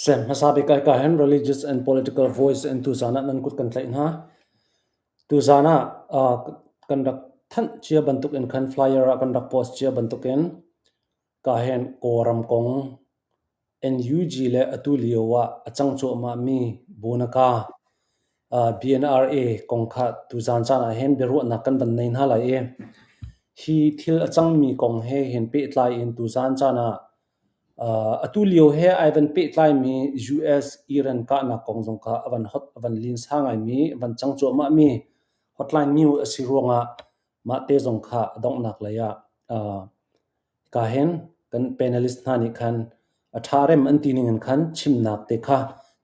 Sem hmasa bik ai ka hin religious and political voice in tuzan ah nan kut kan tlaih hna. Tuzan ah kan rak thanh cia bantuk in khan flyer ah kan rak post cia bantuk in ka hin Kawlram kong NUG le atu lio ah a cang cuahmah mi Bunaka BNRA kong kha tuzan caan ah hin biaruahnak kan van nei hna lai i hi thil a cangmi kong he hin pehtlai in tuzan caan ah atu lio he ai van pehtlaimi US Iran kahnak kong zong kha a van hot a van linsa ngaimi a van cang cuahmah mi hotline news a si ruangah mah te zong kha a donghnak lei ah ka hin kan panelist hna nih khan a ṭha rem an ti ning in khan chimnak te kha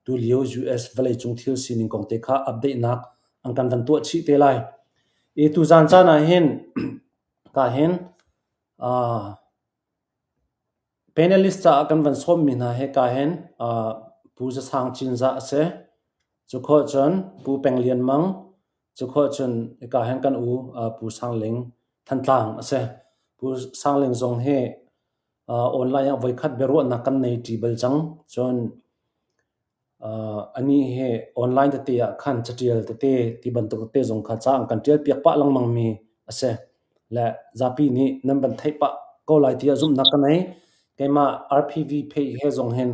tulio US vawleicung thil sining kong te kha update nak an kan van tuah chih te lai. I tuzan caan ah hin ka hin panelist caah kan van sawmmi hna he ka hin Pu Za Sang Cinzah a si. Cu khawh cun Pu Peng Lian Mang, cu khawh cun hika hin kan u Pu Sang Ling Thantlang a si. Pu Sang Ling zong hi online ah voikhat biaruahnak kan nei ṭi bal cang. Cun anih hi online tete ah khan caṭial tete ti bantuk tete zong kha ca an kan ṭial piak pah lengmang mi a si. Le zapi nih nan van theih pah ko lai tiah zumhnak ka nei. Keimah RPV page he zong hin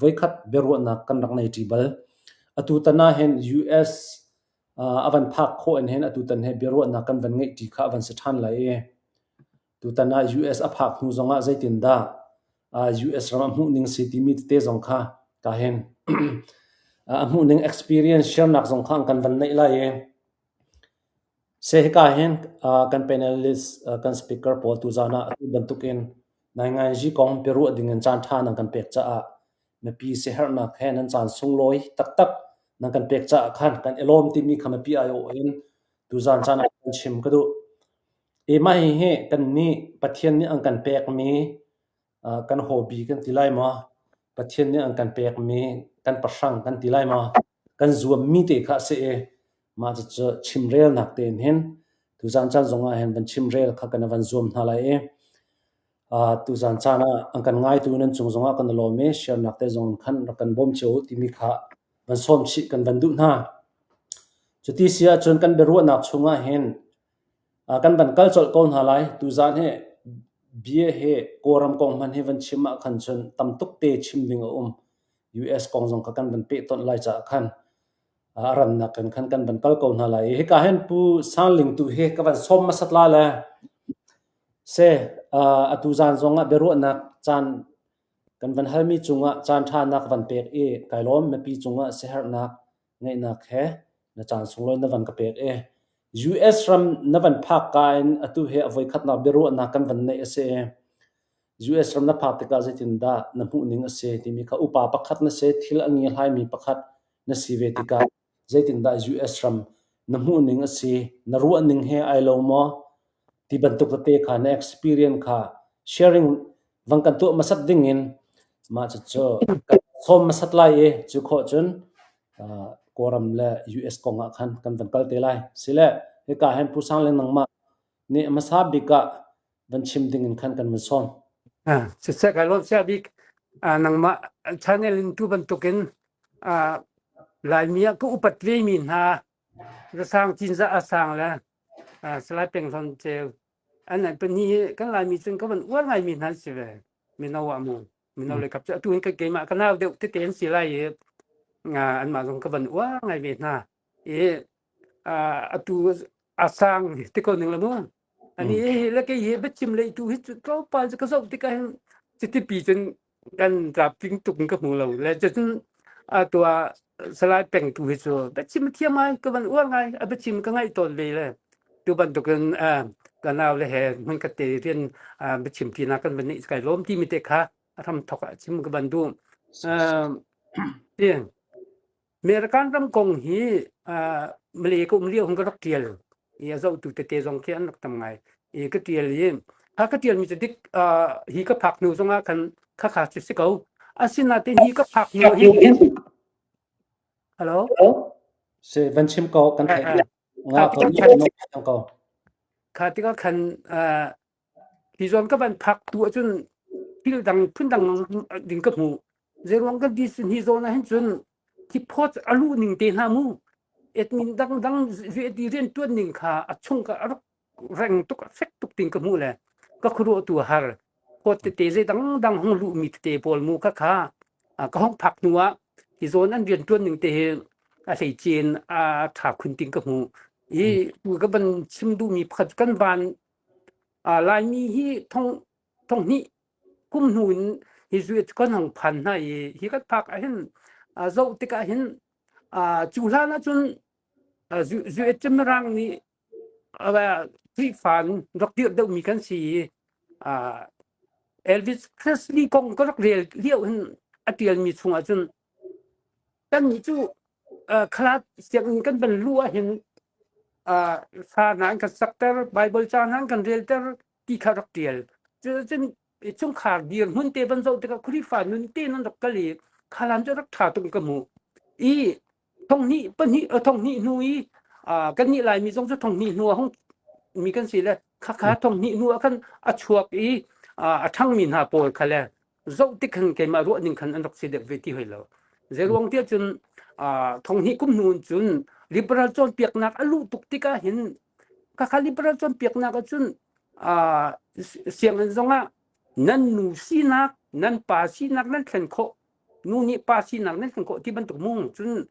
voikhat biaruahnak kan rak nei ṭi bal. Atutan ah hin US a van phak khawh in hin atutan he biaruahnak kan van ngeih ṭi kha a van si ṭhan lai i tutan ah US a phak hnu zongah zeitindah US ram a hmuh ning si timi tete zong kha ka hin a hmuh ning experience share nak zong kha an kan van neih lai i Se hika hin kan panelist kan speaker pawl tuzan ah atu bantukin nainganzi kong biaruah dingin caan ṭha nan kan pek caah mipi siaherhnak he nan caan sunglawi taktak nan kan pek caah khan kan i lawm timi kha mipi aiawh in tuzan caan ah kan chim ka duh. I mah hihi kannih Pathian nih an kan pekmi kan hobby kan ti lai maw? Pathian nih an kan pekmi kan pahrang kan ti lai maw? Kan zuammi te kha a si i mah cucu chimrelnak tein hin tuzan caan zongah hin van chimrel kha kan van zuam hna lai i tuzan caan ah an kan ngaitu nan cung zongah kan i lawm i share-nak te zong khan rak kan bawm cio u timi kha van sawm chih kan van duh hna. Cuti si ahcun kan biaruahnak chungah hin kan van kal colh ko hna lai. Tuzan hi bia hi Kawlram kong hmanh hi van chim ah khan cun tam tuk te chim ding a um. US kong zong kha kan van pehtonh lai caah khan a rannak in khan kan van kal ko hna lai. Hika hin Pu Sang Ling tu hi ka van sawm hmasat la le se atu zan zong ah biaruahnak caan kan van halmi cungah caan ṭha nak van pek i kai lawm mipi cungah siaherhnak ngeihnak he na caan sunglawi na van ka pek i US ram na van phak ka in atu hi a voikhatnak biaruahnak kan van neih a si i US ram na phak tikah zeitindah na hmuh ning a si timi kha upa pakhat na si thil a ngi hlaimi pakhat na si ve tikah zeitindah US ram na hmuh ning a si na ruah ning he ai lo maw ti bantuk tete kha na experience kha sharing van kan tuah hmasat ding in mah cucu kan sawm hmasat lai i cu khawh cun Kawlram le US kong ah khan kan van kal te lai. Sile hika hin Pu Sang le nangmah nih hmasa bik ah van chim ding in khan kan van sawm. Siseh kai lawm sia bik nangmah channel in tu bantukin Laimi ah ka upat ve mi hna Rasang Cinzah Asang le Salai Peng Hlon Ceu an an pahnih hi kan Laimi cun ka van uar ngaimi hna an si ve mino ah mu mino le kap cu atu hin keimah ka nau deuh tete an si lai i anmah zong ka van uar ngai ve hna i atu a sang ti ko ning la mu ani hi le kei hi biachim lei tu hi cu tlawmpal cu ka zoh tikah hin citipi cun kan tlapting tuk in ka hmu lo le cun tua salai peng tu hi cu biachim thiam ngai ka van uar ngai a biachim ka ngaih tawn ve le tu bantukin ka nau le he hmun ka te rian biachim ti na kan van neih kai lawm ti mi te kha a hram thok ah chim ka van duh. American ram kong hi Malay ka um lio hung ka rak ṭial i a zohtu tete zong khi an rak tam ngai i ka ṭial i kha ka ṭialmi cu dik hi ka phak hnu zongah khan khakha cu si ko. Asinain hi ka phak hnu hin Hello. Si van chim ko kan theih. Nga ko ko. Kha tikah khan hi zawn ka van phak tu ahcun thil dang phun dang ding ka hmu. Zeiruang kan ti hi zawn ah hin cun thiphawt a luh ning te hna mu. Admin dang dang rian tuan ning kha a chung ka a rak reng tuk fek tuk ting ka hmuh le ka khuaruah tu a har phawt tete zei dangdang hong luhmi tete pawl mu kha kha ka hong phak hnu ah hi zawn an rian tuan ning te hi a hleicin a tha khun ting ka hmu hi tu ka van chim duhmi pakhat kan van Laimi hi thong thong hnih kum hnu in hi zu kan hong phan hna i hi kan phak ah hin zoh tikah hin cu hlan ahcun zu Mirang nih Khrihfa in rak dirh deuhmi kan si i Elvis Presley kong ka rak rel lio hin a ṭialmi chungah cun kannih cu khalat sianginn kan van luh ahhin hla hna an kan sakter, Baibal ca hna an kan relter ti kha rak ṭial. Cucun chungkhar dirhmun te van zoh tikah Khrihfa nun te nan rak kal i khalan cu rak ṭha tuk ka hmuh. I thonghnih pahnih thonghnih hnu i kannih Laimi zong cu thonghnih hnu a hung mi kan si le khakha thonghnih hnu ah khan a chuak i a ṭhangmi hna pawl kha le zoh tik khan keimah ruah ning khan an rak si deuh ve ti hoi lo. Zeiruang tiah cun thonghnih kum hnu cun liberal cawnpiaknak a luh tuk tikah hin khakha liberal cawnpiaknak ah cun sianginn zongah nan nu sinak nan pa sinak nan thlen khawh nu nih pa sinak nan thlen khawh ti bantuk mung cun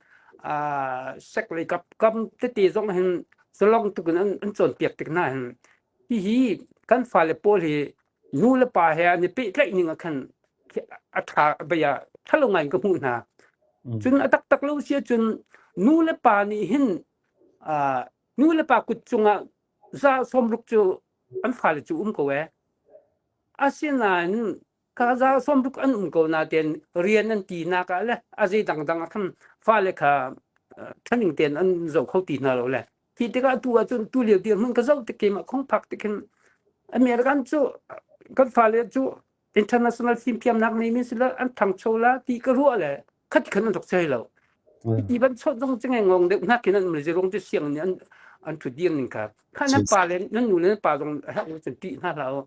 sek lei kap kam tete zong hin zalong tuk in an, an cawnpiak tik hna hin hihi kan fale pawl hi nu le pa he an i pehtlaih ning ah khan a ṭha bia ṭhalo ngai in ka hmuh hna cun a taktak lo si ahcun nu le pa nih hin nu le pa kut cungah za sawmruk cu an fale cu um ko ee. Asinain ka za sawmruk an um ko nain rian an tinak ah le a zei dangdang ah khan fale kha ṭhaning tein an zoh kho ti hna lo le hi tikah tu ahcun tu lio dirhmun ka zoh tik keimah khong phak tik hin American cu kan fale cu international fimthiamnak nei mi si la an ṭhangcho la ti ka ruah le khat khan an rak chei lo. Ti ban chawt zong cu ngong deuh hna khin an um le zirong cu siang nih an an ṭhut dir ning kha. Kha nan pa le nan nu le nan pa zong herh lo cun ṭih hna hlah u.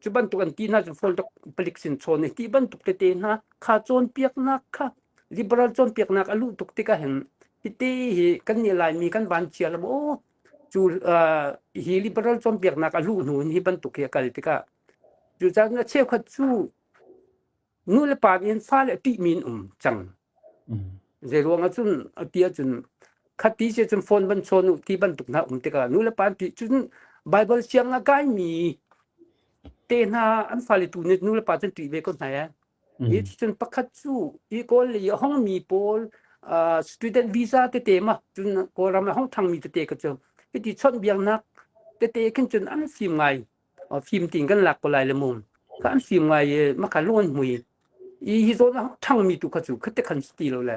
Cu bantuk an ti hna cu phone palik sin chawn i ti bantuk tete hna kha cawnpiaknak kha liberal cawnpiaknak a luh tuk tikah hin hite hi kan nih Laimi kan van chia lo maw cu hi liberal cawnpiaknak a luh hnu in hi bantuk hi a kal tikah cucaah cheukhat cu nu le pa nih fale a ṭihmi an um cang. Zeiruang ah cun a ti ahcun khati si cun phone van chawn u ti bantuk hna um tikah nu le pa an ṭih cun Bible siang a kaimi te hna an fale tu nih nu le pa cun ṭih ve ko hna ee. Hi cun pakhat cu hi Kawl lei a hongmi pawl student visa tete ma cun Kawlram a hong ṭhangmi tete ka cu hiti chawnhbiaknak tete khin cun an fim ngai. Fim tiin kan lak ko lai le mu. Ka an fim ngai i maka lawn mui. I hi zawn a ṭhangmi tu kha cu khate khan si ti lo le.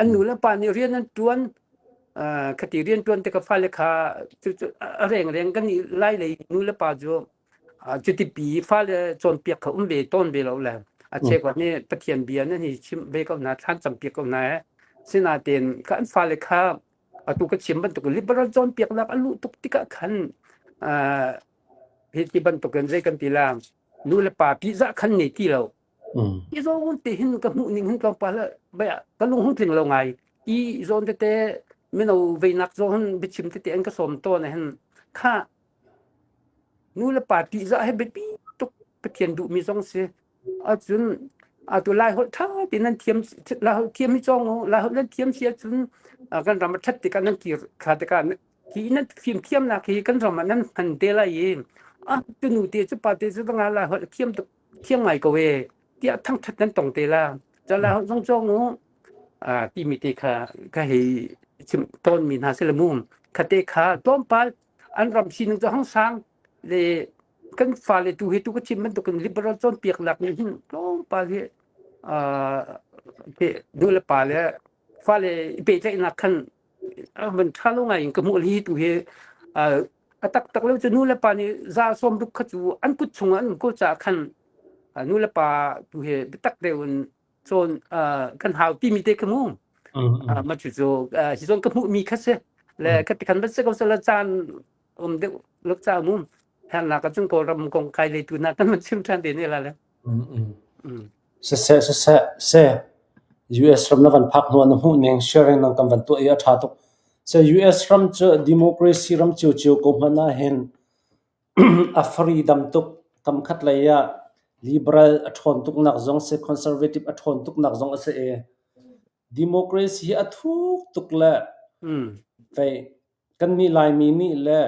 An nu le pa nih rian an ṭuan khati rian ṭuan te ka fale kha cu cu a reng reng kan i lai lei nu le pa cu cuti pi fale cawnpiak kha um ve tawn ve lo le. A cheukhat nih Pathian bia nan hi chim ve ko hna thlan campiak ko hna ee. Sinain ka an fale kha atu ka chim bantuk liberal cawnpiaknak a luh tuk tikah khan hi ti bantukin zei kan ti la nu le pa tihzah khan nei ti lo i zawn te hin ka hmuh ning hin tlawmpal ah ka lung hung tling lo ngai i zawn tete mino veinak zawn biachim tete an ka sawm tawn hin kha nu le pa tihzah he biapi tuk Pathian duhmi zong si Ahcun atu Laiholh ṭha tein nan thiam Laiholh thiam hi cawng u. Laiholh nan thiam si ahcun kan ram a ṭhat tikah nan kir kha tikah hi nan fimthiamnak hi kan ram ah nan hman te lai i ah tu nu te cu pa te cu nga Laiholh thiam tuk thiam ngai ko e tiah thangṭhat nan tong te la. Ca Laiholh zong cawng u. timi te kha ka hei chim tawnmi hna si le mu. Khate kha tlawmpal an ram sining cu hang sang le kan fale tu hi tu ka chim bantukin liberal cawnpiaknak nih hin tlawmpal hi uh, nu le pa le fale i pehtlaihnak khan van ṭha lo ngai in ka hmuh hi tu hi a taktak lo cu nu le pa nih za sawm ruk kha cu an kut chungah an um ko caah khan nu le pa tu hi biatak deuh in. cawn kan hau timi te kha mu. Ma cu cu hi zong ka hmuh mi kha si. Le ka tikhan va si ko sala caan um deuh luk ca mu. Hang nak cun Kawlram kong kai le tu na kan man chim ṭhan te ne la le. Siseh siseh seh US ram na van phak hnu ah na hmuh ning sharing nang kan van tuah i a ṭha tuk. Se US ram cu democracy ram ciocio ko hmanh ah hin a freedom tuk. Kamkhat lei ah liberal a ṭhawn tuknak zong si, conservative a ṭhawn tuknak zong a si i democracy hi a thuk tuk le vei kannih Laimi nih le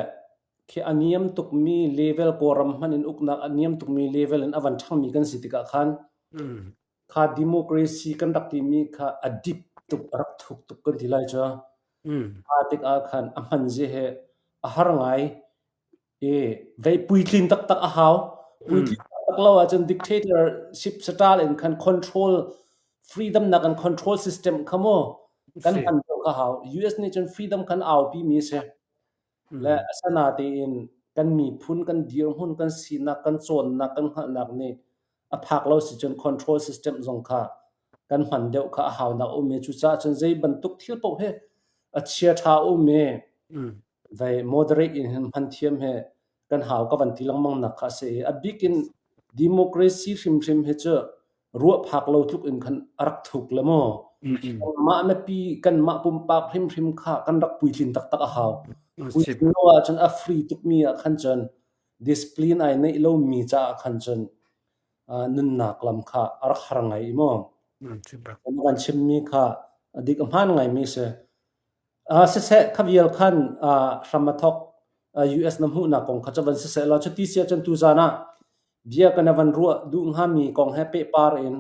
khi a niam tukmi level Kawlram hmanh in uknak a niam tukmi level in a van ṭhangmi kan si tikah khan kha democracy kan rak timi kha a deep tuk a rak thuk tuk kan ti lai cu. Kha tikah khan a hman zi he a har ngai i vei puitlin taktak a hau. Puitlin taktak lo ahcun dictatorship style in khan control freedom nak an control system kha mu kan hman kha hau. US nih cun freedom khan aupi mi a si. Le asinain kan miphun kan dirhmun kan sinak kan cawnnak kan hngalhnak nih a phak lo si cun control system zong kha kan hman deuh kha a haunak a um i cucaah cun zei bantuk thil paoh hi a chia ṭha a um i vei moderate in hin hman thiam hi kan hau ka van ti lengmang nak kha a si i a bik in democracy hrimhrim hi cu ruah phak lo tluk in khan a rak thuk le maw kanmah mipi kanmah pumpak hrimhrim kha kan rak puitlin taktak a hau. Puitlin lo ahcun a free tukmi ah khan cun discipline ai neih lomi caah khan cun nunnak lam kha a rak har ngai i maw. Kan chimmi kha a dik a hmaan ngaimi si. Siseh kha vial khan hram a thok US na hmuhnak kong kha cu van siseh law cuti si ahcun tuzaan ah bia kan van ruah duh hngami kong he pehpar in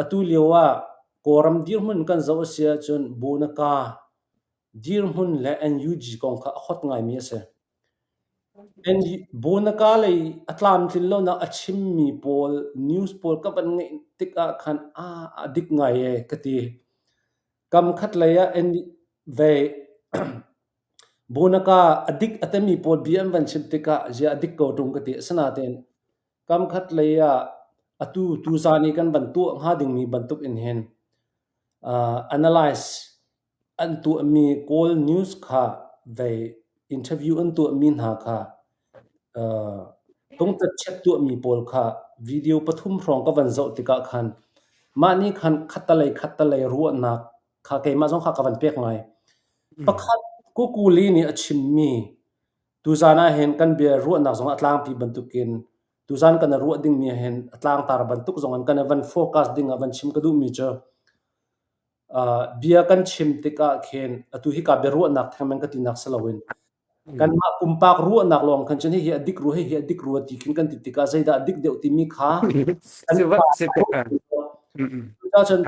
atu lio ah Kawlram dirhmun kan zoh a si ahcun Bunaka dirhmun le NUG kong kha a hot ngaimi a si. Bunaka lei a tlamtlin lonak a chimmi pawl news pawl ka van ngeih tikah khan a dik ngai ee ka ti. Kam khat lei ah vei Bunaka a dik a temi pawl bia an van chim tikah zia a dik ko ṭung ka ti. Asinain kam khat lei ah atu tuzaan i kan van tuah hnga dingmi bantuk in hin analyze an tuahmi Kawl news kha vei interview an tuahmi hna kha tungtatchiat tuahmi pawl kha video pathum hrawng ka van zoh tikah khan mah nih khan khattalei khattalei ruahnak kha keimah zong kha ka van pek ngai. Pakhat Kukuli nih a chimmi tuzaan ah hin kan bia ruahnak zong a tlangpi bantukin tuzaan kan ruah dingmi ah hin a tlangtar bantuk zong in kan van focus ding ah van chim ka duhmi cu bia kan chim tikah khin atu hika biaruahnak thengmang ka tinak si loin kanmah pumpak ruahnak lawng khan cun hihi a dik rua hihi a dik rua ti khin kan ti tikah zeidah a dik deuh timi kha kan cun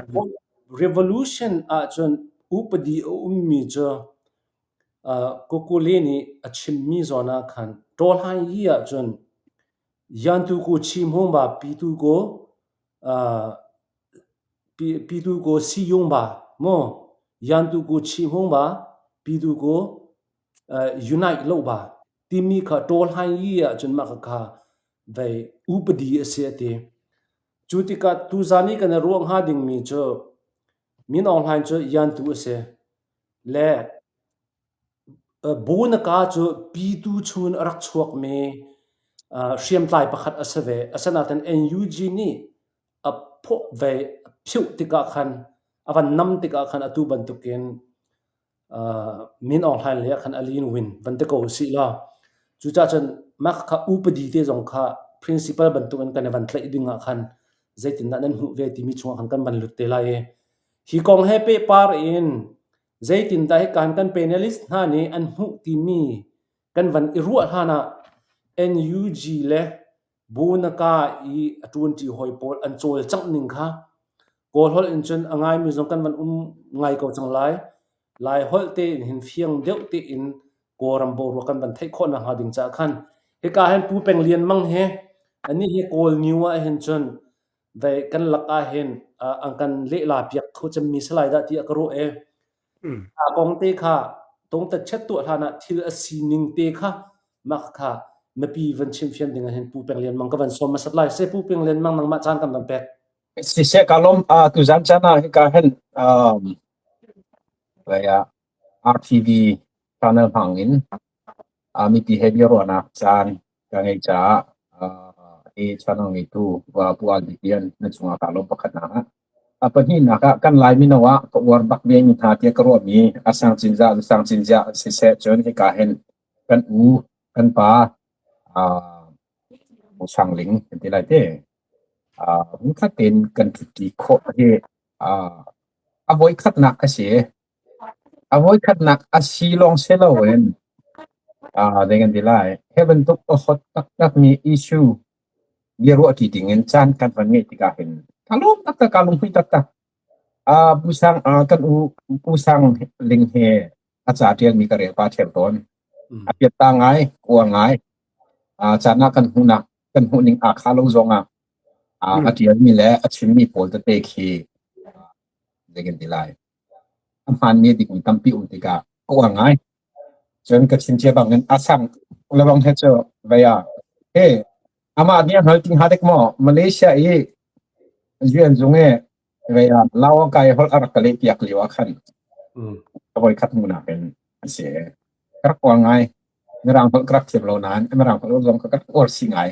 revolution ahcun upadi a ummi cu Kukuli nih a chimmi zawn ah khan ṭawlhai yi ahcun yantu ku chi hmung ba pitu ku Pitu ku siyung ba maw yantu ku chi hmung ba pitu ku unite lo ba timi kha ṭawlhai yi ahcun mah kha vei upadi a si a ti. Cu tikah tuzaan i kan i ruah hnga dingmi cu Min Aung Hlaing cu yantu a si le Bunaka cu pitu chungin a rak chuakmi hriamtlai pakhat a si ve. Asinain NUG nih a phawh ve, a phioh tikah khan, a van nam tikah khan atu bantukin Min Aung Hlaing lei ah khan a lin win van ti ko usih law cucaah cun mah kha upadi te zong kha principle bantukin kan i van tlaih ding ah khan zeitindah nan hmuh ve timi chungah khan kan van lut te lai i hi kong he pehpar in zeitindah hi kan kan panelist hna nih an hmuh timi kan van i ruah hlan ah NUG le Bunaka i a ṭuanṭi hawi pawl an cawlcangh ning kha Kawl holh in cun a ngaimi zong kan van um ngai ko cang lai. Lai holh tein hin fiang deuh tein Kawlram boruak kan van theih khawh nakhnga ding caah khan hika hin Pu Peng Lian Mang hi anih hi Kawl New ah hin cun vei kan lak ah hin an kan lehla piak kho cemmi si lai dah tiah ka ruah i A kong te kha tungtatchiat tuah hlan ah thil a sining te kha mah kha mipi van chimfian ding ah hin Pu Peng Lian Mang ka van sawm hmasat lai. Se Pu Peng Lian Mang nangmah caan kan van pek. Siseh ka lawm tuzan caan ah hika hin um, RTV channel hmang in mipi he biaruahnak caan ka ngeih caah hi channel ngeitu Pu Al Bik Lian na cungah kaa lawm pakhatnak ah. A pahnihnak ah kan Lai mino ah ka uar bak ve mi hna tiah ka ruahmi a sang cinzah sang cinzah siseh cun hika hin kan u kan pa Pu Sang Ling kan ti lai te. Hmunkhat tein kan ṭhuṭi khawh hi a voikhatnak a si. A voikhatnak a si lawng si loin zei kan ti lai, hi bantuk a hot taktakmi issue biaruahṭi dingin caan kan van ngeih tikah hin ka lawm taktak, kaa lunghmuih taktak. Pu Sang, kan u Pu Sang Ling he a ca ṭialmi ka rel pah ṭheo tawn. A piatta ngai, uar ngai. Caan ah kan hmuhnak kan hmuhning aa khah lo zongah a ṭialmi le a chimmi pawl tete khi zei kan ti lai. A hmaanmi a dikmi tampi um tikah ka uar ngai. Cun ka chim cia bangin a sang lebang he cu vei ah he amah nih a hngal ti hnga dek maw Malaysia i UN zung i vei ah Lao kai holh a rak ka leh piak lio ah khan ka voikhat hmuhnak in a si. Ka rak uar ngai. Mirang holh ka rak thiam lo nain Mirang holh zong ka rak uar si ngai.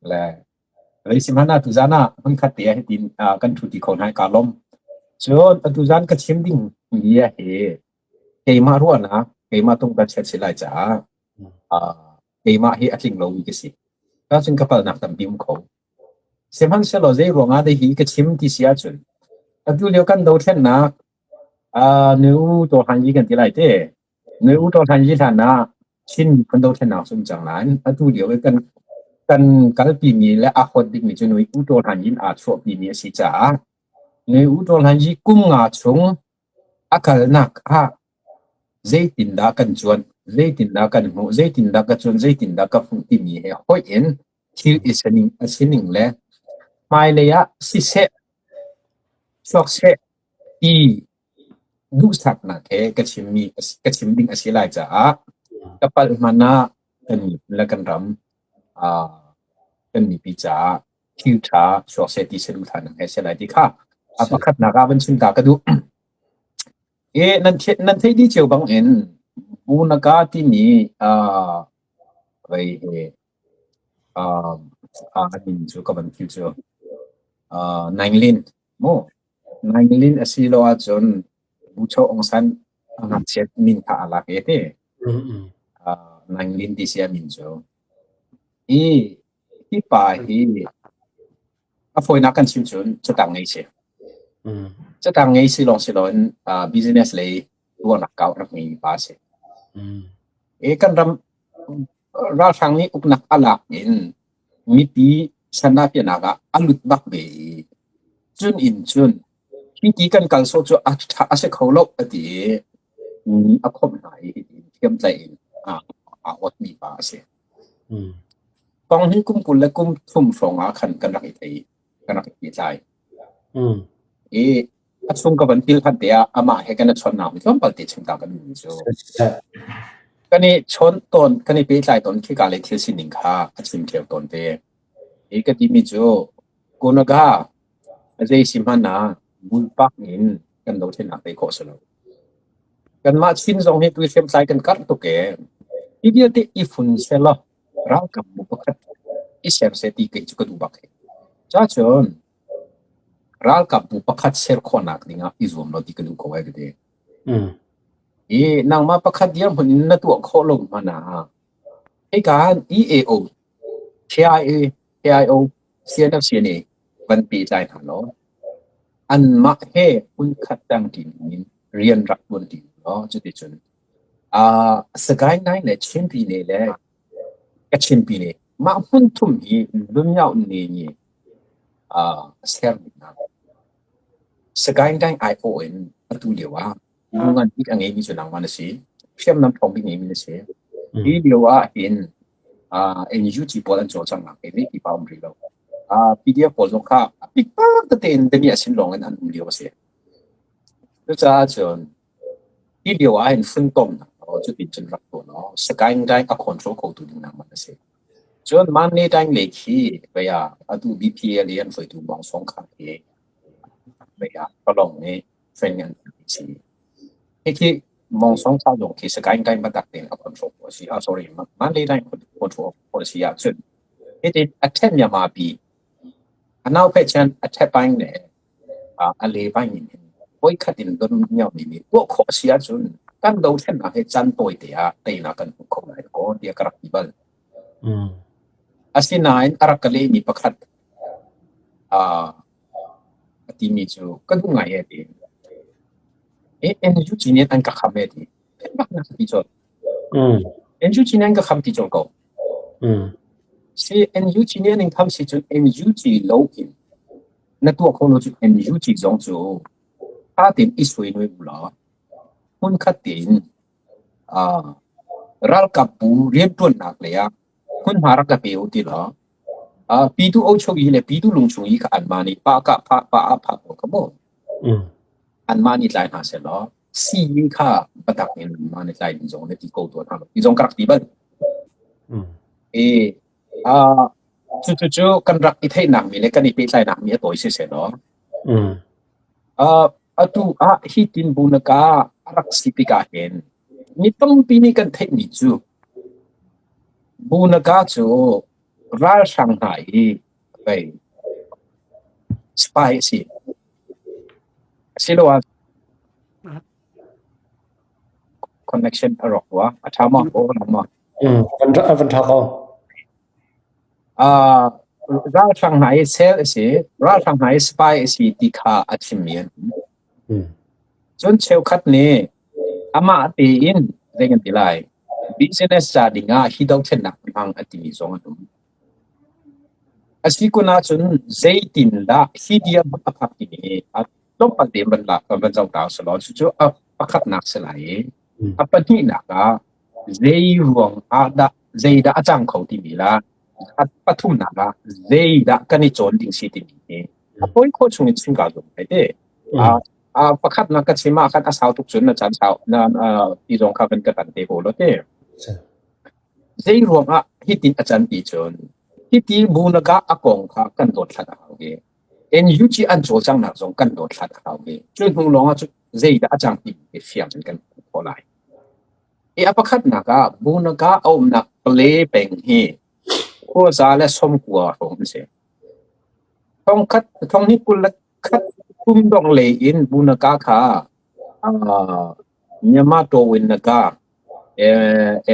Le Zeisihmanh ah tuzaan ah hmunkhat te ah hitin kan ṭhuṭi kho hna i kaa lawm. Cun atuzaan ka chim ding bia hi keimah ruahnak, keimah tung ka chiat si lai caah keimah hi a tling lomi ka si. Cun ka palnak tampi um kho. Sihmanhsehlaw zei ruangah dah hi ka chim ti si ahcun atu lio kan dothlennak nu tawhlan yi kan ti lai te. Nui u hlan hi hlan ah Chin miphun dothlennak cu um cang nain atu lio i kan kan kalpimi le a hot bikmi cu Nui U Taw Hlan in aa chuahpimi a si caah Nui U Taw Hlan hi kum nga chung a kalnak ah zeitindah kan cuanh, zeitindah kan hmuh, zeitindah ka cuanh, zeitindah ka hmuh timi he hoih in thil i sining a sining le hmailei ah siseh, chuak seh ti Duhsaknak he ka chimmi ka chim ding a si lai caah ka palh hmanh ah kan miphun le kan ram kan mipi caah thil ṭha chuak seh ti saduhthahnak he si lai ti kha a pakhatnak ah van chim ta ka duh. E nan nan theih dih cio bang in Bunaka timi vei he a min cu ka van philh cu Nainglin mu Nainglin a si lo ahcun Bucho Aung San a ngakchiat min kha aa lak i ti. Nainglin ti si a min cu. Hi hi pa hi a fawinak kan chim cun catang ngei si. Catang ngei si lawng si loin business lei ruahnak kau rak ngei pa a si. I kan ram ralhrang nih uknak a lak in mipi sanapianak ah a lut bak ve i cun in cun hi ti kan kal sawh cu a ṭha a si kho lo a ti i mi a khawmh hna i hitin thiamtlaih in aa aa awtmi pa a si. Kong hi kum 20 le kum thum hrawng ah khan kan rak i thei kan rak i pehtlai. I a chung ka van pil than te ah amah he kan i chawnhnak mi tlawmpal te chim ta ka duhmi cu kan i chawn tawn kan i pehtlai tawn khika le thil sining kha a chim ṭheo tawn te. Hi ka timi cu Kunaga zei si hmanh ah bulpak in kan dothlennak tei khawh si lo. Kanmah Chin zong hi tui hriamtlai kan karh tuk e. Hi vialte i fun selaw ralkap bu pakhat i ser seh ti kei cu ka duh bak hi. Cacun ralkap bu pakhat ser khawhnak dingah i zuam law ti ka duh ko ai ka ti. I nangmah pakhat dirhmun in na tuah khawh lo hmanh ah hika han EAO, KIA, KIO, CNF, CNA van pehtlai hna law anmah he hmunkhat tangṭi in rian rak ṭuanṭi law cuticun uh, Sagaing Nai le Chin Pyine le Kachin Pyine mah hmun thum hi Lumyao ne nih uh, ser ding hna. Sagaing Dai aiawh in atu lio ah lu ngan bik a ngeimi cu nangmah na si. Hriamnam ṭhawng bik ngeimi na si. Hi lio ah hin uh, NUG pawl an cawlcanghnak hi zeipi pa um rih lo. Uh, PDF pawl zong kha a pikpak tete in damiah sin lawng in an um lio a si. Cucaah cun hi lio ah hin funtomnak cutin cun rak tuah law Sagaing Dai a control khotu ding nangmah na si. Cun Manlay Daing lei khi vei ah atu BPL i an hruaitu Mawng Sawng Khar khi vei ah Palong nih training an si. Hikhi Mawng Sawng Khar zong khi Sagaing Daing biatak tein a control khawh a si. Ah sorry, Manlay Daing control khawh a si ahcun hiti a ṭhen Myanmar pi a nau phe chan a ṭhe paing le a le paing in hin voikhat in don miaumi nih tuah khawh a si ahcun kan dothlennak hi caan tawite ah teinak kan hmu kho lai kaw tiah ka rak ti bal. Asinain a rak ka lehmi pakhat a timi cu ka duh ngai e ti. NUG nih an ka kham e ti. Bak na ti colh. NUG nih an ka kham ti colh ko. Si NUG nih an in kham si cun NUG lo in na tuah kho lo cu NUG zong cu ṭha tein i suai nuai u law hmunkhat tein ralkap bu rianṭuannak lei ah hmunhma rak ka pe u ti law Pyithu Ochoyi le Pyithu Lungchungyi kha anmah nih pa kah phah pa ah phah ko kha mu. Anmah nih tlai hna sehlaw sii kha biatak in anmah nih tlai ding zong na ti ko tuah hna lo ti zong ka rak ti bal. I cucu kan rak i theihnak mi le kan i pehtlainak mi a tawi siseh law atu ah hi tin bunaka a rak si tikah hin mi tampi nih kan theihmi cu bunaka cu ralhrang hna i pei spy a si. Asiloah connection a rawk rua. A ṭha maw? Aw lang maw? A van ṭha ko. Ralhrang hna i cell a si, ralhrang hna i spy a si ti kha a chimmi an um. Cun cheukhat nih amah tein zei kan ti lai, business ca dingah hi dothlennak hmang a timi zong an um. A si kun ahcun zeitindah hi dirhmun a phak timi hi a tlawmpal tein van lak van zoh ta usih law cucu a pakhatnak si lai i a pahnihnak ah zei ruang ah dah zeidah a cang kho timi la a pathumnak ah zeidah kan i cawn ding si timi hi a tawi khawh chung in chim kaa zuam lai te. Pakhatnak ka chim ah khan a sau tuk cun na caan sau na ti zong kha van ka tan te ko law te. Zei ruang ah hitin a can ti cun hiti bunaka a kong kha kan dothlat a hau ve. NUG an cawlcanghnak zong kan dothlat a hau ve. Cu hnu lawng ah cun zeidah a cang ti fiang in kan hmuh khawh lai. I a pakhatnak ah Bunaka a umnak Pale peng hi khuaza le sawmkua hrawng an si. Thongkhat thonghnih 20 le khat kum dongh lei in Bunaka kha uh, Myanmar Tawin Naga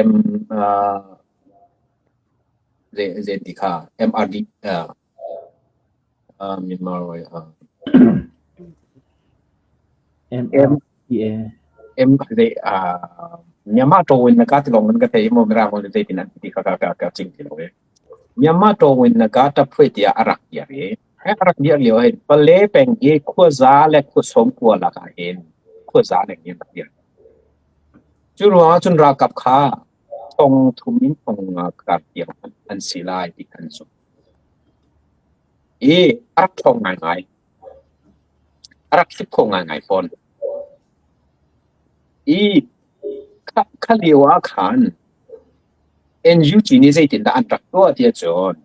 M zei ti kha MRD Myanmar MRDA M zei Myanmar Tawin Naga ti lawng kan ka thei maw Mirang holh zei tin an ti kha ka ka ka ching ti lo e Myanmar Tawin Naga taphuai tiah a rak dir i a rak dir lio hin Pale peng i khuaza le khuasawm kua lakah hin khuaza leng in rak dir. Cu ruangah cun ralkap kha thong thum in thong nga kar tiang an si lai ti an zumh. I a rak ṭhawng ngaingai. A rak hip kho ngaingai fawn. I kha, kha lio ah khan NUG nih zeitindah an rak tuah ti ahcun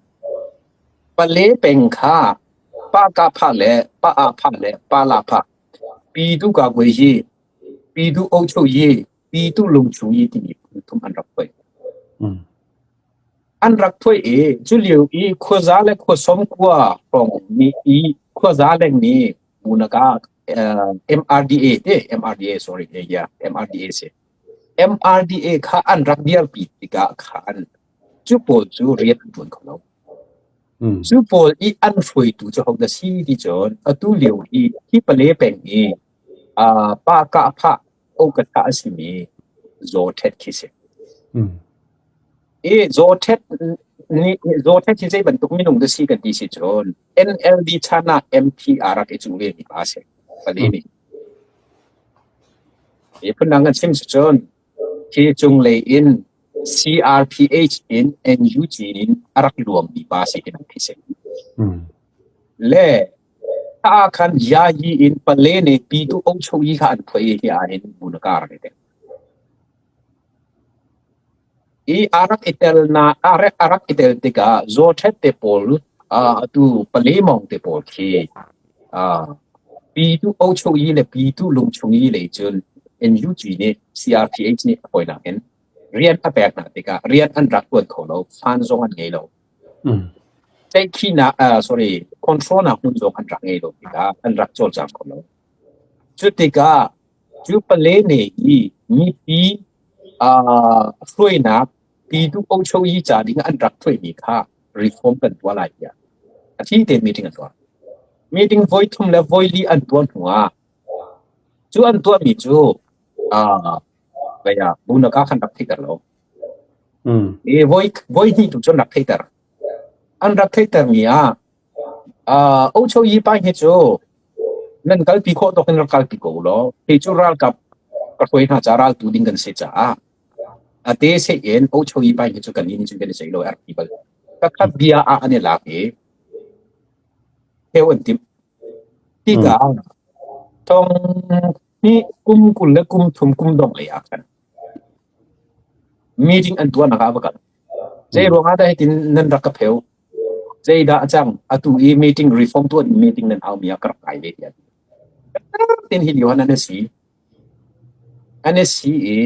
Pale peng kha pa ka phah le pa a phah le pa la phah Pyithu Kakuai hi Pyithu Ochoyi Pyithu Lungchuyi timi phun thum an rak phoih. An rak phoih i culio i khuaza le khuasawm khua hrawng nih i khuaza leng nih Munaka MRDA te MRDA sorry yeah MRDA si MRDA kha an rak dirpi tikah khan cu pawl cu rian an ṭuan kho lo. Cu pawl i an hruaitu cu hodah si ti cun atu lio i hi pale peng i pa kah phah okatha a simi Zaw Ṭhet khi si. I Zaw Ṭhet nih Zaw Ṭhet hi zei bantuk minung dah si kan ti si cun NLD chan ah MP aa rak i cuh ve mi pa a si. Pale nih. Hi phundang kan chim si cun Hi cunglei in CRPH in NUG in a rak luangmi pa si hi khi si. Le ah khan Yayi in pale ne Pyithu Ochoyi kha an phuai i hi ah hin Munaka rak i tel. I a rak i tel na a rak a rak i tel tikah Zawṭhet te pawl atu Palemawng te pawl khi Pi tu Ochoyi le Pi tu Lungchungi lei cun NUG nih CRPH nih a fawinak in rian a pek hna tikah rian an rak ṭuan kho lo, fan zong an ngei lo. Tlaihkhihnak, sorry, control nak hmun zong an rak ngei lo tikah an rak cawlcang kho lo. Cu tikah cu pale ne i mipi hruainak Pitu Ochoyi ca ding an rak thuaimi kha reform kan tuah lai tiah a thi tein meeting an tuah. Meeting voi thum le voi li an tuah hnu ah cu an tuahmi cu vei ah bunaka khan rak theihter lo. I voi voi hnih tu cun rak theihter. An rak theihtermi ah Ochoyi pa hi cu nan kalpi khawh tawk in rak kalpi ko law kei cu ralkap ka hruai hna ca raltu ding kan si caah a te seh in Ochoyi pa hi cu kan nih cun kan i ceih lo a rak ti bal. Kakhat bia ah an i lak i heu an timh. Tikah thong hi kum 20 le kum thum kum dongh lei ah khan meeting an tuahnak ah a va kal. Zei ruang ah dah hitin nan rak ka pheu? Zeidah a cang? Atu i meeting reform tuah ding meeting nan aumi ah ka rak kai ve tiah. Tin hi lio an si. An si i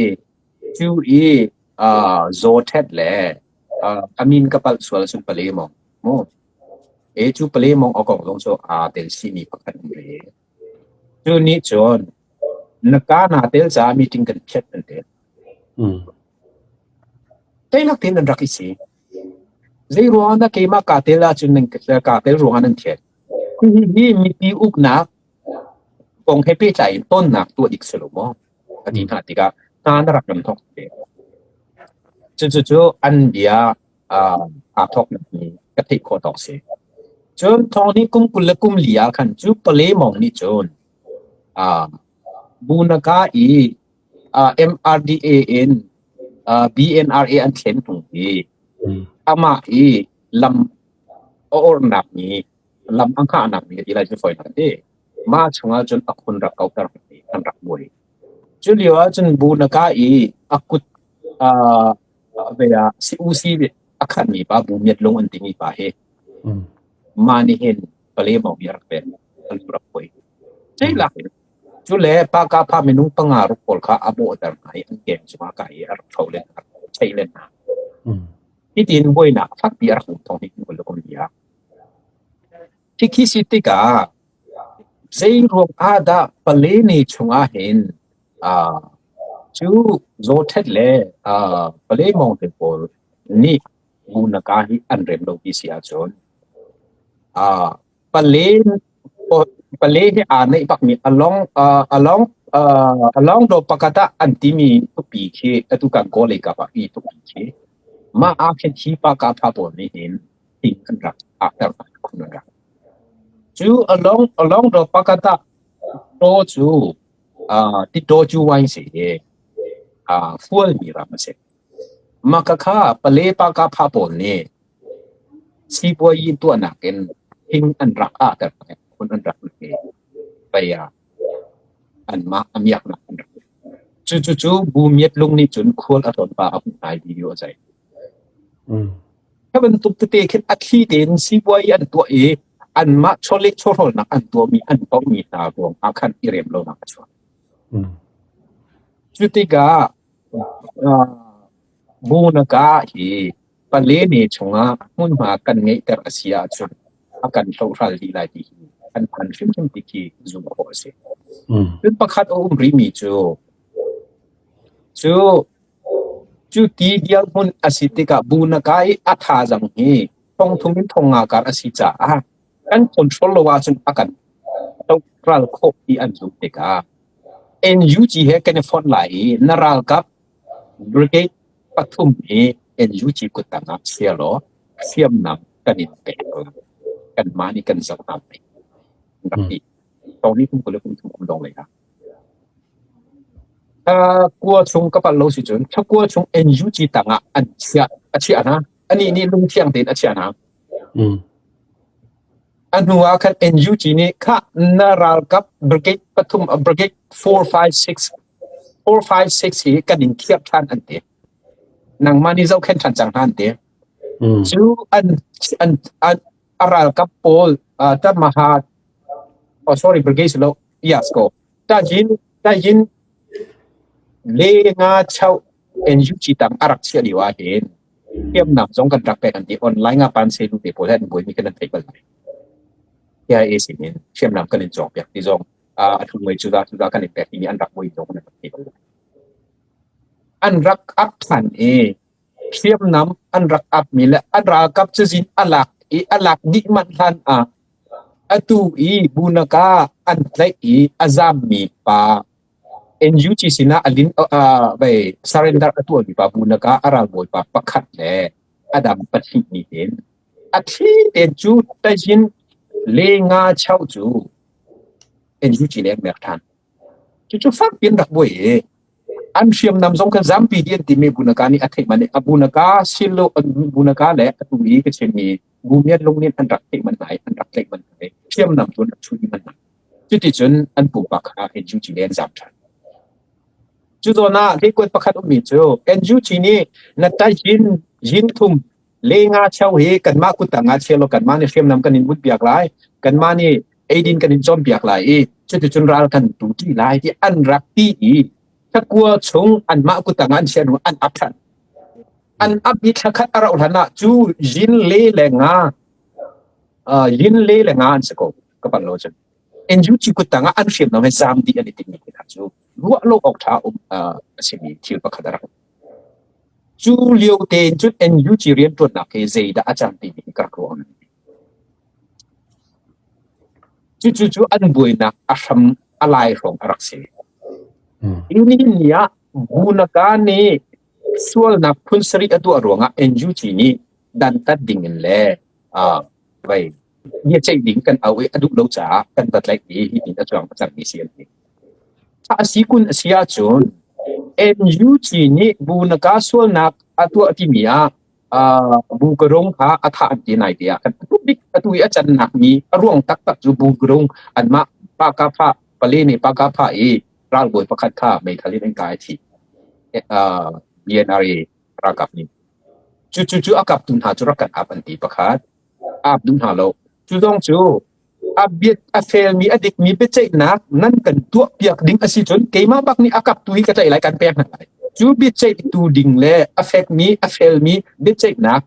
cu i Zawthet le a min ka palh sual cun pale mong mu. E cu pale mong a kong zong cu aa tel simi pakhat an re. Cu nih cun na ka naa tel caah meeting kan phiat an ti. Teinak tein an rak i si. Zei ruangah dah keimah kaa tel ahcun nan kaa tel ruangah nan thian? Hihi mipi uknak kong he pehtlai in tonnak tuah dik si lo maw? A ti hna tikah hna na rak kan thawk te. Cucu cu an bia aa thawknak hi ka theih khawh tawk si. Cun thawng nih kum 20 le kum li ah khan cu Palemawng nih cun Bunaka i MRDA in BNRA an thlen hnu hi amah i lam a ornak mi lam a hngahnak mi ti lai cu fawi ti. Mah chungah cun a khun rak kauter an rak buai. Cu lio ah cun Bunaka i a kut si a khatmi pa Bu Myat Lung an timi pa hi mah nih hin Palemawng hi a rak pek an rak poi. Ceilak in cu le Pakapha minung panga ruk pawl kha a bawhter hna i an keng cungah kai i a rak ṭho len a rak cheih len hna. Hitin buainak fakpi a rak um thawng hi kan kum ah. Khi si tikah zei ruang ah dah Palene chungah hin cu Zawthet le Palemawng te pawl nih Bunaka hi an rem lo ti si ahcun pale pale hi aa neih bakmi along along along do pakhat ah an timi tupi khi atu kan kawl lei kap ah i tupi khi mah ah khin hi pa ka pha pawl nih hin thing an rak ahter khun an rak cu along along do pakhat ah to cu ti to cu wine si i fualmi ram a si mah khakha pale pa ka pha pawl nih Sipuazi tuahnak in thing an rak ahter phun an rak i pei ah anmah a miaknak an rak. Cucu Bu Myat Lung nih cun khual a tlawn pah a hmuh hna i video a zai. Hi bantuk tete khin a thli tein sipuazi an tuah i anmah chawleh chawhrawlnak an tuahmi an pommi hna ruang ah khan i rem lonak a chuak. Cu tikah Bu na ka hi Palene chungah hmunhma kan ngeihter a si ahcun a kan hlohral dih lai ti hi kan phan hrimhrim ti khi zumh khawh a si. Cun pakhat a um rihmi cu, cu cu ti dirhmun a si tikah bu na ka i a thazaang hi thong thum in thong nga kar a si caah kan control lo ahcun a kan hlohral khawh ti an zumh tikah NUG he kan i fonh lai i na ralkap Brigade pathum hi NUG kuttang ah chia law hriamnam kan in pek lai. Kanmah nih kan zoh hna lai. Rak ti. Tawng ni kum 20 le kum thum kum dong lei ah. Kua chung ka pal lo si cun thakua chung NUG tang ah an chiah a chiah hna. Anih nih lungthiang tein a chiah hna. A hnu ah khan NUG nih khah na ralkap brigade pathum brigade 4 5 6 4 5 6 hi kan in khiak ṭhan an ti. Nangmah nih zohkhenh ṭhan cang hna an ti. Cu an an an a ralkap pawl uh, Tamaha oh sorry brigade si lo yes ko Tajin Tajin le nga chau NUG tang a rak chiah lio ah hin hriamnam zong kan rak pek an ti online nga pan se lu te pawl he an buai mi kan an theih bal lai. KIA sin in hriamnam kan in cawk piak ti zong a thu mei cuza cuza kan in pek timi an rak buai zong kan rak theih bal lai. An rak ap than i hriamnam an rak ap mi le an ralkap cazin a lak i a lak dih manh hlan ah atu i bunaka an tlaih i a zam mi pa NUG sinah a lin uh, vai surrender a tuahmi pa bunaka a ralbawi pa pakhat le a dang pahnih nih hin a thli tein cu tajin le nga chau cu NUG le an merh ṭhan. Cucu fak piin rak buai i an hriamnam zong kha zampi dih an timi Bunaka nih a theih manh i a Bunaka silo Bunaka le atu i ka chimmi Bumiat lung nih an rak theih manh hna i an rak tlaih manh hna i hriamnam cu an rak chuh dih manh hna. Cuticun an pupa kha NUG le an zam ṭhan. Cu zawn ah lehkuat pakhat ummi cu NUG nih na tajin yin thum le nga cheu hi kanmah kuttang ah chia law kanmah nih hriamnam kan in but piak lai kanmah nih eidin kan in cawnpiak lai i cuticun ral kan tu ṭi lai ti an rak ti i thakua chung anmah kuttang ah an chia hnu an ap ṭhan an ap i thlakhat a rauh hlan ah cu yin le le nga yin le le nga an si ko ka palh lo cun NUG kuttang ah an hriamnam he zaam dih an i timmi hna cu ruah lo awk ṭha um a simi thil pakhat a rak Cu lio tein cun NUG rianṭuannak hi zeidah a cang timi hi ka rak ruah. Cucu cu an buainak a hram a lai hrawng a rak si. Hi nihin ni ah Bunaka nih sualnak phun sarih a tuah ruangah NUG nih dantat ding in le uh, vai biaceih ding kan au i a duh lo caah kan va tlaih i hitin a cuang a cangmi si an ti. A si kun a si ahcun NUG nih bu na ka sualnak a tuah timi ah uh, bu ka rung kha a thah an ti nai tiah kan atu bik atu i a cannak mi a ruang taktak cu bu ka rung anmah pa ka pha pale nih pa ka pha i ralbawi pakhat kha meithal in an kai thi uh, BNRA ralkap nih cu cu cu a kaptu hna cu rak kan ap an ti pakhat ap duh hna lo. Cu zong cu a bia a felmi a dikmi biaceihnak nan kan tuahpiak ding a si cun keimah bak nih a kaptu hi ka tlaih lai kan pek hna lai. Cu biaceihtu ding le a fekmi a felmi biaceihnak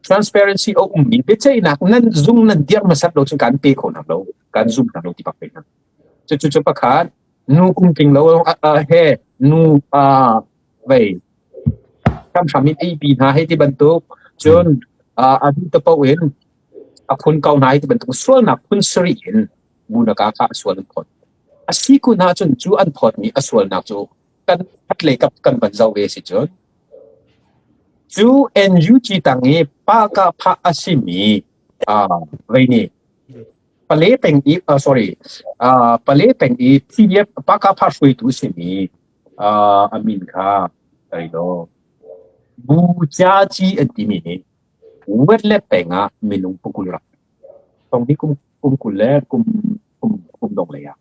transparency a ummi biaceihnak nan zung nan dirh hmasat lo cun kan pe kho hna lo kan zum hna lo ti bak ve hna. Cucu cu pakhat nu kum tling lo he nu vei hramhram in eipi hna hei ti bantuk cun a duh te paoh in a phun ko hna hei ti bantuk sualnak phun sarih in bunaka kha a sual an phawt. A si kun ahcun cu an phawtmi a sualnak cu kan khat lei kap kan van zoh ve si cun cu NUG tang i pa ka phah a simi vei nih pale peng i sorry pale peng i PDF pa ka phah hruaitu simi a min kha Kaido Bu Cia Ci an timi nih Wetlet peng ah minung pukul rak thong hi kum kum 20 le kum kum kum dong lei ah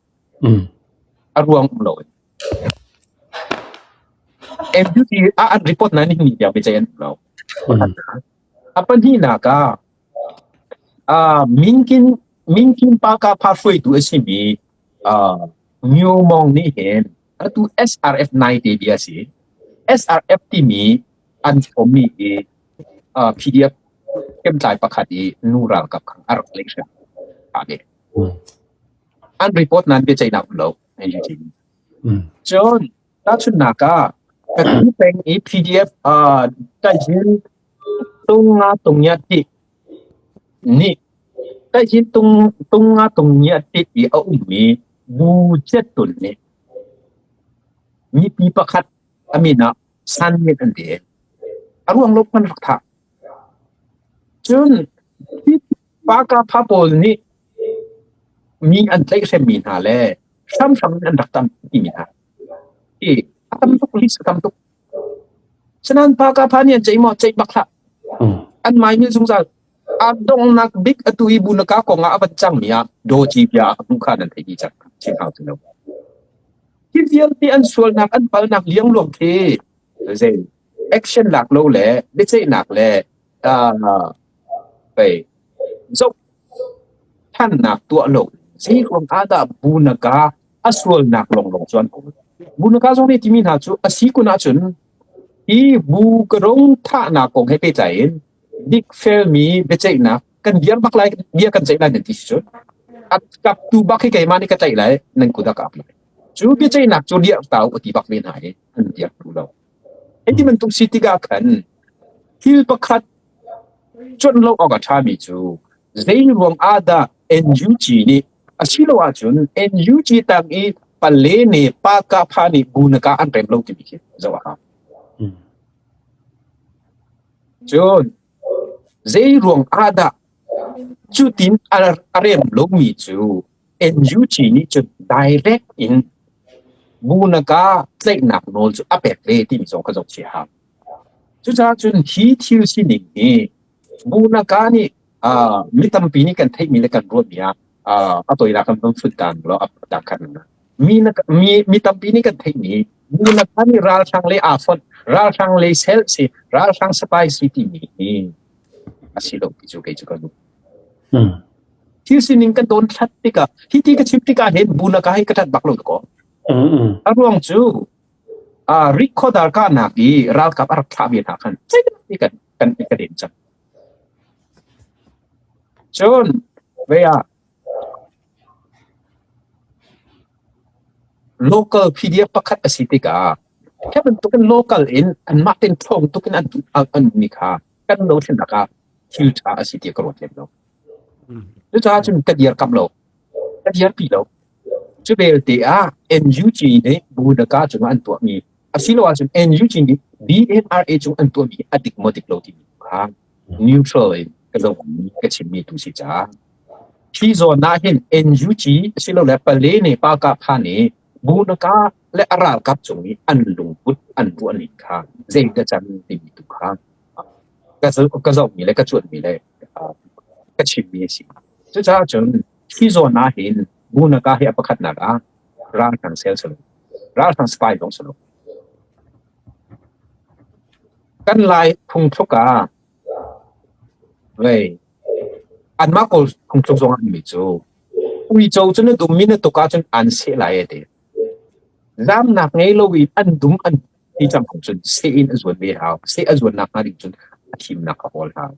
a ruang um lo in MUT ah an report na ni ni tiang biacei an um lo. A pahnihnak ah ah Minkin Minkin pa ka pha hruaitu a simi ah Myo Mong nih hin Atu SRF nai te bia si. SRF timi an fommi i uh, PDF hriamtlai pakhat i nu ralkap kha a rak leh hrim. An report nan biaceihnak um lo. Cun tahchunhnak ah kan peng i PDF uh, tajin tung nga tung ya ti nih tajin tung tung nga tung ya ti i a ummi bu cet tun nih Mipi pakhat a min ah San Mit an ti. A ruang lo hmanh rak thah. Cun hi pa pawl nih mi an tlaihhremmi hna le hramhram in an rak tam timi hna. Hi a tam tuk, list a tam tuk. Sinain pa ka pha nih an ceih maw? Ceih bak hlah. An mai mil zungzal. A donghnak bik atu i bunaka kong ah a van cangmi ah Dawci bia a hmuh kha nan theih dih cang. Chim hau ti lo. Hi vialte an sualnak an palnak liangluang khi. Zei action lak lo le biaceihnak le pei zoh thannak tuah lo zei ruang ah dah bunaka a sualnak lawnglawng cu an kawl. Bunaka zong nih timi hna cu a si kun ahcun hi bu ka rong thahnak kong he pehtlai in dik felmi biaceihnak kan biar bak lai bia kan ceih lai nan ti si cun a kaptu bak hi keimah nih ka tlaih lai nan kut ah ka ap lai. Cu biaceihnak cu liah tau a ti bak ve hna i an biak duh lo. Hei ti bantuk si tikah khan thil pakhat cuanh lo awk a ṭhami cu zei ruang ah dah NUG nih asilo ahcun NUG tang i pale ne pa ka pha nih bu na ka an rem lo timi khi zoh a hau. Cun zei ruang ah dah cutin a rem lomi cu NUG nih cun direct in Bunaka tlaihnak nawl cu a pek ve timi zong kha zohchih a hau. Cucaah cun hi thil sining hi Bunaka nih uh, mi tampi nih kan theihmi le kan ruahmi ah uh, a toinak kan van fut taan law a ta khan mi na mi mi tampi nih kan theihmi Bunaka nih ralhrang le aa fonh ralhrang le sel si ralhrang spy si timi hi a si lo ti cu kei cu ka duh. Thil sining kan don thlat tikah hi ti ka chim tikah hin bunaka hi ka ṭhat bak lo ko. A ruang cu rikhodar kahnak i ralkap a rak thlah ve hna khan ti kan kan kan en cang. Cun ve ah local PDF pakhat a si tikah khi bantukin local in anmah ten ṭhawng tukin an an mi kha kan lo thlennak ah thil ṭha a si ti ka ruat lem lo. Cucaah cun ka dirkamh lo. Ka dirpi lo. Cu belte ah NUG nih Bunaka cungah an tuahmi asiloah cun NUG nih BNRA cung an tuahmi a dik maw dik lo timi kha neutral in ka zohmi ka chimmi tu si caah hi zawn ah hin NUG asilole pale nih pa kah pha nih Bunaka le a ralkap cung i an lungput an ruahning kha zeidah can timi tu kha ka zohmi le ka cuanhmi le ka chimmi a si. Cucaah cun hi zawn ah hin Bunaka hi a pakhatnak ah ralhrang sel si lo. Ralhrang spy zong si lo. Kan Lai phungthluk ah vei anmah Kawl phungthluk zong ah mi cu uico cu na dum mi na tuk ahcun an seh lai a ti. Zamnak ngei lo in an dum an ti cang ko cun seh in a zuan ve hau. Seh a zuannak hnga ding cun a thimnak a hawl hau.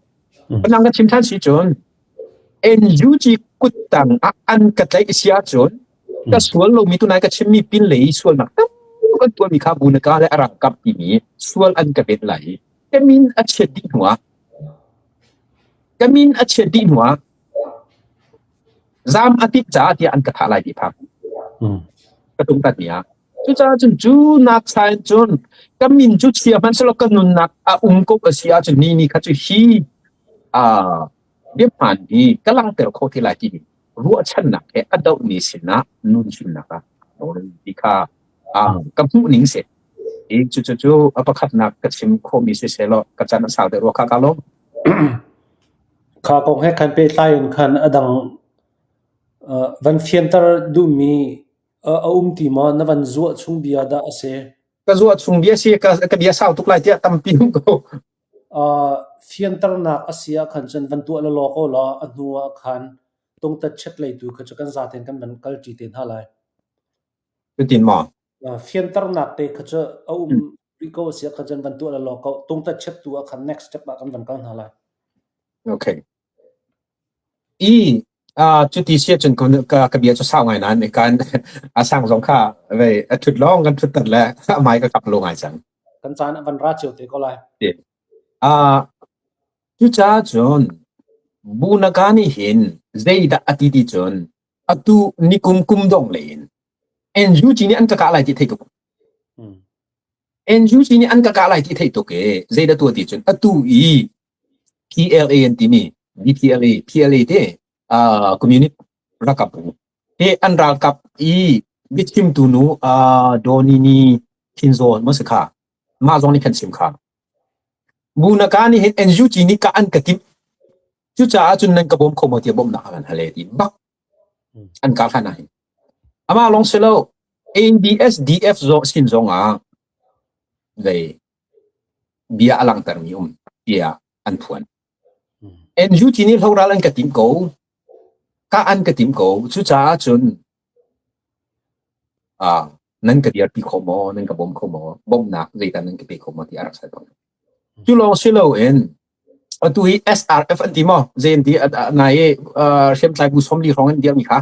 Panang ka chim than si cun NUG kuttang ah an ka tlaih si ahcun ka sual lomi tunai ka chimmi pin lei sualnak tam kan tuahmi kha bunaka le a rangkap timi sual an ka bet lai i ka min a chiat dih hnuah ka min a chiat dih hnuah zam a timh caah tiah an ka thah lai ti phang ka tung tat ni ah Cucaah cun cu nak sa in cun ka min cu chia hmanhsehlaw ka nunnak a um ko a si ahcun ni ni kha cu hi uh, biahmaan hi ka langhter kho te lai timi ruahchannak he a dohmi sinah nun hrimnak ah ti kha uh, ka hmuh ning si. I cu cu cu a pakhatnak ka chim khawhmi si selaw ka chan a sau deuh rua kha ka lawm. Kha kong he khan pehtlai in khan a dang uh, van fianter duhmi A um ti maw? Na van zuah chung bia dah a si? Ka zuah chung bia si ka, ka bia sau tuk lai tiah tampi um ko. Uh, fianternak a si ah khan cun van tuah lalaw ko law a hnu ah khan tungtat chet lei tu kha cu kan zaten kan van kal ṭi te hna lai. Cutin maw? Uh, fianternak te kha cu a um rih ko a si ah khan cun van tuah lalaw ko. Tungtat chet tu ah khan next step ah kan van kal hna lai. Okay. I cuti si ahcun ka ka bia cu sau ngai nain kan a sang zong kha vei a ṭhut lawng kan ṭhutter le a hmai ka kap lo ngai cang. Kan caan a van ra cio te ko lai. Cucaah cun Bunaka nih hin zeidah a ti ti cun atu nikum kum dong lei in NUG nih an ka kah lai ti thei tuk. NUG nih an ka kah lai ti thei tuk i zeidah tuah ti cun atu i PLA an timi BPLA PLA te uh, communist ralkap bu he an ralkap i biachimtu nu uh, Donini Thinzawn maw si kha mah zong nih khan chim kha Bunaka nih hin NUG nih ka an ka timh cucaah cun nan ka bawm kho maw tiah bawmhnak an hal ti bak an kar hlan ah hin amah lawng si lo ABSDF zong sin zong ah zei. bia a langhtermi um tiah an phuan. NUG nih hloral an ka tim ko. Ka an ka tim ko. Cucaah cun ah nan ka dirpi kho maw, nan ka bawm kho maw, bawmhnak zeidah nan ka pe kho maw ti a rak hal ko. Cu lawng si loin atu hi SRF an ti maw? Zei an ti nai i hriamtlai bu 40 hrawng an dirmi kha.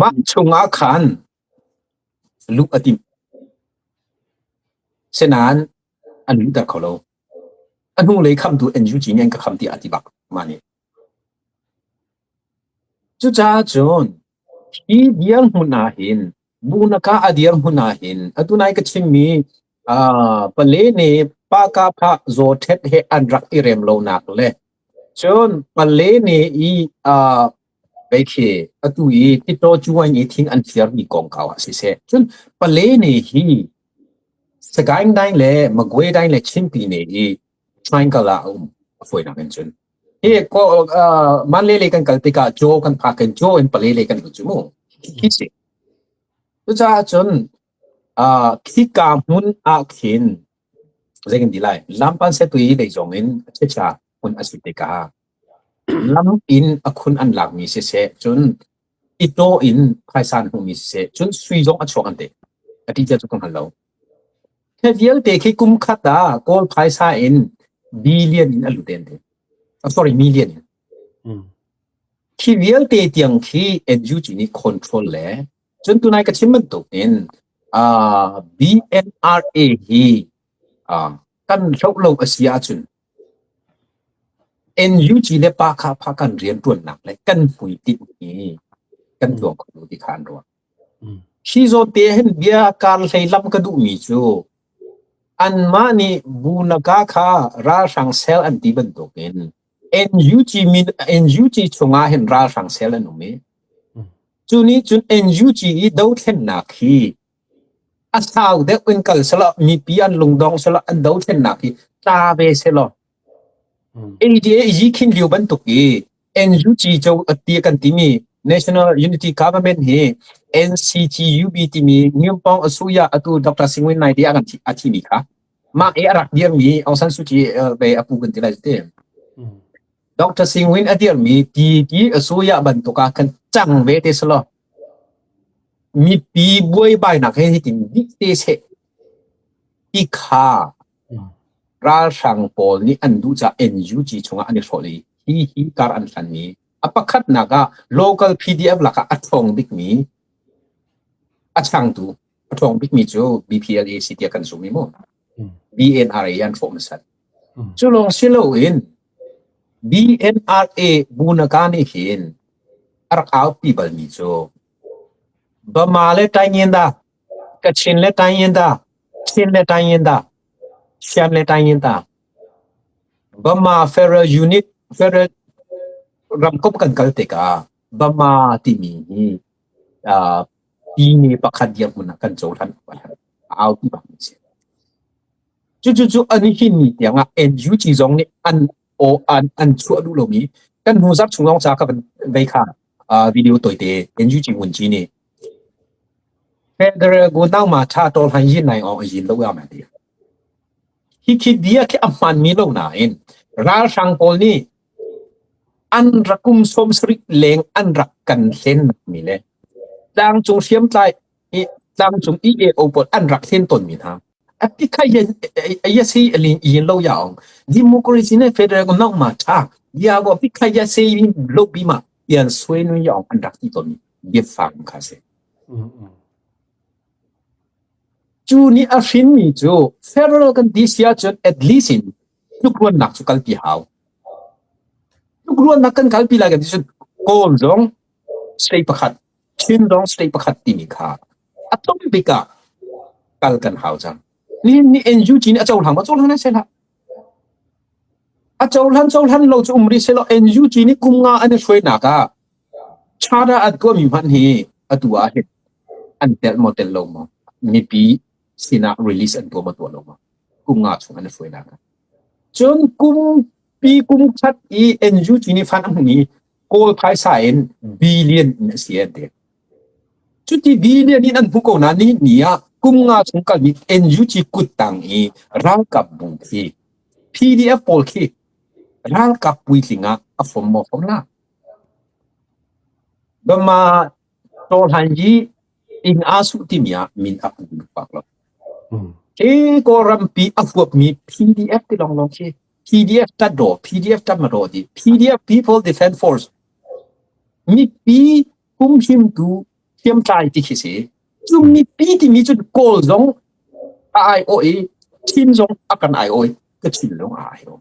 Mah chungah khan luh a timh. Sinain an luhter kho lo. A hnulei khamtu NUG nih an ka kham tiah a ti bak mah nih. Cucaah cun hi dirhmun ah hin Bunaka a dirhmun ah hin atu nai ka chimmi uh, pale nih Pakapha Zawthet he an rak i rem lonak le cun pale nih i uh, Kei khi atu i Titaw cuai i thing an firmi kongkau ah siseh, cun pale ne hi Sagaing daing le Magwe daing le Chinpi ne hi triangle ah a um a fawinak in cun. Hi ko uh, Manle le kan kal tikah Jaw kan phak in Jaw in pale le kan lut cu mu. Khi si. Cucaah cun uh, khika hmun ah khin zei kan ti lai lampan se tui lei zong in a chicha hmun a si tikah Lam in a khun an lakmi siseh, cun i taw in phaisa an hmuhmi siseh, cun sui zong a chuak an ti. A ti cia cu ka hngal lo. Hi vialte khi kum khat ah Kawl phaisa in billion in a lut an ti. Oh, sorry, million in. Khi vialte tiang khi NUG nih control le cun tunai ka chim bantuk in uh, BNRA hi uh, kan hloh lo a si ahcun NUG le Pakha kan rianṭuannak le kan hmuitinh hi kan tuah kho lo ti kha an ruah. Hi zawn te hin bia kar hlei lam ka duhmi cu anmah nih Bunaka kha ralhrang cell an ti bantukin NUG min NUG chungah hin ralhrang cell an um i cu nih cun NUG i dothlennak hi A sau deuh in kal selaw mipi an lungdong selaw an dothlennak hi tla ve selaw ADA yi khin lio bantuk i NUG co ti kan timi National Unity Government hi NCGUB timi Nyumpong Asuya atu Dr. Singwin Nai te a kan a thimi kha mah i a rak dirmi Aung San Suu Kyi ve a pu kan ti lai te Dr. Singwin a dirmi ti ti Asuya bantuk ah kan cang ve te selaw Mipi buaibainak he hitin dih te seh ti kha ralhrang pawl nih an duh caah NUG chungah an i hrawh i hi hi kar an hlanmi a pakhatnak ah local PDF lakah a ṭhawng bikmi a changtu a ṭhawng bikmi cu BPLA si tiah kan zumh i mu BNRA an hrawh hmasat. Cu lawng si loin BNRA Bunaka nih hin a rak aupi balmi cu Bama le Taingyinda, Kachin le Taingyinda, Chin le Taingyinda, Shan le Taingyinda, Bama Federal Unit Federal ramkomh kan kal tikah Bama timi hi uh, pine pakhat dirhmun ah kan cohlan a aupi bak mi si. Cucu cu an hin ni tiang ah NUG zong nih an aw an an chuah duh lomi kan hnu zarh chung lawng ca ka van vei kha video toite NUG ngun nih Federal go nang ma tha tol han yin nai ong yin lo ya ma ti. Hi khi bia khi a hman mi lo nain ralhrang pawl nih an rakum 70 leng an rak kan hlen mi le tlangcung hriamtlai i tlangcung EAO pawl an rak hlen tawn mi hna ati kha yen yasi alin yin lo ya ong democracy ne federal ko nok ma tha ya go pi kha ya se yin lo bi ma yan swe nu ya ong an rak ti tawn mi biafang kha se cu ni a hrin mi cu federal kan ti sia cun at least in tlukruannak cu kalpi hau tlukruannak kan kalpi lai kan ti cun kawl zong state pakhat Chin zong state pakhat timi kha a tum bik ah kal kan hau cang. Nihin ni NUG nih a cohlang ma cohlang na sel hlah. A cohlan cohlan lo cu um rih selaw NUG nih kum nga an i hruainak ah charter an tuahmi hmanh hi atu ah hin an telh maw telh lo maw mipi sinah release an tuah maw tuah lo maw kum nga chung an i hruainak ah. Cun kum pi kum khat i NUG nih fan a hmung i Kawl phaisa in billion in a si an ti. Cuti billion in an hmu ko na ni ni ah kum nga chung kalmi NUG kuttang i ralkap bu khi PDF pawl khi ralkap puitling ah a fom maw fom la? Bama Tawhlan hi inn aa suh timi ah min a pu bak lo. Hi Kawlrampi a huapmi PDF ti lawnglawng khi PDF tat-daw, PDF tat-madaw ti PDF People Defense Force mipi humhimtu hriamtlai ti khi si. Cu mipi timi cu Kawl zong a aiawh i Chin zong a kan aiawh i Kachin zong a aiawh.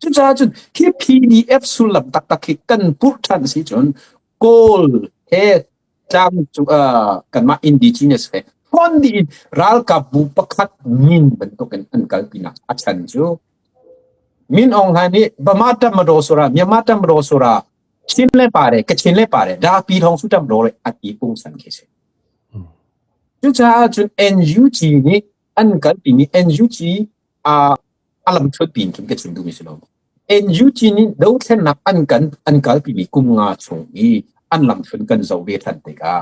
Cucaah cun khi PDF sullam taktak khi kan purh ṭhan si cun Kawl he tlang cu kanmah indigenous he hon dih in ralkapbu pakhat min bantukin an kalpinak a chan cu Min Aung Hlaing nih Bama Tamadaw sura Myanmar Tamadaw sura Chin le pare Kachin le pare da pi thong su tam ro a ti pungsan khi si. Cucaah cun NUG nih an kalpimi NUG a a lamthluat piin cun ka chim duhmi si lo. NUG nih dothlennak an kan an kalpimi kum nga chung i an lamthluan kan zoh ve than tikah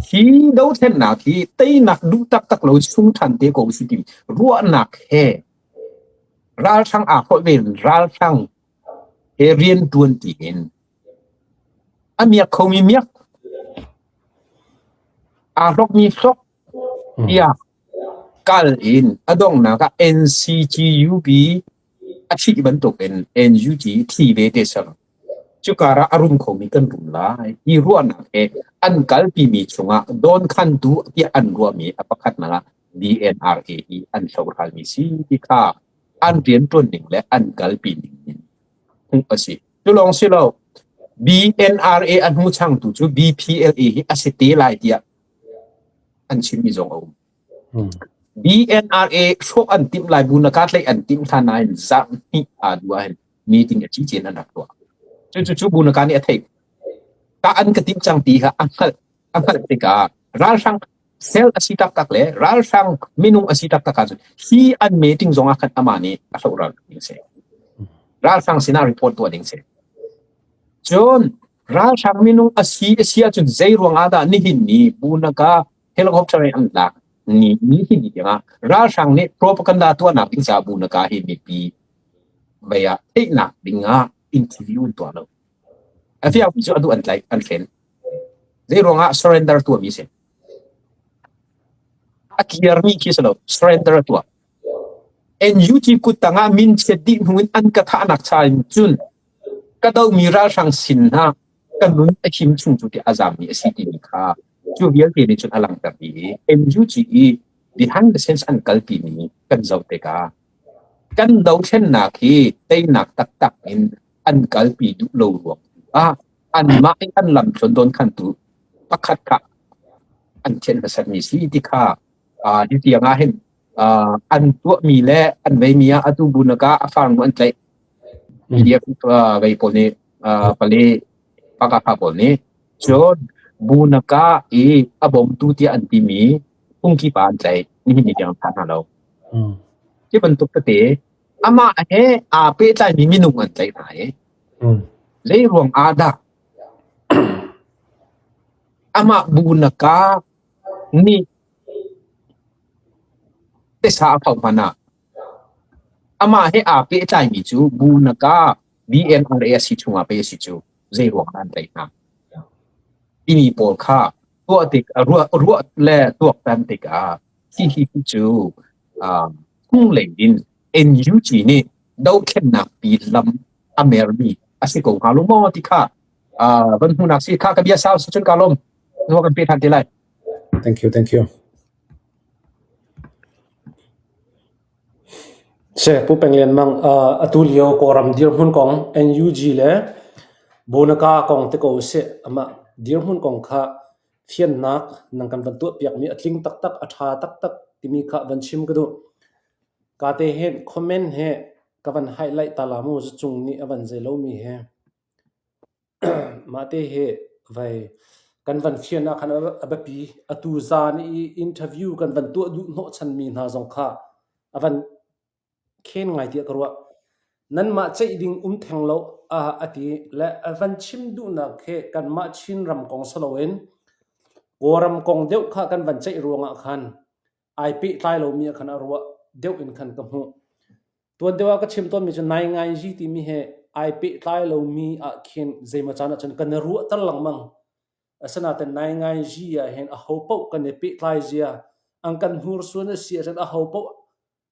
hi dothlennak hi teinak duh taktak lo sung than te ko si ti ruahnak he ralhrang aa holh ve ralhrang he rian tuan ti in a miak khomi miak aa hlokmi hlok tiah kal in a donghnak ah NCGUB a thih bantukin NUG thi ve te ser. Cukar ah a rum khomi kan rum lai ti ruahnak he an kalpimi chungah dawnkhantu tiah an ruahmi a pakhatnak ah DNRA hi an hlohralmi si ti kha an rianṭuan ning le an kalpi ning in hmuh a si. Cu lawng si lo, BNRA a hnu changtu cu BPLA hi a si te lai tiah an chimmi zong a um. BNRA hrawh an timh lai bu na ka tlaih an timh hlan nain zarh hnih aa duh ahhin meeting a cicen an rak tuah. Cucu cu bu na ka nih a theih. Ka an ka timh cang ti kha a hngalh a hngalh tikah ralhrang sel a si taktak le ralhrang minung a si taktak ahcun hi an meeting zong ah khan amah nih a hloh ral ding si. Ralhrang sinah report tuah ding si. Cun ralhrang minung a si a si ahcun zei ruang ah dah nihin ni Bunaka helicopter in an lak ni nihin ni tiangah ralhrang nih propaganda tuahnak ding caah Bunaka hi mipi mei ah theihnak ding ah interview an tuah lo. A fiang cu adu an tlaih an hren. Zei ruangah surrender tuahmi si. A kirmi khi si lo, surrender a tuah. NUG kut tangah min chiat dih hnu in an ka thahnak cha in cun ka domi ralhrang sin hna ka nun a him chung cu ti a zammi a si timi kha cu vialte nih cun a langhter dih i NUG i behind the scenes an kalpi mi kan zoh tikah kan dothlennak hi teinak taktak in an kalpi duh lo ruang ah anmah i an lam tluan dawn khantu pakhat kha an thianh hmasatmi si ti kha hi tiang ah hin an tuahmi le an veimi ah atu bu naka a farnu an tlaih PDF vei pawl nih pale pakapha pawl nih cun bu naka i a bawmtu tiah an timi phungki pa an tlaih nihin ni tiang thah hna lo hi bantuk tete amah he aa pehtlaimi minung an tlaih hna i zei ruang ah dah amah bu naka nih Tisa a pho hmanh ah amah he aa pehtlaimi cu bu naka BNRA a si chungah pei a si cu zei ruang dah an tlaih hna? Timi pawl kha tuah tik ruah ruah le tuaktan tikah hihi cu hnulei in NUG nih dothlennak pi lam a mermi a si ko hnga lo maw ti kha van hmuhnak si kha ka bia sau si cun ka lawm. Nawa kan pe ṭhan te lai. Thank you, thank you. Se Pu Peng Lian Mang uh, atu lio Kawlram dirhmun kong NUG le Bonaka kong te ko sih amah dirhmun kong kha fiannak nang kan van tuah piakmi a tling taktak a tha taktak timi kha van chim ka duh. Ka te he comment he ka van highlight ta la mu zacung nih a van zei lomi he. Mahte hi vei kan van fian ah khan a biapi. Atu zan i interview kan van tuah duh hnawhchanmi hna zong kha a van khen ngai tiah ka ruah. Nanmah ceih ding um theng lo a ti le a van chim duhnak khi kanmah Chinram kong si loin. Kawlram kong deuh kha kan van ceih ruangah khan ai pehtlai lomi ah khan a ruah deuh in khan ka hmuh. Tuan deuh ah ka chim tawnmi cu naingainzi timi he ai pehtlai lomi ah khin zeimaw caan ahcun kan i ruahter lengmang. Asinain naingainzi ah hin aho paoh kan i pehtlai zia, an kan hnursuan a si ahcun aho paoh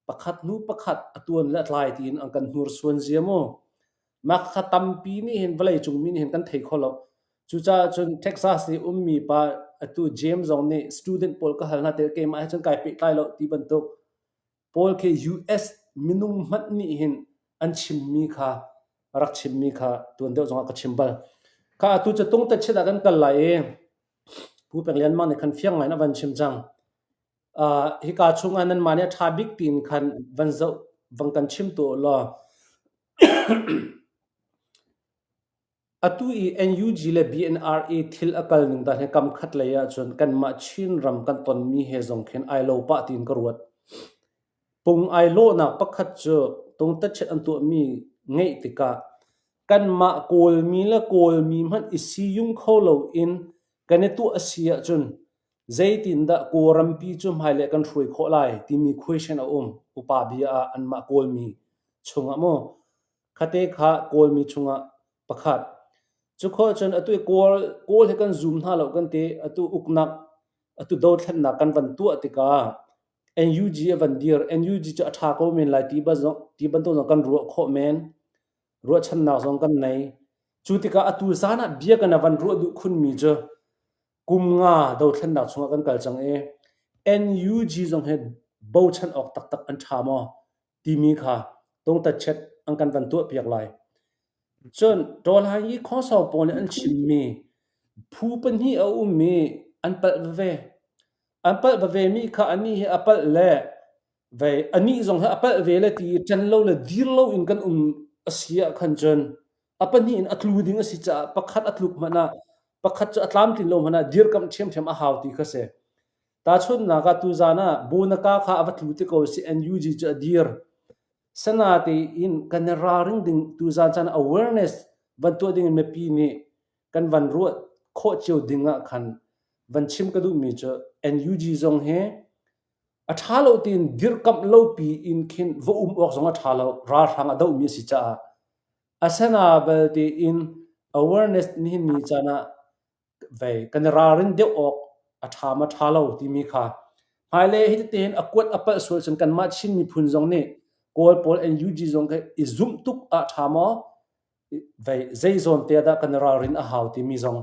pakhat hnu pakhat a tuan le a tlai tiin an kan hnursuan zia mu. Mah kha tampi nih hin vawleicung mi nih hin kan thei kho lo. Cucaah cun Texas i ummi pa atu James zong nih student pawl ka hal hna tikah keimah he cun kai pehtlai lo ti bantuk pawl khi US minung hmanh nih hin an chimmi kha a rak chimmi kha tuan deuh zongah ka chim bal. Kha atu cu tung te chit ah kan kal lai i Pu Peng Lian Mang nih khan fiang ngai in a van chim cang. Hika chungah nanmah nih a ṭha bik tiin khan van zoh van kan chim tuah u law atu i NUG le BNRA thil a kal ning dan hi kam khat lei ahcun kanmah Chinram kan tonmi he zong khin ai lo pah tiin ka ruat. Pung ai lawhnak pakhat cu tungtatchet an tuahmi ngeih tikah kanmah Kawlmi le Kawlmi hmanh i siyung kho loin kan i tuah a si ahcun Zeitindah Kawlrampi cu hmailei kan hruai khawh lai timi question a um. Upa bia ah anmah Kawlmi chungah maw khate kha Kawlmi chungah pakhat. Cu khawh cun atu i Kawl, Kawl hi kan zum hna lo kan ti. Atu uknak, atu dothlennak kan van tuah tikah NUG a van dir. NUG cu a ṭha ko men lai ti, ti bantuk zong kan ruah khawh men. Ruahchannak zong kan nei. Cu tikah atu zan ah bia kan van ruah duh khunmi cu Kum nga dothlennak chungah kan kal cang i NUG zong hi bochan awk taktak an ṭha maw timi kha tungtatchet an kan van tuahpiak lai. Cun Tawlhai i khuasau pawl nih an chimmi phu pahnih a um i an palh veve. An palh vevemi kha anih hi a palh le Vei anih zong hi a palh ve le ti i ṭan lo le dir lo in kan um a si ah khan cun a pahnih in a tlu ding a si caah pakhat a tluk hmanh ah pakhat cu a tlamtlin lo hmanh ah dirkamh ṭhiamṭhiam a hau ti kha si. Tahchunhnak ah tuzaan ah Bonaka kha a va tlu ti ko si NUG cu a dir. Sanatein kan i ralring ding tuzaan caan awareness van tuah ding in mipi nih kan van ruah khawh cio ding ah khan van chim ka duhmi cu NUG zong hi A ṭha lo tiin dirkamh lopi in khin va um awk zong a ṭha lo. Ralhrang a dohmi a si caah. Asana belte in awareness nihin ni caan ah vei kan i ralrin deuh awk a ṭha ma ṭha lo timi kha hmailei hi tete hin a kuat a palh sual cun kanmah Chin miphun zong nih Kawl pawl NUG zong kha i zumh tuk ah ṭha maw vei zei zawn te ah dah kan i ralrin a hau timi zong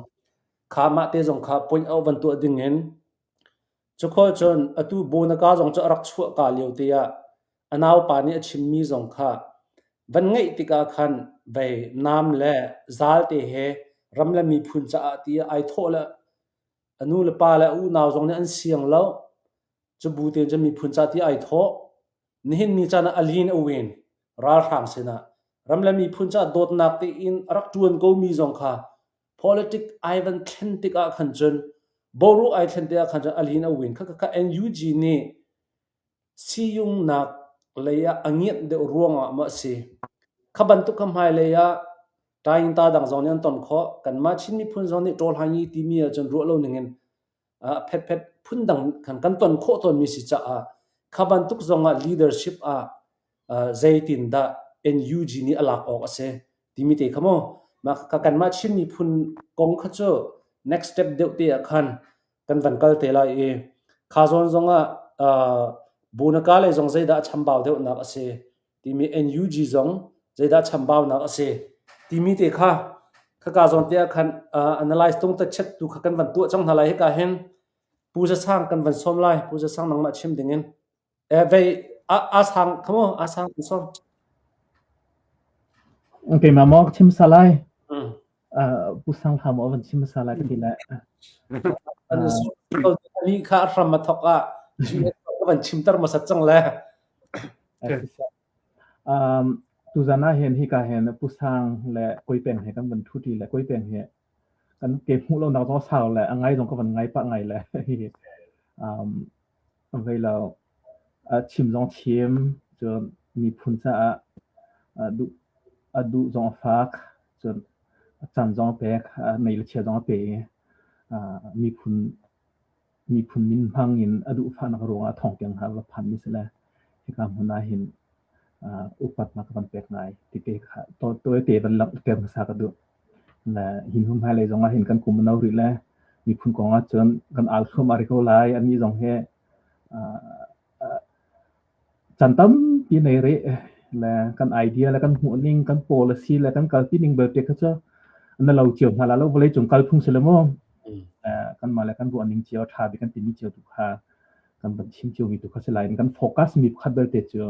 kha mah te zong kha point out van tuah ding in Cukhua cun atu Bonaka zong cu a rak chuahka lio te ah a naupa nih a chimmi zong kha van ngeih tikah khan vei nam le zal te he ram le miphun caah tiah ai thawh le a nu le pa le a unau zong nih an siang lo. Cu bu tein cun miphun ca tiah ai thawh. Nihin ni caan ah a lin a win ralhrang sinah ram le miphun caah dawtnak tein a rak ṭuan komi zong kha Politic ai van thlen tikah khan cun boruak ai thlen tikah khan cun a lin a win. Khakha NUG nih siyungnak lei ah a ngianh deuh ruangah maw a si. Kha bantuk kha hmailei ah Taing-ta dang zong nih an ton khawh. Kanmah Chin miphun zong nih ṭawlhangi timi ahcun ruah lo ningin phetphet phundang kan kan ton khawh tawnmi si caah kha bantuk zongah leadership ah zeitindah NUG nih a lak awk a si timi te kha mu mah kha kanmah Chin miphun kong kha cu next step deuh te ah khan kan van kal te lai i kha zawn zongah Bunaka lei zong zeidah a chambau deuhnak a si timi NUG zong zeidah chambaunak a si timi te kha khaka zawn te ah khan analyze tung ta chet tu kha kan van tuah cang hna lai hika hin Pu Za Sang kan van sawm lai Pu Za Sang nangmah chim ding in eh vei a a sang come on a sang kan sawm Keimah maw ka chim sa lai? Pu Sang Hla maw van chim sa lai ka ti lai. Ani kha a hram a thok ah ka van chimter hmasat cang le. Um, tuzan ah hin hika hin Pu Sang le Koi Peng he kan van thu ti le Koi Peng he kan ke hmuh lo nak zong sau le a ngai zong ka van ngai pah ngai le um, vei lo chim zong chim cun miphun caah duh a duh zong a fak cun a can zong a pek mei le chia zong a pe i miphun. miphun min hmang in a duhfahnak ruangah thong tiang hna va phanmi si le hika hmun ah hin upatnak ka van pek ngai tite kha tawite van langhter hmasa ka duh. Le hi hnu hmailei zong ah hin kan kum a no rih le miphun kong ah cun kan al thluahmah rih ko lai. Anih zong hi Chan tampi nei rih le kan idea le kan hmuhning, kan policy le kan kalpi ning belte kha cu na lo cio hna la lo vawleicung kalphung si le mu. Kanmah le kan ruahning cio a ṭha bik kan timi cio tu kha kan van chim cio mi tu kha si lai in kan focus mi pakhat belte cu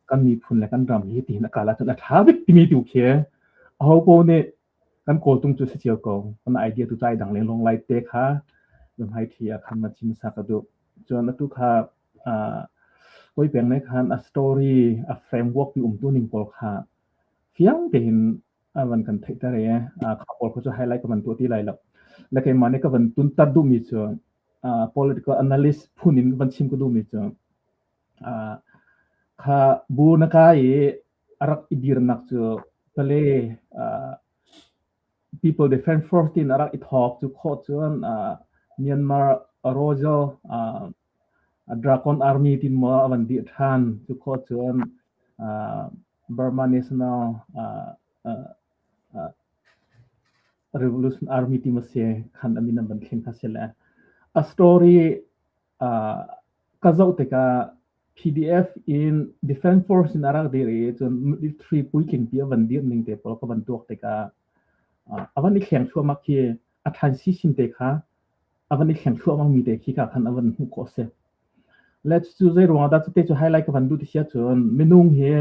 kan miphun le kan ram hi tihin a kal ahcun a ṭha bik timi tu khi aho paoh nih kan kawltung cu si cio ko. Kan idea tu cai dang lenglong lai te kha hmaithli ah khan ma chim sa ka duh. Cun atu kha Kawi peng nih khan a story, a framework ti umtu ning pawl kha fiang tein a van kan theihter i kha pawl kha cu highlight ka van tuah ti lai lo. Le keimah nih ka van tunter duhmi cu political analyst phun in van chim ka duhmi cu kha bu na kai i a rak i dirnak cu pale People Defence Force tiin a rak i thawk. Cu khawh cun Myanmar Royal Dragon Army tin maw a van dirh ṭhan. Cu khawh cun Burma National Revolution Army ti maw si khan a min an van thlen kha si le. A story ka zoh tikah PDF in Defence Force in a rak dir i cun military puitling pi a van dir ning te pawl ka van tuak tikah a van i thleng thluahmah khi a transition te kha a van i thleng thluahmah mi te khi ka khan a van hmuh khawh si. Le cu zei ruangah dah cute cu highlight ka van duh ti sia cun minung hi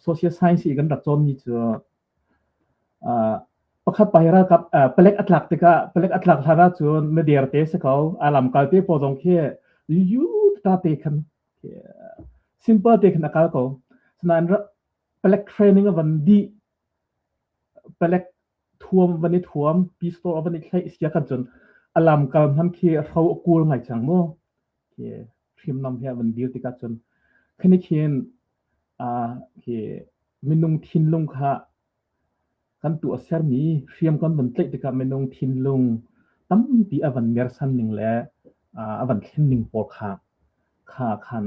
social science i kan rak cawnmi cu Pakhat pa hi ralkap palek a tlak tikah palek a tlak hlan ahcun mider te si ko. A lamkal te pawl zong khi yu ta te khan simple te khan a kal ko. Sinain palek training a van dih palek thuam van i thuam pistol a van i thlaih sia kan cun a lamkal hman khi hro a kul ngai cang mu. Khi hriamnam he a van dir tikah cun khini khin khi minung thinlung kha kan tuahsermi hriam kan van tlaih tikah minung thinlung tampi a van mersan ning le a van thlen ning pawl kha kha khan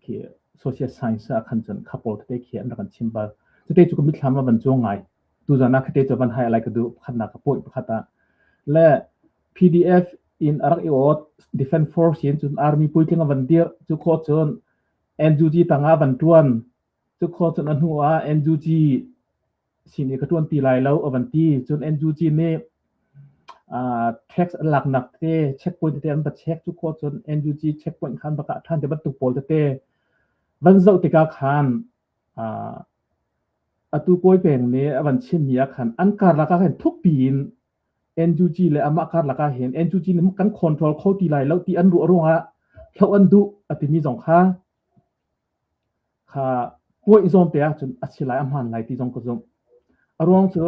khi social science ah khan cun kha pawl tete khi an rak kan chim bal. Cute cu ka mitthlam a van cuang ngai. Tuzan ah khate cu van hai lai ka duh pakhatnak ka pawi pakhat ah. Le PDF in a rak i awt Defense Force in cun Army puitling a van dir cu khawh cun NUG tangah van ṭuan. Cu khawh cun a hnu ah NUG sin i ka ṭuan ti lai lo a van ti. Cun NUG nih uh, tax an laknak te checkpoint tete an va check cu khawh cun NUG checkpoint khan va kah ṭhan te bantuk pawl tete van zoh tikah khan uh, atu kawi peng nih a van chimmi ah khan an karlak ah khan thukpi in NUG le amah karlak ah hin NUG nih kan control kho ti lai lo ti an ruah ruangah hloh an duh a timi zong kha kha puaih zawn te ahcun a si lai a hmaan lai ti zong ka zumh. A ruang cu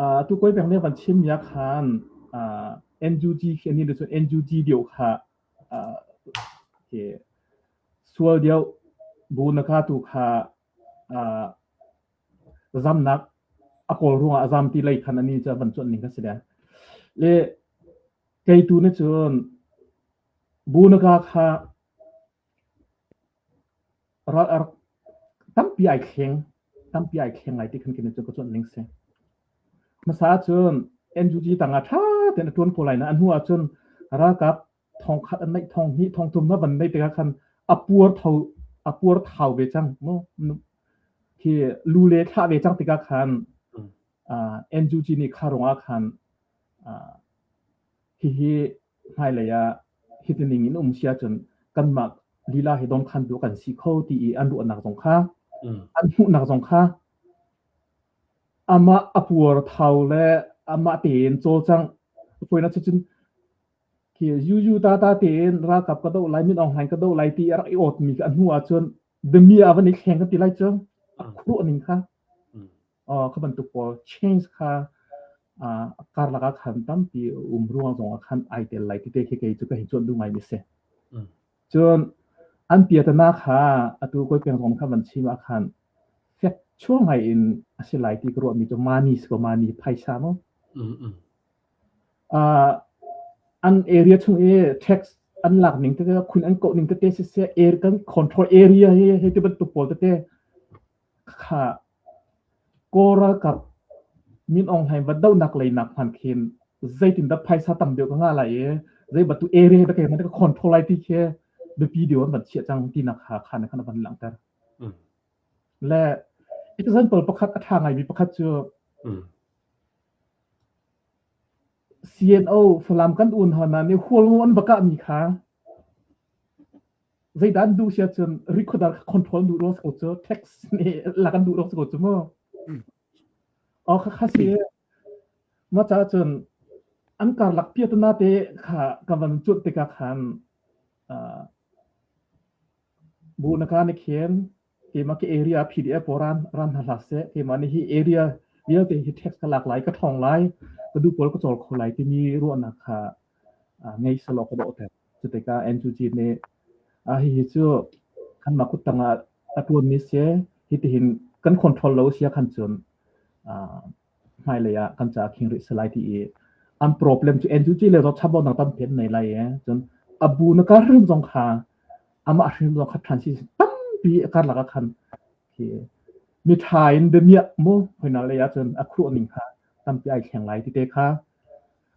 uh, tu koi peng nih kan chim mi ah khan uh, NUG khi ani cun NUG deuh kha uh, khi sual deuh bu na kha tu kha uh, zamnak a kawl ruangah a zam ti lei khan ani cu van cuanh ning kha si le. Le kei tu nih cun bu na ka kha ral a rak tampi ai thleng tampi ai thleng lai ti khan khin cu ka cuanh ning si. Hmasa cun NUG tangah ṭha tein a ṭuan ko lai na a hnu ah cun ralkap thong khat an neih thong hnih thong thum na van neih tikah khan a puar tho a puar thau ve cang mu khi lu le thlah ve cang tikah khan uh, NUG nih kha rungah khan uh, hihi hmailei ah hiti ning in um si ahcun kanmah lila hi dawnkhantu kan si kho ti i an ruahnak zong kha an hmuhnak zong kha amah a puar thau le amah tein cawlcangh fawinak cucun khi yuyu ta ta tein ralkap ka doh lai Min Aung Hlaing ka doh lai ti a rak i awtmi kha a hnu ahcun dami ah van i thleng kan ti lai cu a khuruah ning kha kha bantuk pawl change kha karlak ah khan tampi um ruang zong ah khan ai tel lai ti te khi kei cu ka hei cuanh duh ngai mi si. Cun an piatana kha atu koi peng zong kha van chim ah khan fek chuang ngai in a si lai ti ka ruah mi cu mani si ko mani phaisa mo. An area chung i tax an lak ning tete khun an koh ning tete siseh air kan control area hi hei ti bantuk pawl tete kha Kawl ralkap Min Aung Hlaing va dohnak lei nak hmanh khin zeitindah phaisa tam deuh ka ngah lai i zei bantuk area dah keimah nih ka control lai ti khi biapi deuh an van chiah cang tinak kha khan khan a van langhter. Le example pakhat a ṭha ngaimi pakhat cu CNO Falam kan un hna nih Hualngo an va kahmi kha zeidah an duh si ahcun rikhuadar kha control an duh ruang si ko cu tax nih lak an duh ruang si ko cu mu. Aw kha kha si mah caah cun an karlak piatana te kha ka van cuanh tikah khan uh, bu na ka nih khin keimah ka area PDF pawl ran ran hna hlah seh keimah nih hi area vialte hi tax ka lak lai ka ṭhawng lai ka duh pawl ka cawl kho lai timi ruahnak kha ngei selaw ka dawhter. Cu tikah NUG nih hihi cu kanmah kuttang ah a ṭuanmi si hitihin kan control lo si ahkhan cun hmailei ah kan caah khing rih si lai ti i an problem cu NUG le zong chambaunak tampi an nei lai i cun a bu na kar hrim zong kha amah hrim zong kha transition tampi a karlak ah khan khi miṭha in biamiah mu hoina lei ah cun a khuh ning kha tampi ai thleng lai ti te kha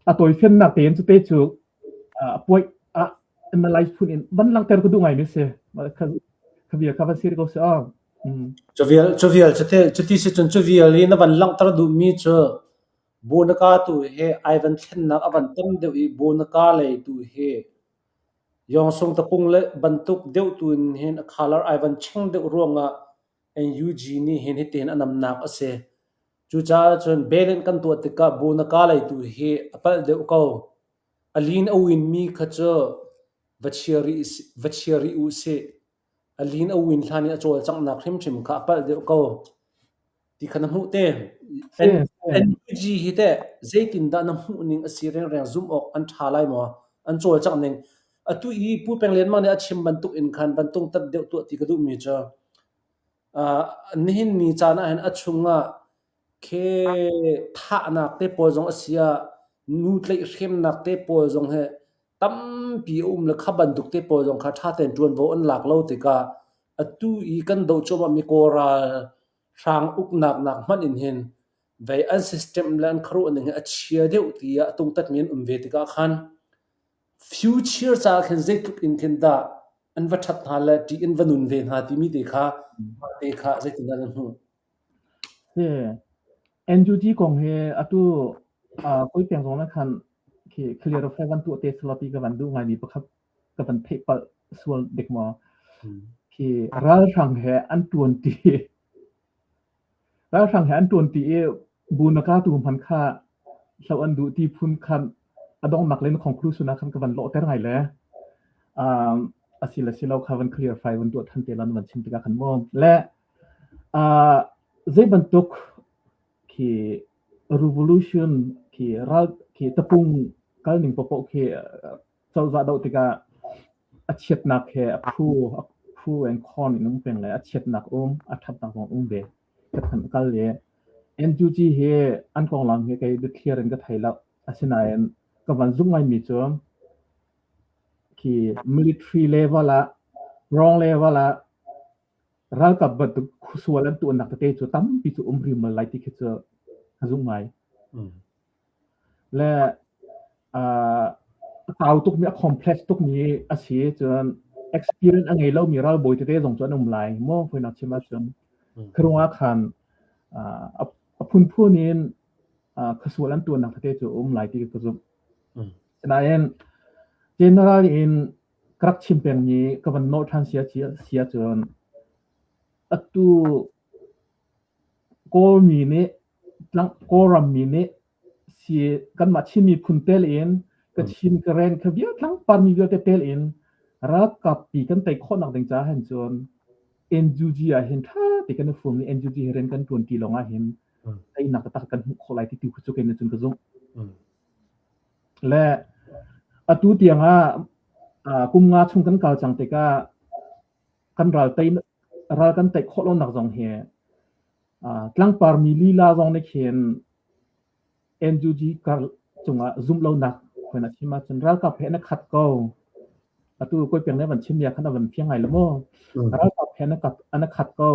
a tawifiannak tein cu te cu puai ah analyze phun in van langhter ka duh ngai mi si kha bia kha van sir ko si aw. Cuvial cuvial cuti cuti si cun cuvial i na van langhter duhmi cu Bunaka tu hi ai van thlennak a van tam deuh i Bunaka lei tu hi Yawngsung tapung le bantuk deuh tu in hin a color ai van cheng deuh ruangah NUG nih hin hitihin a namnak a si. Cucaah cun belen kan tuah tikah Bunaka lei tu hi a palh deuh ko. A lin a uinmi kha cu va chia rih va chia rih u sih. A lin a uin hlan i a cawlcanghnak hrimhrim kha a palh deuh ko ti kha na hmuh te. NUG hi teh zeitindah na hmuh ning a si rengreng zumh awk an ṭha lai maw? An cawlcangh ning. Atu i Pu Peng Lian Mang nih a chim bantuk in khan van tungtat deuh tuah ti ka duhmi cu nihin ni caan ah hin a chungah Khi thahnak te pawl zong a si ah nu tlaihhremnak te pawl zong hi tampi a um le kha bantuk te pawl zong kha ṭha tein ṭuanvo an lak lo tikah atu i kan doh cuahmahmi Kawl ralhrang uknak nak hmanh in hin vei an system le an khuaruah ning hi a chia deuh tiah a tungtatmi an um ve tikah khan future caah khin zeitluk in khin dah an va ṭhat hna le ṭih in va nun ve hna timi te kha mah te kha zeitindah nan hmuh? Si. NUG kong hi atu kawi peng zong na khan khi clarify van tuah te selaw ti ka van duh ngaimi pakhat ka van theih palh sual dik maw? Khi ralhrang he an tuan ti ralhrang he an tuan ti i bu na ka tu hman kha hloh an duh ti phun khan a donghnak le na conclusion ah khan ka van lawhter ngai le um, asi le si lo kha van clarify van tuah than te lan van chim tikah khan mu le Zei bantuk khi revolution khi ral khi tapung kalning paohpaoh khi cozah doh tikah a chiatnak he a phu a phu and con in um peng le a chiatnak um a ṭhatnak zong um ve. Ka than kal i NUG hi an konglam hi kei biathliar in ka thei lo. Asinain ka van zumh ngaimi cu khi military level ah wrong level ah Ralkap bantuk khuasual an tuahnak tete cu tampi cu um rimal lai ti khi cu ka zumh ngai. Le uh, a kau tukmi, a complex tukmi a si cun experience a ngei lomi ralbawi tete zong cu an um lai maw hoinak chim ahcun. Kharung ah khan uh, a phunphun in uh, khuasual an tuahnak tete cu um lai ti ka zumh. Sinain general in Ka rak chim pengmi ka van nawh ṭhan si ahcun atu Kawlmi nih Kawlram mi nih si kanmah Chin miphun tel in Kachin, Karen kha vial tlangpar mi vialte tel in ralkap pi kan tei khawhnak ding caah hin cun NUG ah hin ṭha te kan i fum i NUG he rian kan ṭuan ṭi lawng ah hin teinak taktak kan hmuh khawh lai ti tu khu cu kei nih cun ka zumh. Le atu tiang ah kum nga chung kan kal cang tikah kan ral tei ral kan tei khawh lonak zong hi tlangpar mi lila zong nih khin NUG kar cungah zumh lonak Khoi na chim ahcun ralkap he na khat ko. Atu koi peng ne van chim ya khan a van fiang ngai lo mu. Ralkap he na kat ana khat ko.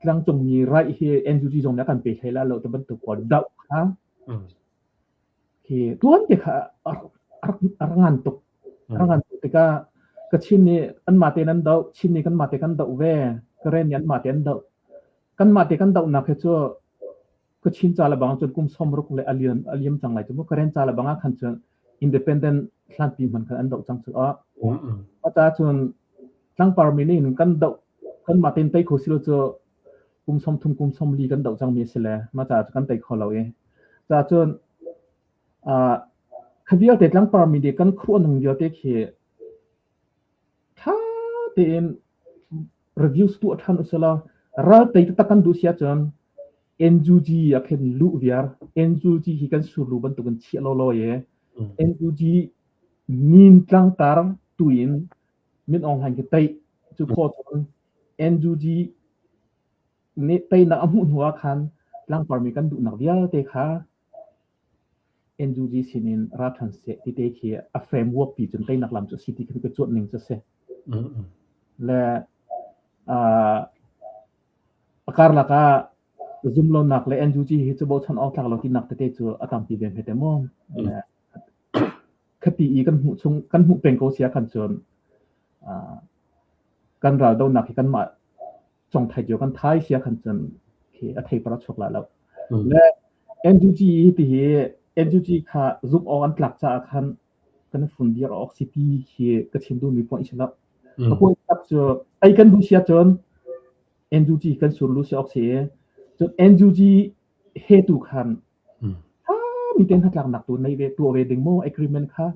Tlangcung mi right hi NUG zong nih a kan pe hlei la lo te bantuk pawl doh kha. Hi tuan te kha a rak a rak ngan tuk. A rak ngan tuk tikah Kachin nih anmah tein an doh, Chin nih kanmah te kan doh ve, Karen nih anmah te an doh. Kanmah te kan dohnak hi cu Kachin ca le bang cun kum 60 le a liam a liam cang lai cu mu. Karen ca le bang ah khan cun independent hlanpi hmanh khan an doh cang cu ah. Ata cun tlangpar mi nih kan doh kanmah tein tei kho si lo cu kum 30 kum 40 kan doh cangmi a si le mah caah cu kan tei kho lo i. Ca cun kha vialte tlangpar mi nih kan khuah ning vialte khi ṭha tein reviews tuah ṭhan usila ral tei taktak kan duh si ahcun NUG ah khin luh viar NUG hi kan surlu bantukin chiah lawlaw i NUG min tlangtar tuin Min Aung Hlaing khi tei cu khawh cun NUG nih teinak a hmuh hnu ah khan tlangparmi kan duhnak vialte kha NUG sinin ra ṭhan seh ti te khi a framework pi cun teinak lam cu a si ti khi ka cuanh ning cu a si. Le uh, a karlak ah zumlonak le NUG hi cu bochan awk tlak lo tinak tete cu a tampi ve hme te mu. Khati i kan hmuh chung kan hmuh peng ko sia khan cun uh, kan ral donak hi kanmah cong thai cio kan thai sia khan cun khi a thei par a chuak la lo. Le NUG ti hi NUG kha zumh awk an tlak caah khan kan fun dir awk si ti khi ka chim duhmi point si lo. Ka point tak cu ei kan duh sia cun NUG kan sur lu si awk si cun NUG he tu khan mi ten hnatlaknak tu nei ve tuah ve ding maw agreement kha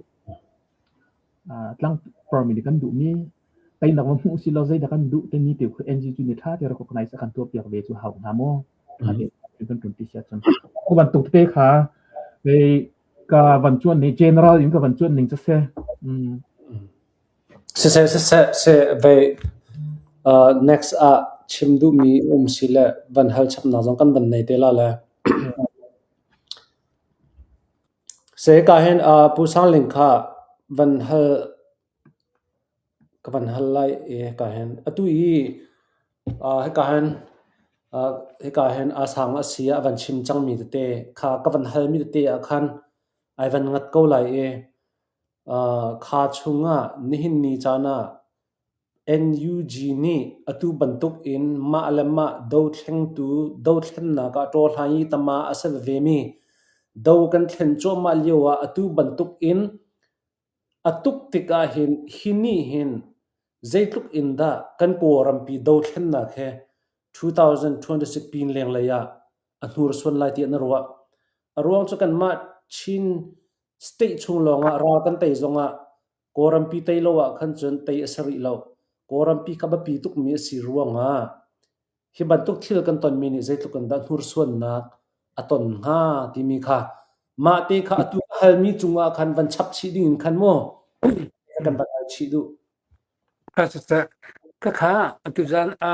tlang permit kan duh mi teinak va hmuh si lo zeidah kan duh timi te khu NGG nih tha te recognize kan tuah piak ve cu hau hnga maw tha te kan tun ti sia cun ku bantuk te kha ve ka van chuan ni general in ka van chuan ning cha se Siseh siseh seh vei next ah chim duhmi um si le van hal chapnak zong kan van nei te la le. Seh hika hin Pu Sang Ling kha van hal ka van hal lai i hika hin atu i hika hin hika hin a sang a si ah a van chim cangmi tete kha ka van halmi tete ah khan ai van ngat ko lai i Kha chungah nihin ni caan ah NUG nih atu bantukin mah le mah dothlengtu dothlennak ah ṭawhhlang i tama a si vevemi do kan thlen cuahmah lio ah atu bantukin a tuk tik ahhin hi nih hin zeitluk in dah kan Kawlrampi dothlennak he 2026 pin lenglei ah a hnursuan lai tiah na ruah? A ruang cu kanmah Chin State chung lawngah ral kan tei zongah Kawlrampi tei lo ah khan cun tei a si rih lo. Kawlrampi kha biapi tukmi a si ruangah hi bantuk thil kan tonmi nih zeitluk in dah hnursuannak a ton hnga timi kha mah te kha atu ka halmi cungah khan van chap chih ding in khan mu kan van hal chih duh. Ka siseh, ka kha atu zan a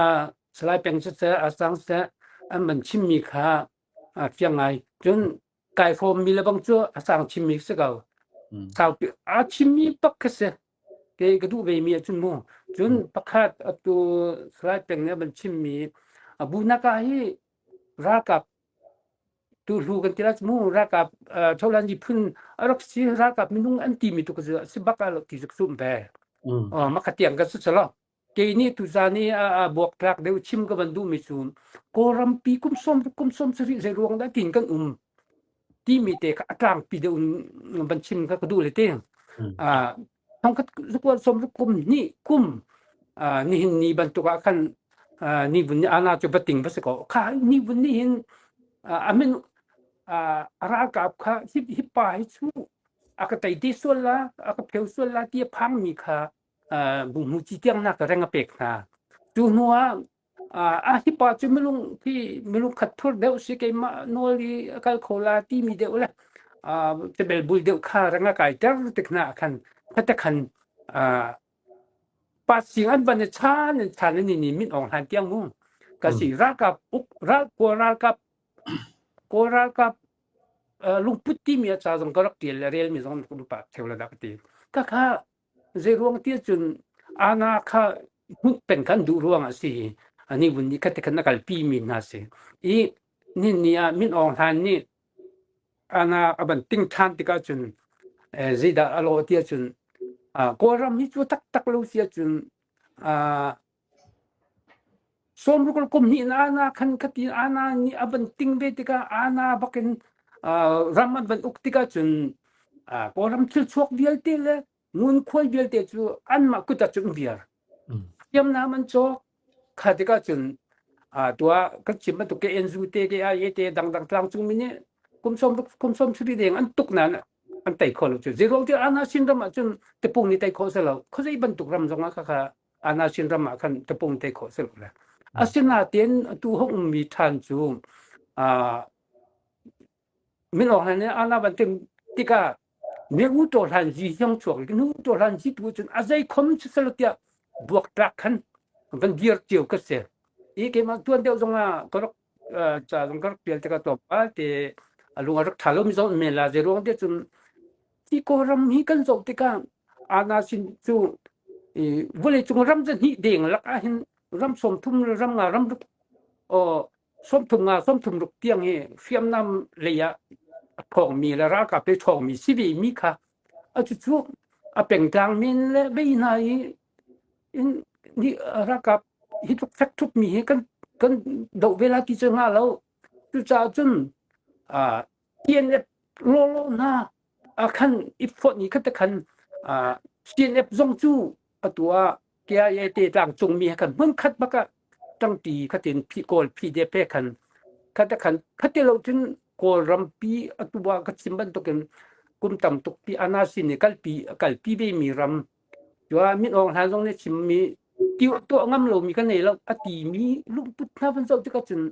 Salai Peng siseh, a sang siseh an van chimmi kha a fiang ngai. Cun kai hrawmmi le bang cu a sang chimmi si ko. Saupi a chimmi bak khi si. Ke ka duh ve mi ahcun mu. Cun pakhat atu Salai Peng nih a van chimmi abu naka hi ralkap tuhlu kan ti lai mu ralkap tholan miphun a rak si ralkap minung an ti mi tu ka si bak ah ti cu sum ve. Mah tiang ka su chalo. Kei nih tuzan i a buaktlak deuh chim ka van duhmi cu Kawlrampi kum sawm kum sawm sarih zei ruang dah tiin kan um timi te kha a tlangpi deuh in van chim kha ka duh le te. Thongkhat zakual sawm kum hnih kum nihin ni bantuk ah khan ni vun ni ana cu bating va si ko kha ni vun ni hin a min a ralkap kha hi hi pa hi chu a ka tei te sual la a ka pheu sual la ti a phangmi kha buhmuci tiang nak reng a pek hna. Cu hnu ah a hi pa cu minung khi minung khat thur deuh si keimah nawl i a kal kho la timi deuh le cebel bul deuh kha reng a kai ter tik hna khan khate khan pa sing an van i chan in chan in ni min ong hlan tiang mu ka si ralkap uk ral kawl ralkap kawl ralkap. lungput timi a ca zong ka rak ṭial le relmi zong um pah ṭheo le dah ka ti. Khakha zeiruang ti ahcun ana kha hmuh peng kha an duh ruangah a si. Ani vun nih khat khan a kalpi mi hna si. I nin ni ah Min Aung Hlaing nih ana a van ting ṭhan tikah cun zeidah a lawh ti ahcun Kawlram hi cu taktak lo si ahcun Sawmruk le kum hnih in ana khan khati ana nih a van ting ve tikah ana bakin ram an van uk tikah cun Kawlram thil chuak vialte le ngunkhuai vialte cu anmah kut ah cun viar. Hriamnam an cawk. Kha tikah cun tuah kan chim bantuk ke NZU te ke IA te dangdang tlangcung mi nih kum 60 kum 70 deng an tuk nain an tei kho lo cu. Zeiruang tiah ana sin ram ah cun tapung nih tei khawh si lo. Khuazei bantuk ram zong ah khakha ana sin ram ah khan tapung tei khawh si lo le. Asinain atu hong ummi ṭhan cu Min Aung Hlaing nih ana van tim tikah ne u ṭaw hlan zi hiang chuak i nu ṭaw hlan zi tu cun a zei khom siselo tiah buaktlak khan van dir cio ka si. I keimah tuan deuh zongah ka rak ca zong ka rak pial tikah tlawmpal te a lung a rak ṭha lomi zong men la zei ruang te cun hi Kawlram hi kan zoh tikah ana sin cu vawleicung ram zahnih deng lak ah hin ram 30 le ram nga ram ruk 30 nga 36 tiang hi hriamnam lei ah a ṭhawngmi le ralkap lei ṭhawngmi si ve mi kha a cucu a pengtlang men le vei hna i in ni ralkap hi tluk fek ṭhup mi hi kan kan doh ve la ti cu nga lo cucaah cun TNF lawlaw hna khan i fonh i khat khan CNF zong cu atu ah KIA te tlangcung mi he khan hmunkhat bak ah ṭangṭi khatin phi kawl phi de pe khan khat khan khati lo cun Kawlrampi atu ah ka chim bantukin kum tam tuk pi ana sin i kalpi kalpi ve mi ram Cua Min Aung Hlaing zong nih chimmi ti tuah ngam lomi ka nei lo a timi lungput hna van zoh tikah cun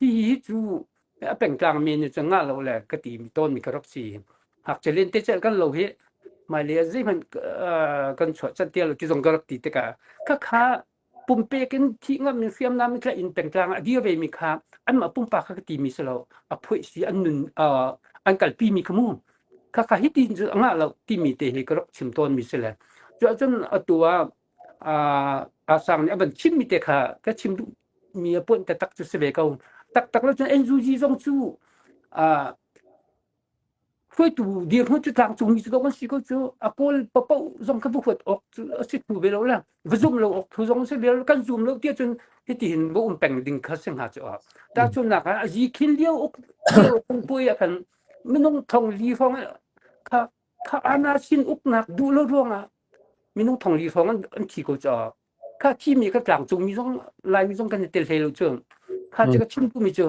hihi cu a pengtlang mi nih cun ngah lo le ka ti tawnmi ka rak si. Ngakchia len te celh kan lo hi hmailei ah zeihmanh kan chuah cat ti lo ti zong ka rak ti tikah khakha pumpek in thih ngam in hriamnam in tlaih in pengtlang ah a dir ve mi kha anmah pumpak kha ka ti mi si lo a phoih si an nun an kalpi mi kha mu khakha hi ti cu a ngah lo timi te hi ka rak chim tawn mi si le cu ahcun atu ah asang nih a van chim mi te kha ka chim duh mi a puan taktak cu si ve ko taktak lo cun NUG zong cu Hruaitu dirhmun cu tlangcungmi cu dawh an si ko cu. A kawl paoh zong kha va huat awk cu a si thu ve lo le va zum lo awk thu zong a si ve lo. Kan zum lo tiah cun hitihin va um peng ding kha si hnga cu. Tahchunhnak ah a zi khin lio uk lio puai ah khan minung thong li hrawng kha kha ana sin uknak duh lo ruangah minung thong li hrawng an thi ko caah Kha thimi kha tlangcungmi zong Laimi zong kan i tel hlei lo cu. Kha cu ka chim duhmi cu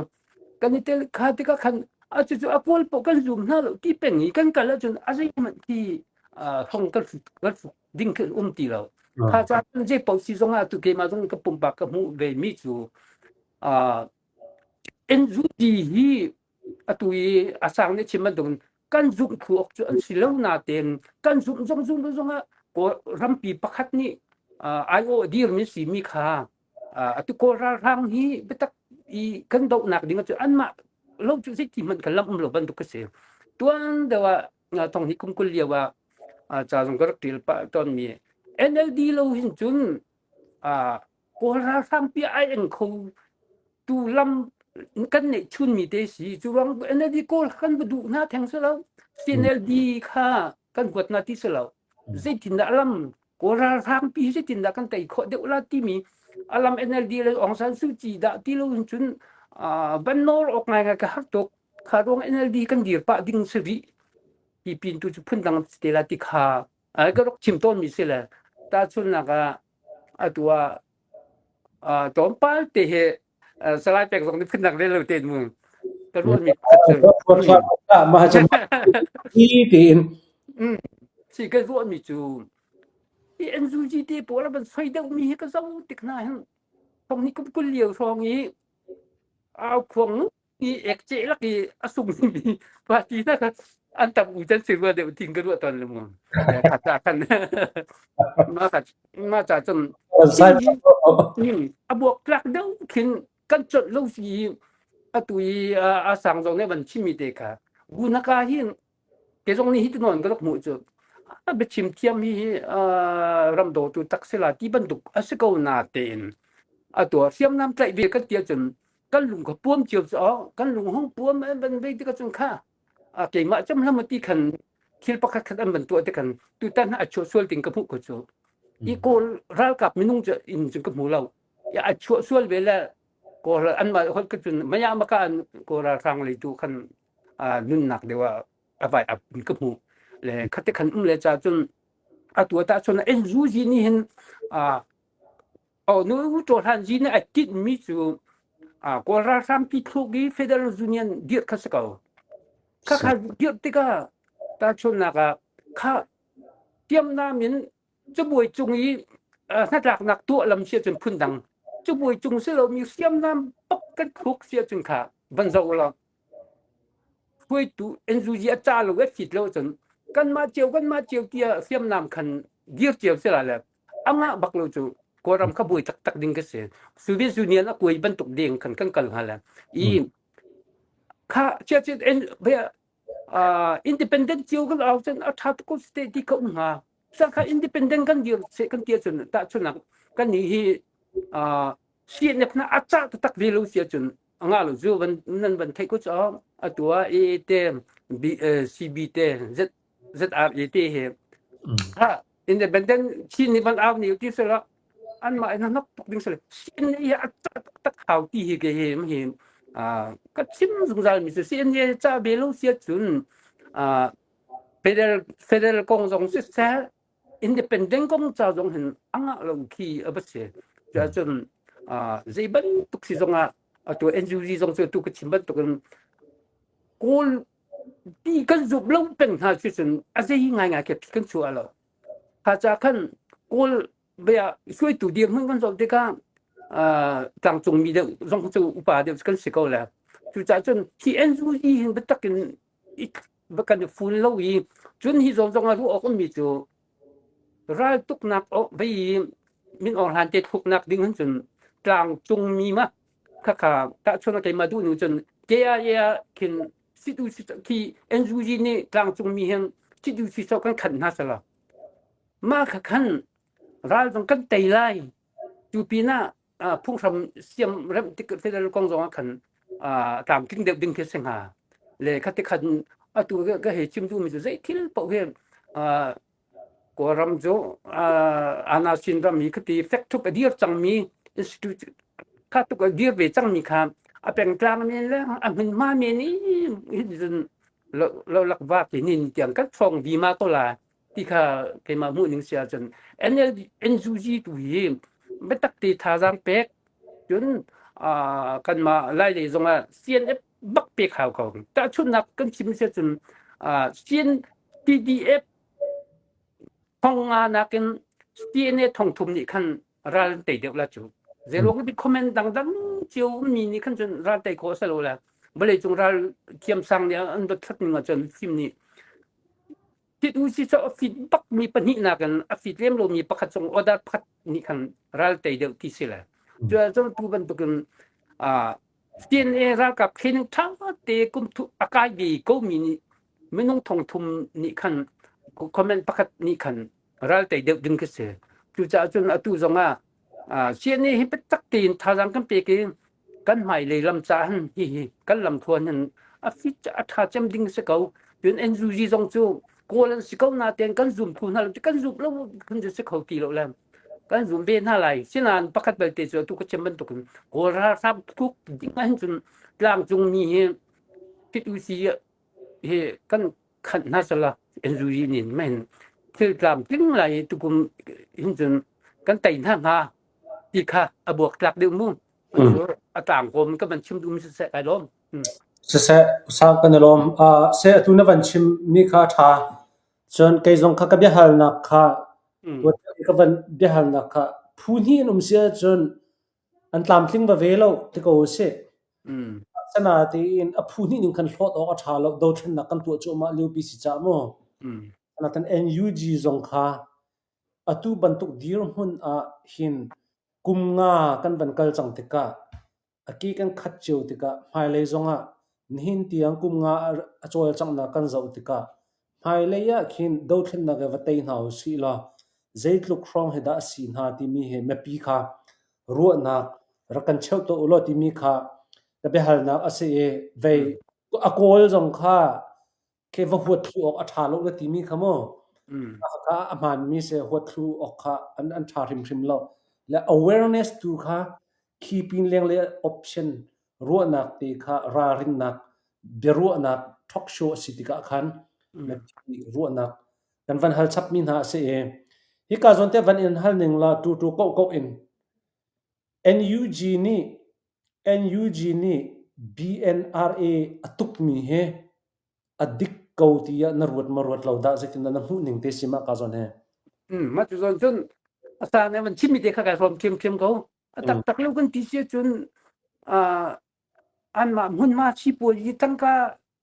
kan i tel kha tikah khan a cucu a kawl paoh kan zum hna lo ti peng i kan kal ahcun a zeihmanh khi hong kan kan fuk ding khi um ti lo. Kha ca cun zei paoh si zong ah tu keimah zong ka pumpak ka hmuh ve mi cu NUG hi atu i a sang nih chim bantukin kan zumh thlu awk cu an si lo natein kan zumh zong zumh lo zongah Kawl rampi pakhat nih aiawh dirmi simi kha atu Kawl ralhrang hi biatak i kan dohnak ding ahcun anmah lo cu zeiti hmanh kan lam um lo bantuk a si. Tuan deuh ah thong hi kum 20 lio ah ca zong ka rak ṭial pah tawnmi NLD lo hin cun Kawl ralhrang pi ai eng kho tu lam kan neih chunmi te si. Cu ruang NLD Kawl kan va duh hna theng si lo. CNLD kha kan huat hna ti si lo. Zeitindah lam Kawl ralhrang pi zeitindah kan tei khawh deuh la timi alam NLD le Aung San Suu Kyi dah ti lo in cun van nawl awk ngaingai ka har tuk. Kha ruang NLD kan dir pah ding si rih. Ti pin tu cu phundang te la ti kha ka rak chim tawnmi si le tahchunhnak ah atu ah tlawmpal te hi Salai Pek zong nih phundang rel lo tein mu ka ruahmi pakhat cu mah cu tiin si ka ruahmi cu hi NUG te pawl a van soi deuhmi hi ka zoh tik hna hin thong ni kum 20 lio hrawng i au khuang i ek ceh lak i a sungmi party hna kha an tam u can si rua deuh ting ka ruah tawn le mu kha ca khan ma ka ma ca cun a buak tlak deuh khin kan colh lo si atu i a sang zong nih van chimmi te kha. Gunaka hi ke zong nih hi ti nawn ka rak hmuh cu a biachim thiam hi hi ram dawtu tak si la ti bantuk a si ko na tein atu ah hriamnam tlaih ve kan ti ahcun kan lung kha puam cio cu kan lung hung puam an van ve tikah cun kha keimah cam hlam ti khan thil pakhat khat an van tuah te khan tutan a chuah sual ding ka hmuh ko cu i kawl ralkap minung cu in cun ka hmu lo a chuah sual ve le kawl anmah holh ka cun maya maka an kawl ralhrang lei tu khan nunnak deuh ah a vai ap ka hmuh le khate khan um le cha cun atu ta cun NUG nih hin Oh, nu ṭawhlan zi nih a tinhmi cu Kawl ralhrang pi thluk i Federal Union dirh kha si ko. Khakha dirh tikah tahchunhnak ah kha tiamnam in cabuai cung i hnatlaknak tuah lam si ahcun phundang cabuai cung si lomi hriamnam bak kan thluk si ahcun kha van zoh law hruaitu NUG a ca lo a fit lo ahcun kanmah cio kanmah cio tiah hriamnam khan dir cio si la le a ngah bak lo cu Kawlram kha buai taktak ding ka si. Soviet Union a kuai bantuk ding khan kan kal hnga le i kha chia chia en uh, independent cio kan au cun a tha tuk ko state ti ka um hnga. Sa kha independent kan dir se kan tia cun ta chunak kan ni hi uh, CNF na a cha taktak ve lo sia cun anga lo zu van nan van thei ko cho atua A te B CB te Z ZRA te he ha independent Chin nih van au ni ti sela anmah in hnok tuk ding sele CNA hi a tak hau ti hi ke hi hi ka chim zungzal mi cu CNA ca be lo sia cun federal federal kong zong si seh independent kong ca zong hin anga lo khi a va si cun zei bantuk si zong ah atu NUG zong cu tu ka chim bantuk in kawl ti kan zumh lo peng hna si cun a zei ngaingai khi kan chuah lo. Kha ca khan Kawl bia hruaitu dirhmun kan zoh tikah tlangcungmi deuh zong cu upa deuh kan si ko le. Cucaah cun hi NUG hin biatak in kan i fun lo i cun hi zawn zong ah ruah awk ummi cu raltuknak vei min Aung Hlan te thluknak ding hin cun tlangcungmi ma khakha tahchun keimah duh nu cun KIA khin situ khi NUG nih tlangcungmi hin situ siso kan khan hna sala mah kha khan ral zong kan tei lai tu pinah phunghram siam rem tik federal kong zong ah khan tlamtling deuh ding khi si hnga le khati khan atu ka hei chim duhmi cu zei thil paoh hi Kawlram cu Anasin ram hi khati fek ṭhup a dir cangmi institute kha tuk a dir ve cangmi kha a pengtlang men le a hmunhma men i cun lo lak va ti nin tiang kan ṭhawng vima ko la ti kha keimah hmuh ning si ahcun NLD NUG tu hi biatak te thazaang pek cun kanmah Lailei zongah CNF bak pek hau ko. Tahchunhnak kan chim si ahcun CN PDF Thong nga nakin DNA thong thum nih khan ral an tei deuh la cu. Zeiruang bi comment dangdang cio ummi nih khan cun ral tei khawh a si lo le vawleicung ral thiamsang nih an dothlat ning ahcun fim nih fit u si a fit bak mi pahnih nakin a fit lem lomi pakhat cung order pakhat nih khan ral tei deuh ti si le. Cu ahcun tu bantukin CNA ralkap training ṭha te kum a kai ve komi nih minung thongthum nih khan comment pakhat nih khan ral tei deuh ding khi si. Cucaah cun atu zong ah CNA hi biatak tein thazaang kan pek i kan hmailei lam ca hin hihi kan lamthluan hin a fit a ṭha cem ding si ko. Cun NUG zong cu Kawl an si ko natein kan zum thlu hna lo kan zum lo kan si kho ti lo le kan zum ve hna lai. Sinain pakhat belte cu atu ka chim bantukin Kawl ralhrang tluk ding ahhin cun tlangcungmi hi fit u si hi kan khanh hna sala NUG nih men thil tlamtling lai tukum hin cun kan tei hna hnga ti kha a buak tlak deuh mu a tlangkawm ka van chim duhmi siseh kai lawm Siseh sau kan i lawm se atu na van chim mi kha ṭha cun kei zong kha ka biahalnak kha ka van biahalnak kha phu hnih in um si ahcun An tlamtling va ve lo ti ko usih. Asinain a phu hnih ning khan hlawt awk a ṭha lo. Dothlennak kan tuah cuahmah liopi si caah mu. Nakin NUG zong kha atu bantuk dirhmun ah hin kum nga kan van kal cang tikah a ke kan khat cio tikah hmailei zongah Nihin tiang kum nga a cawlcanghnak kan zoh tikah hmailei ah khin dothlennak he va tei hna usih law zeitluk hrawng hi dah a si hna timi hi mipi kha ruahnak rak kan cheuh tuah u law timi kha ka biahalnak a si i vei a kawl zong kha Khi va huat thlu awk a ṭha lo na timi kha mu. Kha a hmaanmi si huat thlu awk kha an, an ṭha hrimhrim lo. Le awareness tu kha khi pin lenglei option ruahnak te kha ralrinnak biaruahnak talk show a si tikah khan ruahnak kan van hal chapmi hna a si i hika zawn te van in hal ning la tu tu ko ko in NUG nih NUG nih BNRA a tukmi hi a dik ko tiah na ruat ma ruat lo dah zeitindah na hmuh ning te si mah ka zawn he? Mah cu zawn cun a sa nih van chimmi te kha kai hrawm ṭhiamṭhiam ko. A taktak lo kan ti si ahcun anmah hmunhma sipuazi hi tangka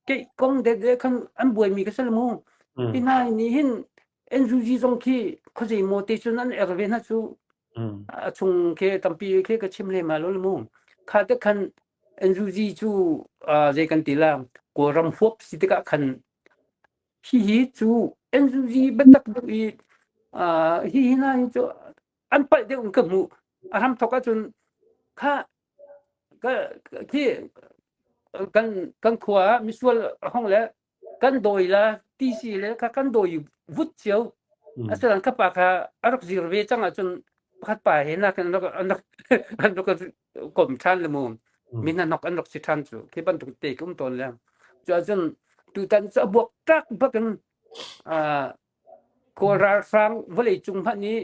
keih kong dede khan an buaimi ka si lo mu. Hi hna nih hin NUG zong khi khuazei maw te cun an er ve hna cu. A chung khi tampi khi ka chim lem lo mu. Kha te khan NUG cu zei kan ti la Kawlram huap si tikah khan hihi cu NUG biatak deuh i hihi hna hi cu an palh deuh in ka hmuh. A hramthawk ahcun kha Khi kan kan khua ah misual a hong le kan dawi la tisi le kha kan dawi vut cio. Asinain ka pa kha a rak zir ve cang ahcun pakhat pa he nakin an rak an rak an rak kom ṭhan le mu. Mi hnahnok an rak si ṭhan cu. Khi bantuk te ka um tawn le. Cu ahcun tutan cu a buak ṭak bak in Kawl ralhrang vawleicung hmanh i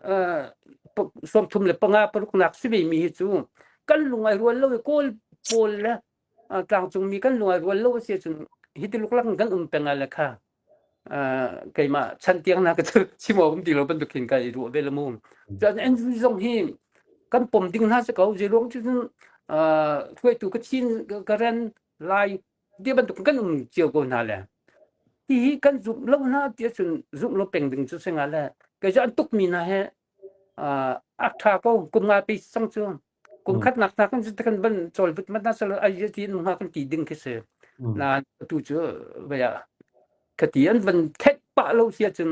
35 paruknak si vemi hi cu kan lung ai rual lo i Kawl pawl le tlangcungmi kan lung ai rual lo a si ahcun hi ti luklak in kan um peng ah le kha keimah chan tiang na ka chim awk um ti lo bantuk khin ka i ruah ve le mu. Cun NU zong hi kan pom ding hna si ko zeiruang cu cun hruaitu ka Chin ka ren Lai ti bantuk kan um cio ko hna le hihi kan zumh lo hna ti ahcun zumh lo peng ding cu si nga le kei cu an tukmi hna he a ṭha ko kum nga pi sang cu kum khatnak hna kan kan van cawl vut mat na sal ai ti in nga kan ti ding khi si na tu cu vaya khati an van khet pah lo si ahcun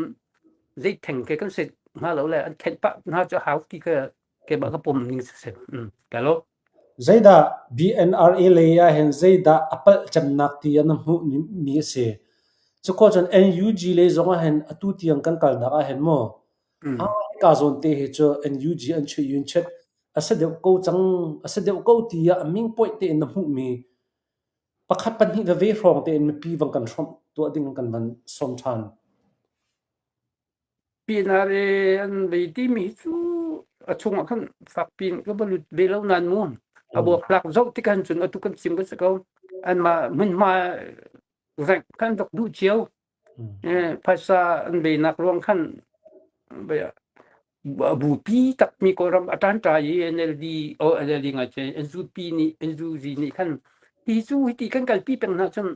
zei theng ke kan se hnga lo le an khet pah hna cu hau ti ka ke ba ka pom ning si ka lo Zeidah BNRA lei ahhin zeidah a palh cemnak tiah na hmuh mi a si? Cukhua cun NUG lei zong ahhin atu tiang kan kalnak ahhin maw hika zawn te hi cu NUG an chuih i an chit a si deuh ko cang, a si deuh ko tiah a ming poih tein na hmuhmi pakhat pahnih veve hrawng tein mipi vang kan hrawmh tuah ding kan van sawm ṭhan. Pinah le an bei timi hi cu a chungah khan fakpi in ka va lut ve lo nain mu a buaktlak zoh tik ahhin cun atu kan chim kan si ko. Anmah hmunhma rengh khan rak duh cio. Phaisa an beinak ruang khan a bupi takmi Kawlram a ṭanṭai i NLD oh NLD ngai cu NUP nih NUG nih khan hi cu hiti kan kalpi peng hna cun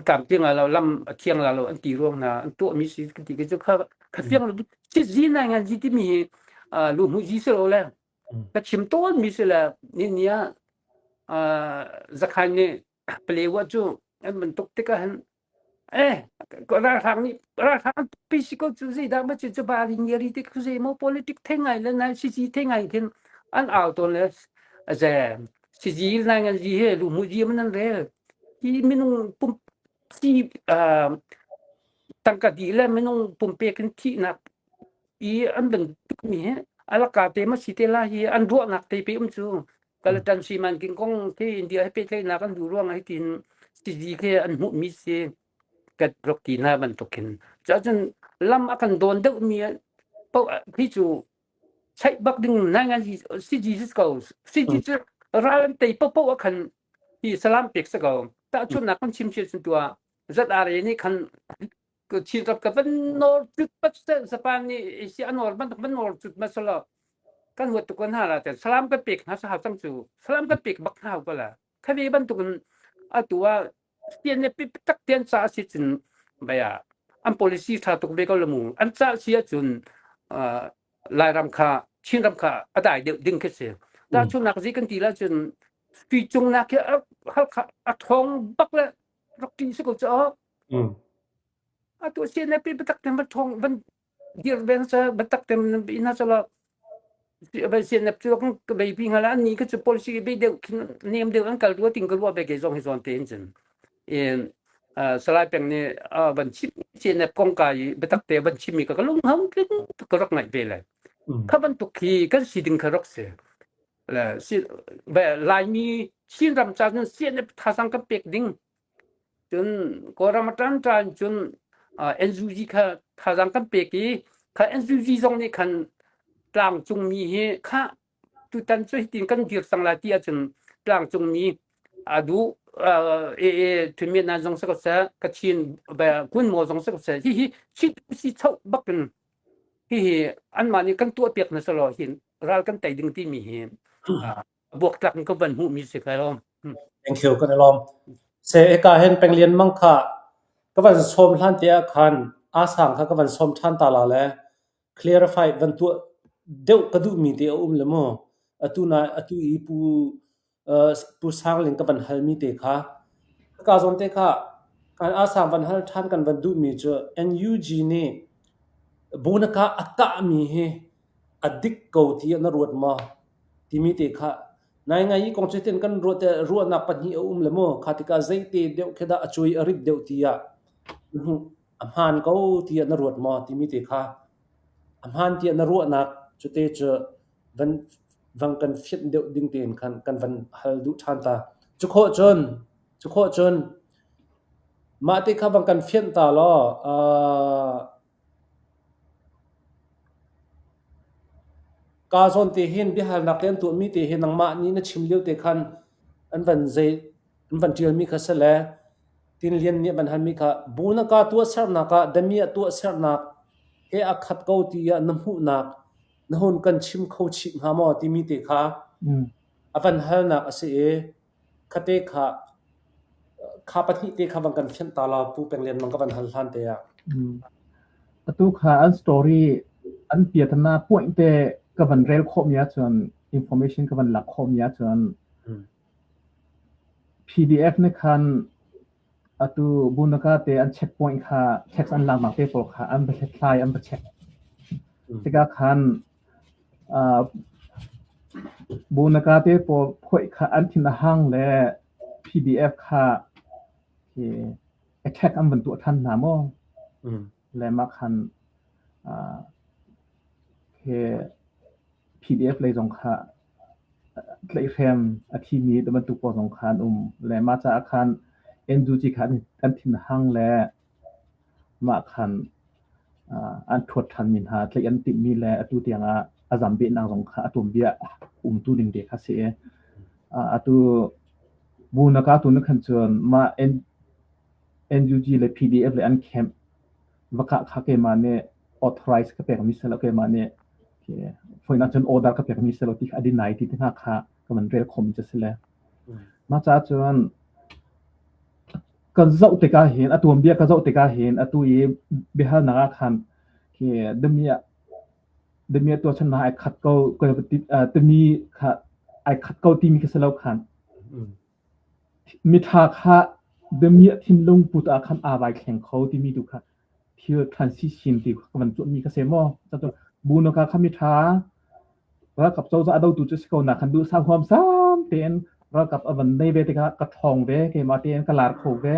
tlamtling la lo lam a thiang la lo an ti ruang hna an tuahmi si ka ti cu kha kha fiang lo si zi nai ngan zi timi hi lu hmu zi si lo le ka chim tawn mi si le ni ni ah zakhan nih palewa cu an bantuk tikah hin eh ralhrang nih ralhrang pi si ko cu zeidah ma cu cu ba ri ngeri te khu zei mo politic the ngai le nai si si the ngai khin an au tawn le ze si zi nai ngan zi he lu mu zi man an rel Hi minung pum thi tangka dih le minung pumpek in thihnak i an bantukmi hi alaka te ma si te la hi an ruahnak te pe um cu kalatan siman king kong te India he pehtlaihnak an duh ruangah hitin siji khi an hmuhmi si kat rak ti hna bantukin cun lam a kan dawn deuhmi paoh khi cu cheih bak ding nai ngai siji ko siji cu ral an tei paohpaoh ah khan hi salam pek si ko. Tahchunhnak kan chim sia cun tuah ZRA nih khan Chin ram ka van nawr cut pat Japan nih Asia a nawr bantuk van nawr cut ma salo kan huat tuk hna la ten salam kan pek hna sa hau cang cu salam kan pek bak hna hau ko la khavi bantuk in atu ah CNF tak tian ca si cun baya an policy tha tuk ve ko la mu an ca si ahcun Lairam kha Chinram kha a dai deuh ding khi si. Tahchunhnak zi kan ti la cun. Sui cung nak hi Halkha a ṭhawng bak le rak ṭih si ko cu. Atu CNF biatak tein van ṭhawng van dir ve sa biatak tein ina chala CNF cu ka bei pi ngala an ni ka cu policy bei deuh khin nem deuh an kal rua ting ka ruah ve ke zong hi zawn tein cun in Salai Peng nih van chim CNF kong ka i biatak te van chim mi ka ka lung hang tling ka rak ngaih ve le kha bantuk khi kan si ding kha rak si le si Laimi Chin ram ca cun CNF thazang kan pek ding Cun Kawlram a ṭanṭa in cun NUG kha thazaang kan pek i kha NUG zong nih khan tlangcungmi hi kha tutan cu hitin kan dir cang lai ti ahcun tlangcungmi a duh ee Thunmian zong si ko seh Kachin Kunmaw zong si ko seh hihi Chin si choh bak in hihi anmah nih kan tuahpiak hna selaw hin ral kan tei ding timi hi buaktlak in ka van hmuhmi si kai lo. Thank you kan i lawm. Se eka hen penglian mang kha ka van sawm hlan te ah khan a sang kha ka van sawm than ta la le clarify van tuah deuh ka duh mi te a um le mu atu na atu i pu pu sangling ka van hal mi te kha ka zawn te kha kan a sang van hal than kan van duh mi cu NUG nih bunaka a kah mi hi a dik ko ti na ruat maw timi te kha naingai i kong cu tin kan ruah te ruahnak pahnih a um le mu kha tikah zeite deuh khi dah a cuai a rit deuh tiah a hmaan ko tiah na ruat maw timi te kha a hmaan tiah na ruahnak cute cu van van kan fianh deuh ding tein khan kan van hal duh ṭhan ta cu khawh cun cu khawh cun mah te kha van kan fianh ta law uh, Kaa zawn te hin biahalnak te an tuahmi te hi nangmah nih na chim lio te khan an van zei an van ṭialmi kha si le Tin Lian nih a van halmi kha bu na ka tuahsernak ah damiah tuahsernak he a khat ko tiah na hmuhnak na hun kan chim kho chih hnga maw timi te kha a van halnak a si i khate kha kha pahnih te kha van kan fianh ta law Pu Peng Lian mang ka van hal hlan te ah. Atu kha an story an piatana point te ka van rel khawh mi ahcun information ka van lak khawh mi ahcun PDF nih khan atu Bunaka te an checkpoint kha tax an laknak te pawl kha an va hlathlai an va check. Tikah khan Bunaka te pawl phoih kha an thin a hang le PDF kha attack an van tuah ṭhan hna maw? Le mah khan PDF lei zong kha tlaihhrem a thimi ti bantuk pawl zong kha an um. Le mah caah khan NUG kha an thin a hang le mah khan an ṭhuat ṭhanmi hna tlaih an timhmi le atu tiangah a zam behnak zong kha a tuanbia umtu ding te kha a si i atu bu na ka tu na khan cun mah NUG le PDF le an camp va kah kha keimah nih authorize ka pekmi si lo keimah nih foinak cun order ka pekmi si lo ti kha a deny ti te hna kha ka van rel khomi cu si le mah caah cun Ka zoh tikah hin a tuanbia ka zoh tikah hin atu i biahalnak ah khan khi damiah damiah tuahchannak ai khat ko timi kha ai khat ko timi kha si lo khan miṭha kha damiah thinlung put ah khan aa vai thleng kho timi tu kha thil transition ti ka van tuahmi kha si maw? Bunaka kha miṭha Ralkap cozah a dotu cu si ko na khan duhsah huamsam tein ralkap a van nei ve tikah ka ṭhawng ve keimah tein ka lar kho ve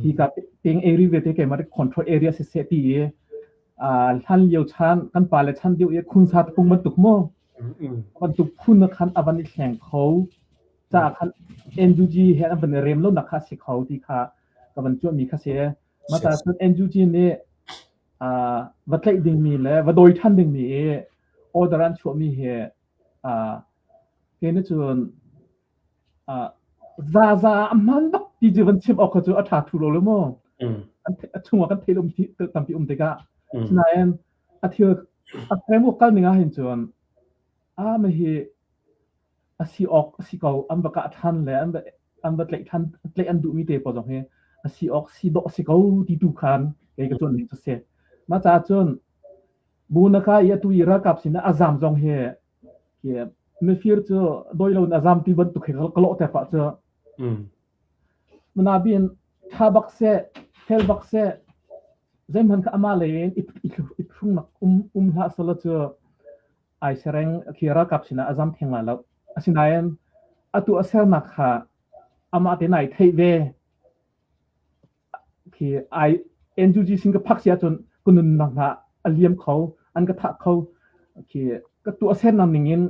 hi ka peng area ve te keimah te control area siseh ti i hlan lio chan kan pa le chan deuh i khunsa pung bantuk mu bantuk phun khan a van i thleng kho ca khan NUG he an van i rem lo nak kha si kho ti kha ka van cuahmi kha si mata cun NUG nih va tlaih dingmi le va dawi ṭhan dingmi i order an chuahmi hi ke nih cun zaza a hman bak ti cu van chim awk kha cu a ṭha thu lo le maw a chungah kan theih lomi tampi um tikah sinain a thil a framework kal ning ah hin cun a ma hi a si awk a si ko an va kah ṭhan le an va an va tlaih ṭhan tlaih an duhmi te pawl zong hi a si awk si dawh a si ko ti tu khan kei ka cuan ning cu si mah caah cun Bunaka i atu i ralkap sinah a zaam zong hi. Mifir cu doi lo in a zam ti bantuk he ka lawh te pah cu. Manabin tha bak seh, fel bak seh, zeihmanh kha amah lei in i phrungnak um um hlah selaw cu ai sereng khi ralkap sinah a zam theng lai lo. Asinain atu a sernak kha amah te nai theih ve. Khi ai NUG sin ka phak si ahcun ka nunnak hna a liam kho, an ka thah kho. Khi ka tuah sernak ning in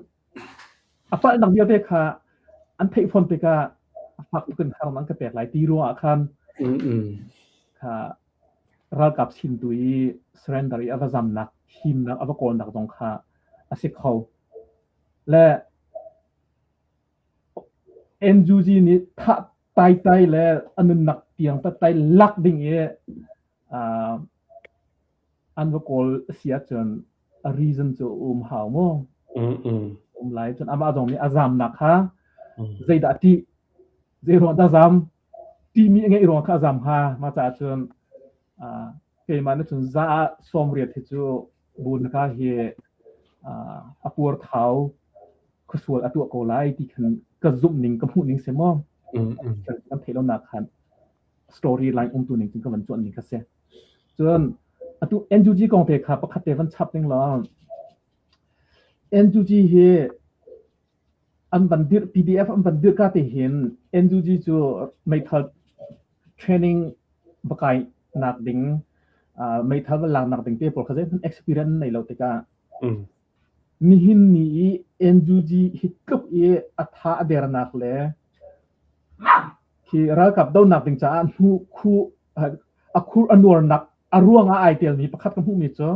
a palhnak vialte kha an theih fawn tikah a fak tuk in harnak an ka pek lai ti ruangah khan kha ralkap sin tu i surrender i a va zamnak himnak a va kawlnak zong kha a si kho. Le NUG nih thah taitai le a nunnak tiang tattai lak ding i uh, an va kawl a si ahcun a reason cu um hau mu. Um lai cun amah zong nih a zamnak kha zeidah a ṭih zei ruang dah zam timi a ngeih ruang kha a zam hnga mah caah cun uh, keimah nih cun za ah 80 hi cu bunaka hi uh, a puar thau khuasual a tuah ko lai ti khan ka zumh ning ka hmuh ning si maw kan theih lo nak khan story line umtu ning cun ka van cuan ning kha si cun atu NUG kong te kha pakhat te van chap ding law NUG hi an van dirh PDF an van dirh ka te hin NUG cu meithal training bakai nak ding meithal van lak nak ding te pawl kha zeihmanh experience nei lo tikah Nihin ni i NUG hi tluk i a tha a dernak le hi ralkap donak ding caah hnu khu a khur a nuarnak a ruang ah ai telmi pakhat ka hmuhmi cu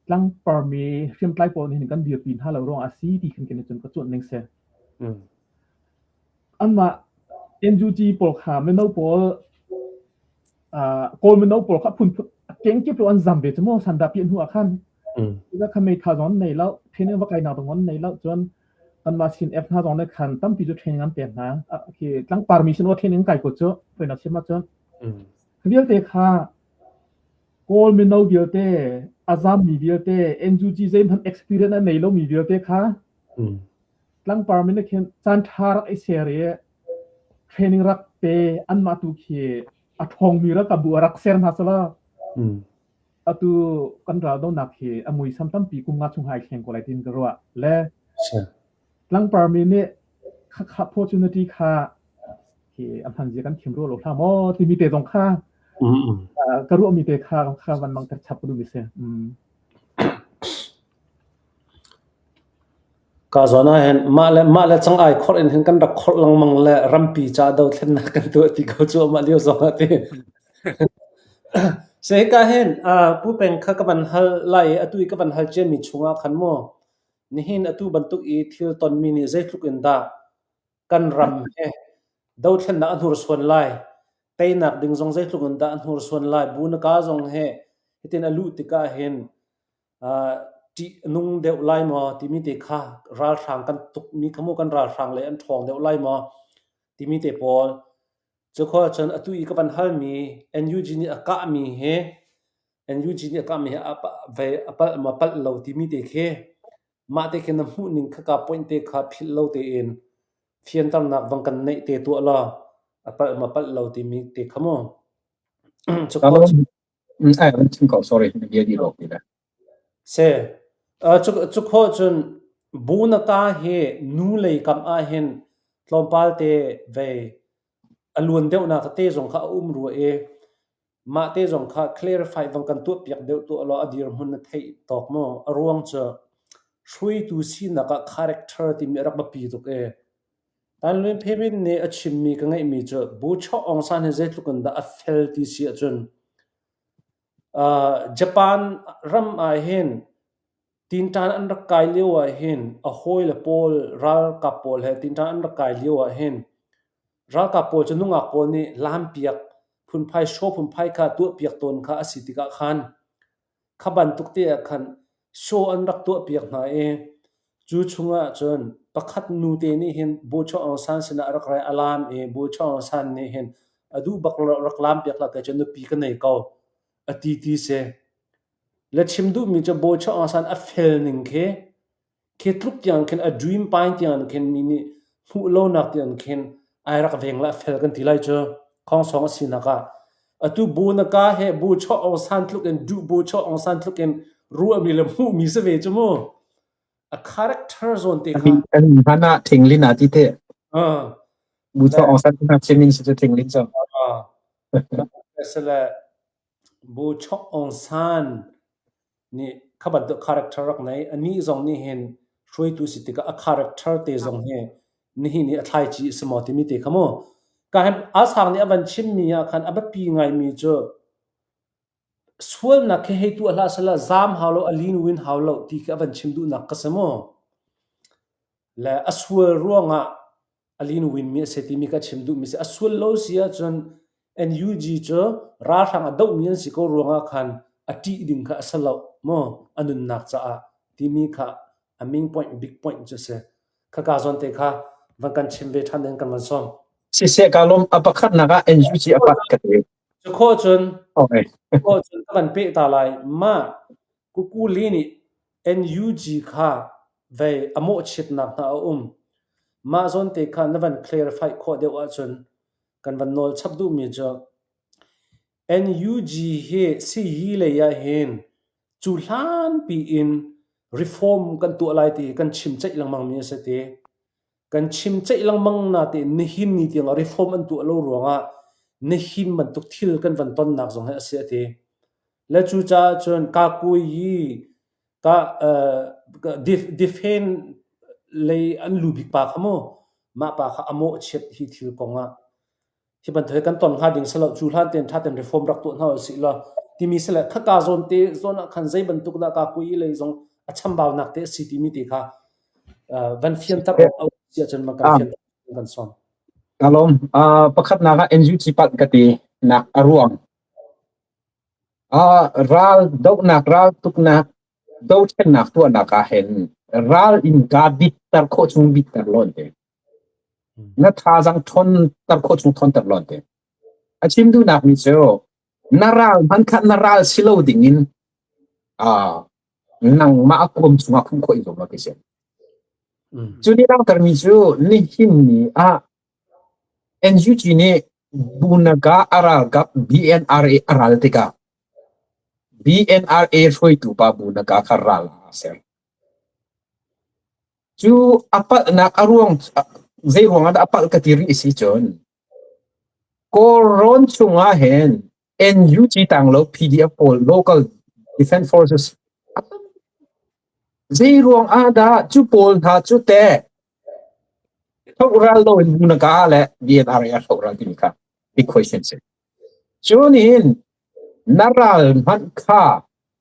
tlangparmi hriamtlai pawl nih hin kan dirpi hna lo ruangah a si ti khin kan i cun ka cuanh ning si. Anmah NUG pawl kha mino pawl Kawl mino pawl kha phun kengkip lo an zam ve cu mu sandah piah hnu ah khan. Ila kha meitha zong an nei lo, training va kainak zong an nei lo cun kanmah sin F hna zong nih khan tampi cu training an pek hna. Khi tlangpar mi sin training kai ko cu foinak chim ahcun. Vialte kha Kawl mino vialte, a zammi vialte, NUG zeihmanh experience a nei lomi vialte kha tlangpar mi nih khin caan ṭha rak i ser i training rak pe anmah tu khi a ṭhawngmi ralkap bu a rak ser hna sala atu kan raldonak hi a muisam tampi kum nga chung hai thleng ko lai tin ka ruah le tlangpar mi nih khakha opportunity kha hi a hman zia kan thiam ru lo hla maw timi te zong kha ka ruah mi te kha kha van mang ter chap du mi se Ka zawn ahhin mah le mah le cang-ai khorh in hin kan rak khorh lengmang le rampi ca dothlennak kan tuah ti ko cuahmah lio zong ah ti. So hika hin Pu Peng kha ka van hal lai i atu i ka van hal ciami chungah khan mu nihin atu bantuk i thil tonmi nih zeitluk in dah kan ram he dothlennak a hnursuan lai, teinak ding zong zeitluk in dah a hnursuan lai, bu na ka zong he hitin a luh tikah hin ṭih a nung deuh lai maw timi te kha ralhrang kan tukmi kha mu kan ralhrang lei an ṭhawng deuh lai maw timi te pawl. Cukhua ahcun atu i ka van halmi NUG nih a kahmi hi NUG nih a kahmi hi a palh maw palh lo timi te khi mah te khi na hmuhning kha ka point te kha philh lo tein fianternak vang kan neih te tuah law a palh maw palh lo timi te kha mu. Cukhua Ai van chim ko sorry na bia di rawk ti le. Se cu khawh cun bu na ta hi nu lei kam ah hin tlawmpal te vei a luan deuhnak tete zong kha a um rua i mah te zong kha clarify vang kan tuah piak deuh tuah law a dirhmun na theih tawk maw a ruang cu hruaitu sinak ah character timi a rak biapi tuk e Tan Lwin Phe Min nih a chimmi ka ngeihmi cu Bu Chaw Aung San hi zeitluk in dah a fel ti si ahcun Japan ram ah hin tinṭan an rak kai lio ah hin a hawile pawl ralkap pawl he tinṭan an rak kai lio ah hin ralkap pawl cu nungak pawl nih laampiak phunphai show phunphai kha tuahpiak tawn kha a si tikah khan Kha bantuk te ah khan show an rak tuahpiak hna i cu chungah cun pakhat nute nih hin Bucho Aung San sinah a rak ra i a laam i Bucho Aung San nih hin a duh bak rak laampiak hlah kei cu nupi ka nei ko a ti ti si. Le chim duhmi cu Bucho Aung San a fel ning khi. Khi tluk tiang khin a dream pine tiang khin mi nih hmuh lonak tiang khin ai rak veng la fel kan ti lai cu. Khongsong a sinak ah atu bu na ka he bu chaw ong san tluk in duh bu chaw ong san tluk in ruahmi le hmuhmi si ve cu mu. A character zawn te kha. An hman ah thinglin ah ti te. Ah. Bu chaw ong san hna chimin si cu thinglin cu. Ah. Sale Bu Chok Aung San nih kha bantuk character rak nei. Anih zong nih hin hruaitu si tikah a character te zong hi nihin i a thlaici a si maw timi te kha mu. Ka hin Asang nih a van chimmi ah khan a biapi ngaimi cu sualnak khi hei tuah hlah sehla zaam hau lo a lin win hau lo ti khi a van chim duhnak ka si mu. Le a sual ruangah a lin winmi a si timi ka chim duhmi si. A sual lo si ahcun NUG cu ralhrang a dohmi an si ko ruangah khan a ṭih ding kha a si lo maw a nunnak caah timi kha a main point big point cu a si. Khaka zawn te kha van kan chim ve ṭhan ding kan van sawm. Siseh ka lawm a pakhatnak ah NUG a pat ka ti. Cu khawh cun Okay. khawh cun ka van peh ta lai. Mah Kukuli nih NUG kha vei a mawhchiatnak hna a um. Mah zawnte kha na van clarify khawh deuh ahcun kan van nawl chap duhmi cu NUG hi siyi lei ahhin cu hlanpi in reform kan tuah lai ti kan chim ceih lengmangmi a si ti. Kan chim ceih lengmang natein nihin ni tiangah reform an tuah lo ruangah nihin bantuk thil kan van tonnak zong hi a si a ti. Le cucaah cun kakuayi ka defend lei an lu bik pa kha mu mah pa kha a mawhchiat hi thil kong ah hi bantuk hi kan ton hnga ding si lo cu hlan tein ṭha tein reform rak tuah hna usih law timi si le khaka zawn te zawn ah khan zei bantuk dah kakuayi lei zong a chambaunak te a si timi te kha van fianter awk a um si ahcun ma kan fianter kan sawm. Ka lawm. Pakhatnak ah NUG palh ka ti nak a ruang. Ral dohnak, ral tuknak, dothlennak tuahnak ah hin ral in kaa bitter khawh chung bitter lawn te. Na thazaang ṭhawnter khawh chung ṭhawnter lawn te. A chim duhnak mi cu na ral hmanh kha na ral si lo ding in nangmah a kuam chungah khumh khawh i zuam lo ti si. Cu nih langhter mi cu nihin ni ah NUG nih Bunaga a ralkap BNRA a ral tikah BNRA hruaitu pa Bunaga kha ral ah aa ser. Cu a palhnak a ruang zei ruang ah dah a palh ka ti rih si cun Kawlrawn chungah hin NUG tang lo PDF pawl local defense forces zei ruang ah dah cu pawl hna cu teh Hloh lo in Bunaga le BNRA a hloh ral timi kha big question si. Cun in na ral hmanh kha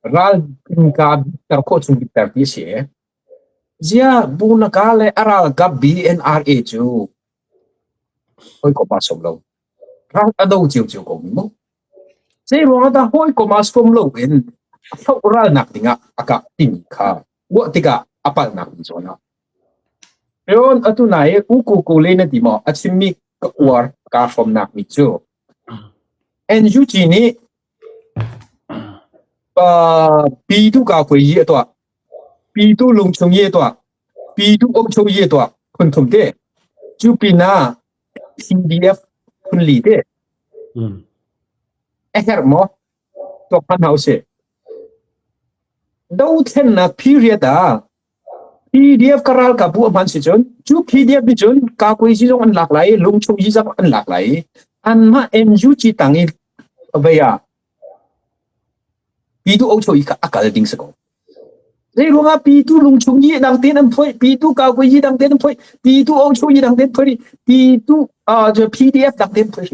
ral innka bitter khawh chung bitter ti si. Zia Bunaga le a ralkap BNRA cu hawikom aa sawm lo. Ral a do cio ko mi mu. Zei ruang ah dah hawikom aa sawm lo in a hloh ralnak dingah a kah timi kha ruah tikah a palhnak ding zawn ah Cun atu nai i U Ku Ku le na ti maw a chimmi ka uar kaa hrawmnak mi cu NUG nih uh, Pitu ka khui yi a tuah Pitu lungchung yi a tuah Pitu okcho yi a tuah phun thum te cu pinah PDF phun li te a herh maw tuak hman hau si dothlennak period ah PDF ka ralkap bu a hman si cun cu PDF nih cun kakuaizi zong an lak lai i lungchung yi zong an lak lai i anmah NUG tang i vei ah Pitu Ocho i kha a kal ding si ko. Zei ruangah Pitu lungchung yi dang tein an phoih, Pitu kakuaizi dang tein an phoih, Pitu Ocho yi dang tein phoih, Pitu uh, PDF dang tein phoih.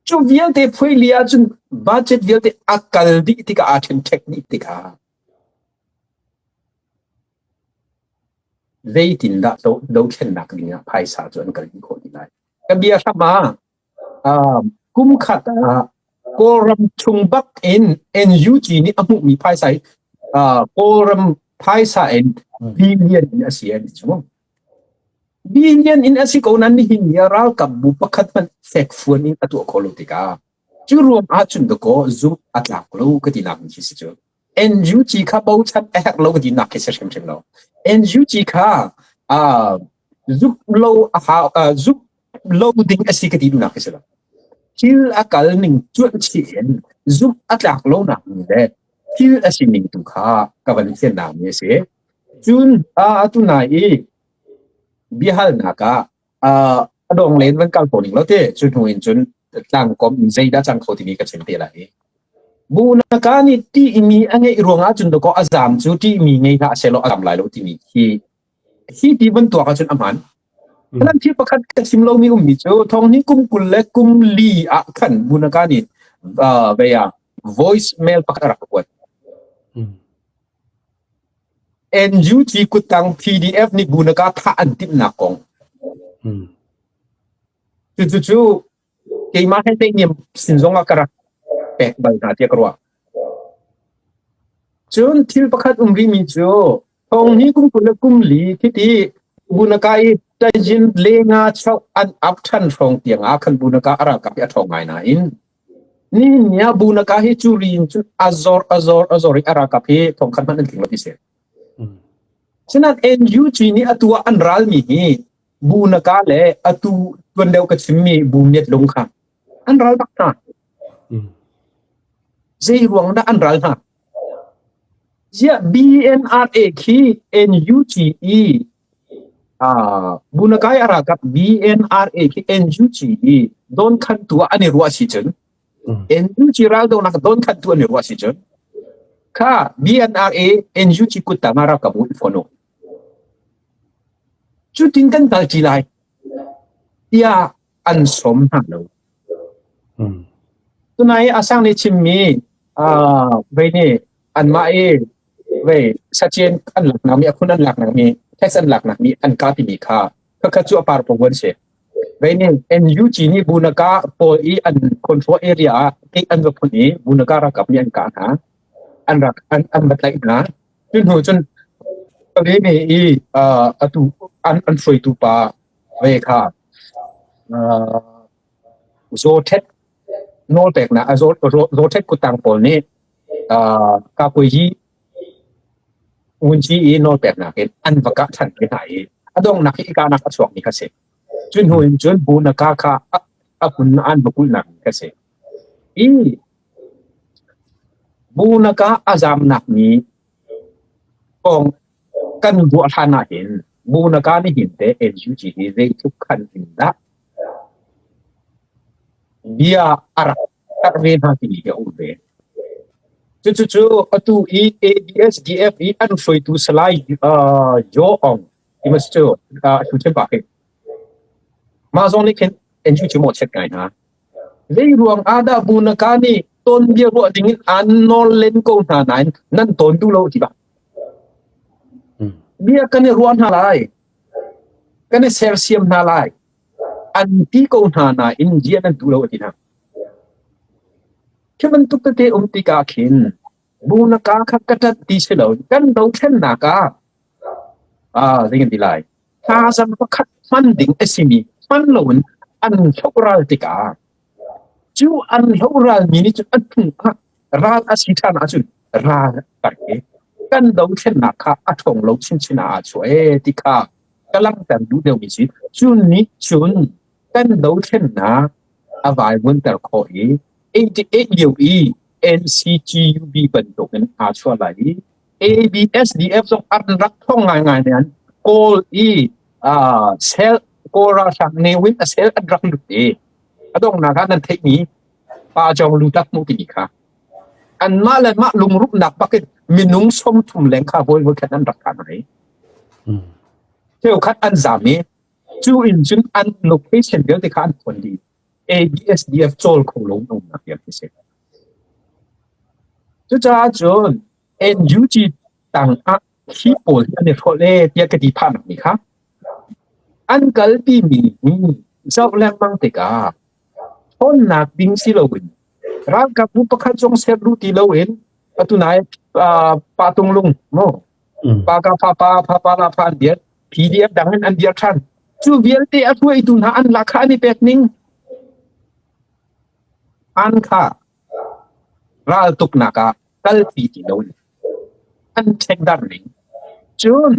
Cu vialte phoih li ahcun budget vialte a kal dih tikah aa ṭhenṭhek dih tikah Zeitindah dothlennak ding ah phaisa cu an kalpi khawh ti lai? Ka bia hram ah kum khat ah Kawlram chung bak in NUG nih a hmuhmi phaisa hi Kawlram phaisa in billion in a si an ti cu. Billion in a si ko nain nihin ni ah ralkap bu pakhat hmanh fekfuan in a tuah khawh lo tikah cu ruang ahcun dakaw zumh a tlak lo ka tinak mi khi si cu. NUG kha bochan a herh lo ti nak khi si hrimhrim lo. NUG kha zumh lo a hau zumh lo ding a si ka ti duhnak khi si lo. Thil a kal ning cuanh chih in zumh a tlak lo nak mi le thil a si ning tu kha ka van fiannak mi a si. Cun atu nai i biahalnak ah a dong len van kal ko ning lo te cu hnu in cun tlangkom in zeidah cang kho timi ka chim te lai. Bu na ka nih ṭihmi a ngeih ruangah cun dakaw a zaam cu ṭihmi ngei hlah sehlaw a zaam lai lo timi hi hi ti van tuak ahcun a hmaan. Nan thil pakhat ka chim lomi ummi cu thong ni kum 20 le kum li ah khan Bunaka nih vei ah voice mail pakhat a rak kuat. NUG kuttang PDF nih Bunaka thah an timhnak kong. Cucu keimah he teihniam sin zong ah ka rak pek bal hna tiah ka ruah. Cun thil pakhat um rihmi cu thong hi kum 20 le kum li khiti Bunaka i tajin lenga chauh an ap ṭhan hrawng tiang ah khan Bunaka a ralkap hi a ṭhawng ngai nain nihin ni ah Bunaka hi cu ri in cun a zor a zor a zor i a ralkap hi thong khat hmanh an tling lo ti si. Sinain NUG nih atu ah an ralmi hi Bu na ka le atu tuan deuh ka chimmi bu miat lung kha an ral bak hna. Zei ruang dah an ral hna? Ziah BNRA khi NUG i Bunakai a ralkap BNRA khi NUG i don khan tu ah an i ruah si cun NUG raldonak don khan tu an i ruah si cun kha BNRA NUG kuttang ah ralkap u i fon u. Cutin kan kalṭi lai tiah an sawm hna lo. Tunai a sang nih chimmi vei nih anmah i vei sacien an laknak mi a khun an laknak mi tax an laknak mi an ka timi kha khakha cu a par po an si. Vei nih NUG nih Bunaka pawl i an control area ah gate an va phun i Bunaka ralkap nih an kah hna. An rak an an va tlaih hna. Cu hnu cun Palene i atu an an hruaitu pa ve kha Zawṭhet nawlpeknak Zawṭhet kuttang pawl nih Kakuayi Ngunci i nawlpeknak in an va kah ṭhan ve hna i a donghnak hi i kahnak a chuakmi kha a si. Cu hnu in cun Bunaka kha a hmun an va kulhnak kha a si. I Bunaka a zamnak mi kong kan ruah hlan ahhin Bunaka nih hin teh NUG hi zeitluk khan in dah bia a rak karh ve hna timi hi a um ve. Cucucu atu i ABSDF i an hruaitu Salai Yaw Aung ti mas cu a pa khi. Mah zong nih khin NUG mawhchiat ngai hna. Zeiruang ah dah Bunaka nih tawnbia ruah dingin aan nawl len ko hna nain nan tawn duh lo ti ba? Bia kan i ruah hna lai. Kan i sersiam hna lai. An ti ko hna nain bia nan duh lo a ti hna. Khi bantuk tete um tikah khin Bunaka kha ka ṭanh ti si lo kan dothlennak ah ah zei kan ti lai Thazaang pakhat hman ding a simi hman loin an hlohral tikah cu an hloralmi nih cun a hnu ah ral a si ṭhan ahcun ral a i kan dothlennak kha a ṭhawng lo chinchin ah aa chuah ee ti kha ka langhter duh deuhmi si. Cu nih cun kan dothlennak a vaivuanter khawh i 88 lio i NCGUB bantukin aa chuah lai i ABSDF zong an rak thong ngaingai nain Kawl i sel Kawl ralhrang Ne Win a sel an rak lut i a donghnak ah nan theihmi pa Jong Lu tak mu timi kha anmah le mah lungrupnak bak in minung 30 leng kha voi voi khat an rak thah hna i cheukhat an zam i cu in cun an location vialte kha an phuan dih. ABSDF cawl kho lo in umnak vial khi si. Cucaah cun NUG tang ah hi pawl hi an i hrolh e tiah ka ti phahnak mi kha an kalpi mi hi zoh lengmang tikah ṭhawnnak ding si loin ralkapbu pakhat zong ser duh ti loin atu nai pa tung lung mu pa ka fa pa pha pa la pha an dir PDF dang in an dir ṭhan cu vialte a hruaitu hna an lak kha an i pek ning an kha raltuknak ah kalpi ti loin. An ṭhekdarh ning. Cun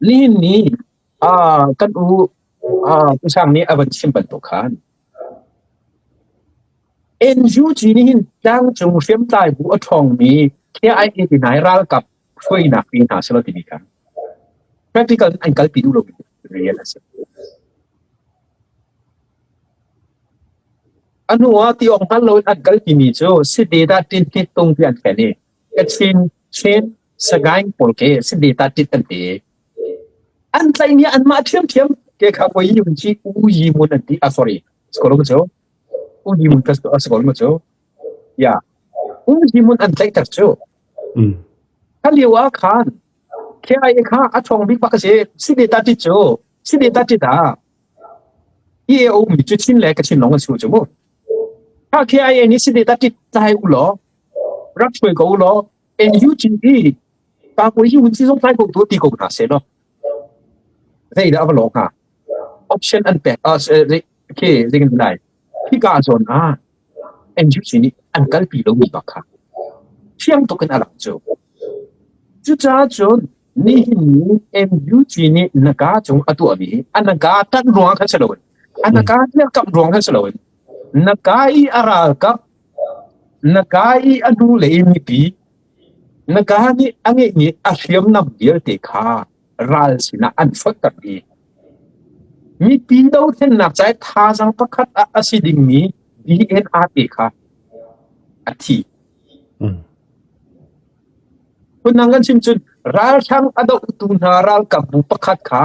nihin ni kan u Pu Sang nih a van chim bantuk khan NUG nih hin tlangcung hriamtlai bu a ṭhawngmi KIA ti hna hi ralkap hruainak pe hna selaw timi kha practical in an kalpi duh lomi rian a si. A hnu ah ti awk hngal loin an kalpimi cu Sydney dah tin hit tung ti an thlen i Kachin, Chin, Sagaing pawl ke Sydney ta tit an ti. An tlaihmi anmah ṭhiamṭhiam ke kha koi yun ci U Yi Mun an ti. Ah sorry, skolo cu U Yi Mun ka skolo cu. Ya. U Yi Mun an tlaihter cu. Kha lio ah khan KIA kha a ṭhawng bik bak a si. Sydney ta tit cu Sydney ta tit ah EAO mi cu Chin le Kachin lawng an si cu mu. Kha KIA nih Sydney ta tit tlai u law rak hruai ko u law NUG i pa koi hi hun si zong tlai ko tu ti ko hna seh law zeidah a va lawng hnga option an pek ah khi zeitin lai hika zawn ah NUG nih an kalpi lomi bak kha fiang tuk in a lang cu cucaah cun nihin ni NUG nih naga cung a tuahmi hi a naga ṭanh ruangah khan si loin a naga dirkamh ruang khan si loin naga i a ralkap naga i a nu le i mipi naga nih a ngeihmi a hriamnam vialte kha ral sinah an fonhter i mipi dothlennak ca i thazaang pakhat ah a si dingmi DNRA kha a thi. Phundang kan chim cun ralhrang a dohtu hna ralkapbu pakhat kha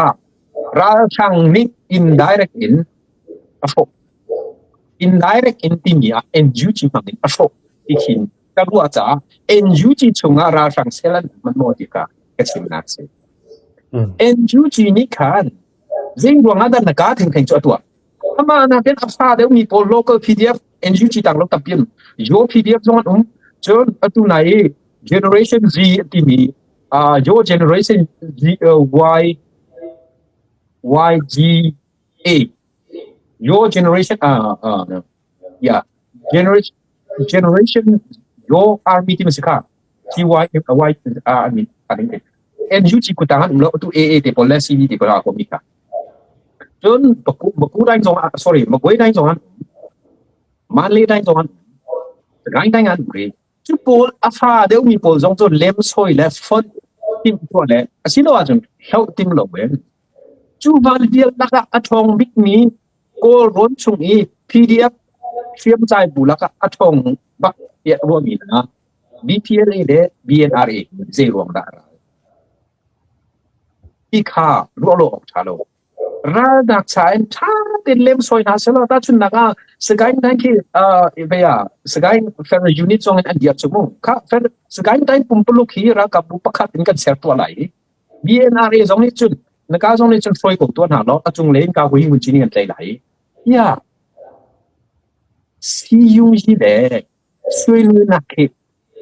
ralhrang nih indirect in a hrawh. Indirect in timi ah NUG hmang in a hrawh ti khin ka ruah caah NUG chungah ralhrang sel an um maw ti kha ka chimnak si. NUG nih khan zei ruangah dah na ka thengtheng cu a tuah? Amah nakin a fa deuhmi pawl local PDF NUG tang lo tampi an um. Yo PDF zong an um. Cun atu nai i Generation Z a timi uh, Yo Generation Z, uh, Y YGA Your Generation uh, uh, no. yeah Generation Generation Your Army ti ma si kha T Y Y I mean I think NUG kutang an um lo tu AA te pawl le CV te pawl a ko mi kha cun Baku dai zong sorry Magway dai zong an Manlay dai zong an Sagaing dai an ri cu pawl a fa deuhmi pawl zong cu lemsoi le fonh timh tuah le asilo ahcun hloh tim lo in cu van vial lakah a ṭhawng bikmi Kawlrawn chung i PDF hriamtlai bu lakah a ṭhawng bak tiah ruahmi hna BPLA le BNRA zei ruang dah a ral? Hi kha ruah lo awk ṭha lo. Ralnak cha in ṭha tein lemsawi hna sehlaw tahchunhnak ah Sagaing Daing khi vei ah Sagaing Federal Unit zong in an dirh cu mu. Kha Sagaing Daing pumpuluk hi ralkapbu pakhat in kan ser tuah lai i BNRA zong nih cun naka zong nih cun hruai ko tuah hna law a cunglei in ka hui ngun cin in kan tlai lai. Ya CUG le Suilunak khi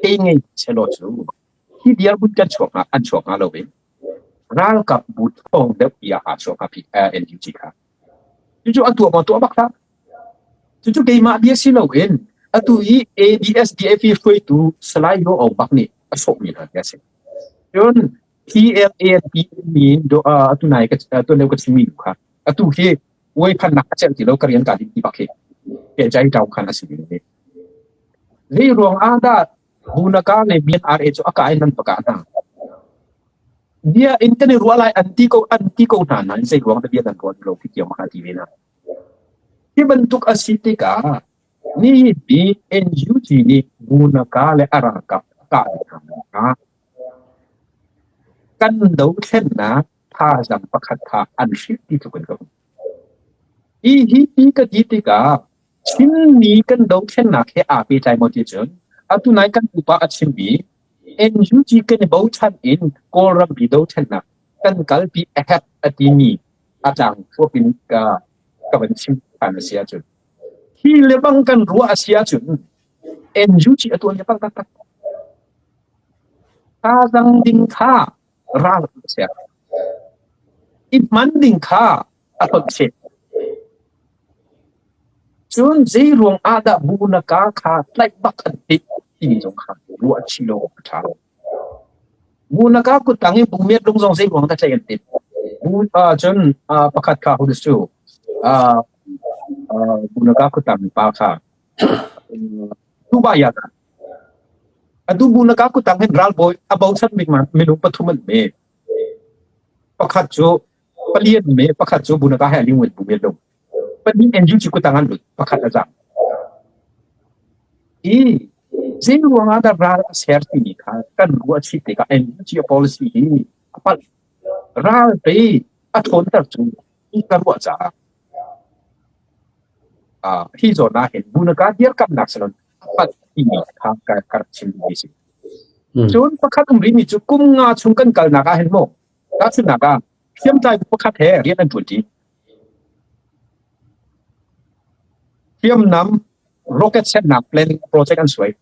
ei ngei selaw cu hi dirhmun kan chuak hnga an chuak hnga lo i ralkap bu thawng deuh tiah aa chuak hnga NUG kha. Cucu an tuah maw tuah bak hlah. Cucu keimah bia si loin atu i ABSDF hruaitu Salai Yo Aung bak nih a sawhmi hna a si. Cun PLANP mi atu nai ka tuan deuh ka chimmi kha atu hi uaiphannak a celh ti lo ka rian ka ding ti bak hi ke jai tau khan a si mi. Zei ruang ah dah Bunaka le BNRA cu a ka in nan paka hna? Bia in kan i ruah lai an ti ko an ti ko hna nain zei ruang dah bia nan ruah lo khi tiang ka ti ve na. Hi bantuk a si tikah nihin ni NUG nih Bunaka le a ralkap a kah hna kan dothlennak thazaang pakhat kha an hrilh ti tluk in ka hmu. Hi hi ti ka ti tikah Chinmi kan dothlennak he aa pehtlai maw ti cun atu nai kan pupa a chimmi NUG kan i bochan in Kawlrampi dothlennak kan kalpi a herh a timi a tlang thuap in ka ka van chim ṭhan a si ahcun hi le bang kan ruah a si ahcun NUG a tuan le bang taktak. Thazaang ding kha ral a ser. I hman ding kha a hlonh cheh. Cun zei ruang ah dah bu na ka kha tlaih bak an timh timi zong kha ruah chih lo awk a ṭha lo. Bunaka kuttang i bu miat lung zong zei ruang dah tlaih an timh. Bu ah cun pakhat kha hun su Bunaka kuttang pa kha Tuba ya ta. Atu Bunaka kuttang hin ralbawi a bochan bik ma minung pathum an me. Pakhat cu palian me pakhat cu Bunaka he lingwet bu miat lung. Pahnih NUG kutang an lut, pakhat a zam. I zei ruang ah dah ral a ser timi kha kan ruah chih tikah NUG policy hi a palh. Ral pei a ṭhawnter cu hi ka ruah caah uh, hi zawn ah hin bunaka dirkamnak salon a palh timi kha ka, ka rak chim duhmi si. Cun pakhat um rihmi cu kum nga chung kan kalnak ah hin mu tahchunhnak ah hriamtlai pakhat he rian an ṭuanṭi. Hriamnam rocket sernak planning project an suai.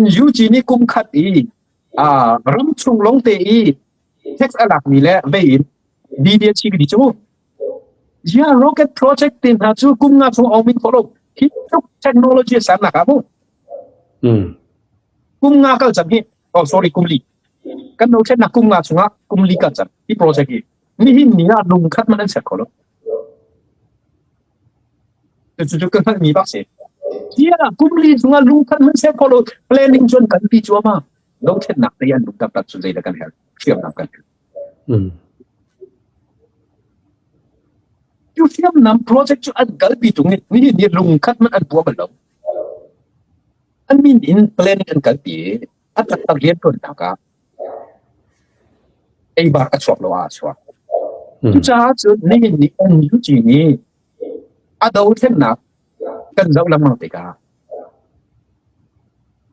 NUG nih kum khat i uh, ram chung longte i tax a lakmi le vei in billion chi di cu ya rocket project te hna cu kum nga chung awmin khawh lo hi tluk technology a sannak ah mu kum nga kal cang hi oh sorry kum li kan no thlennak kum nga chungah kum li kal cang hi project hi nihin ni ah lung khat man an ser kho lo Cucu ka hngalhmi bak si. Tiah kum li chungah lungkhat hmanh ser khawh lo planning cun kan pi cuahmah. Dothlennak te an lung taktak cu zeidah kan herh? Hriamnam kan herh. Cu hriamnam project cu an kalpi tung i nihin ni lungkhat hmanh an buah bal lo. An min in planning an kalpi i a taktak rianṭuannak ah eibar a chuak lo ah a chuak. Cucaah cun nihin ni NUG nih a dothlennak kan zoh lengmang tikah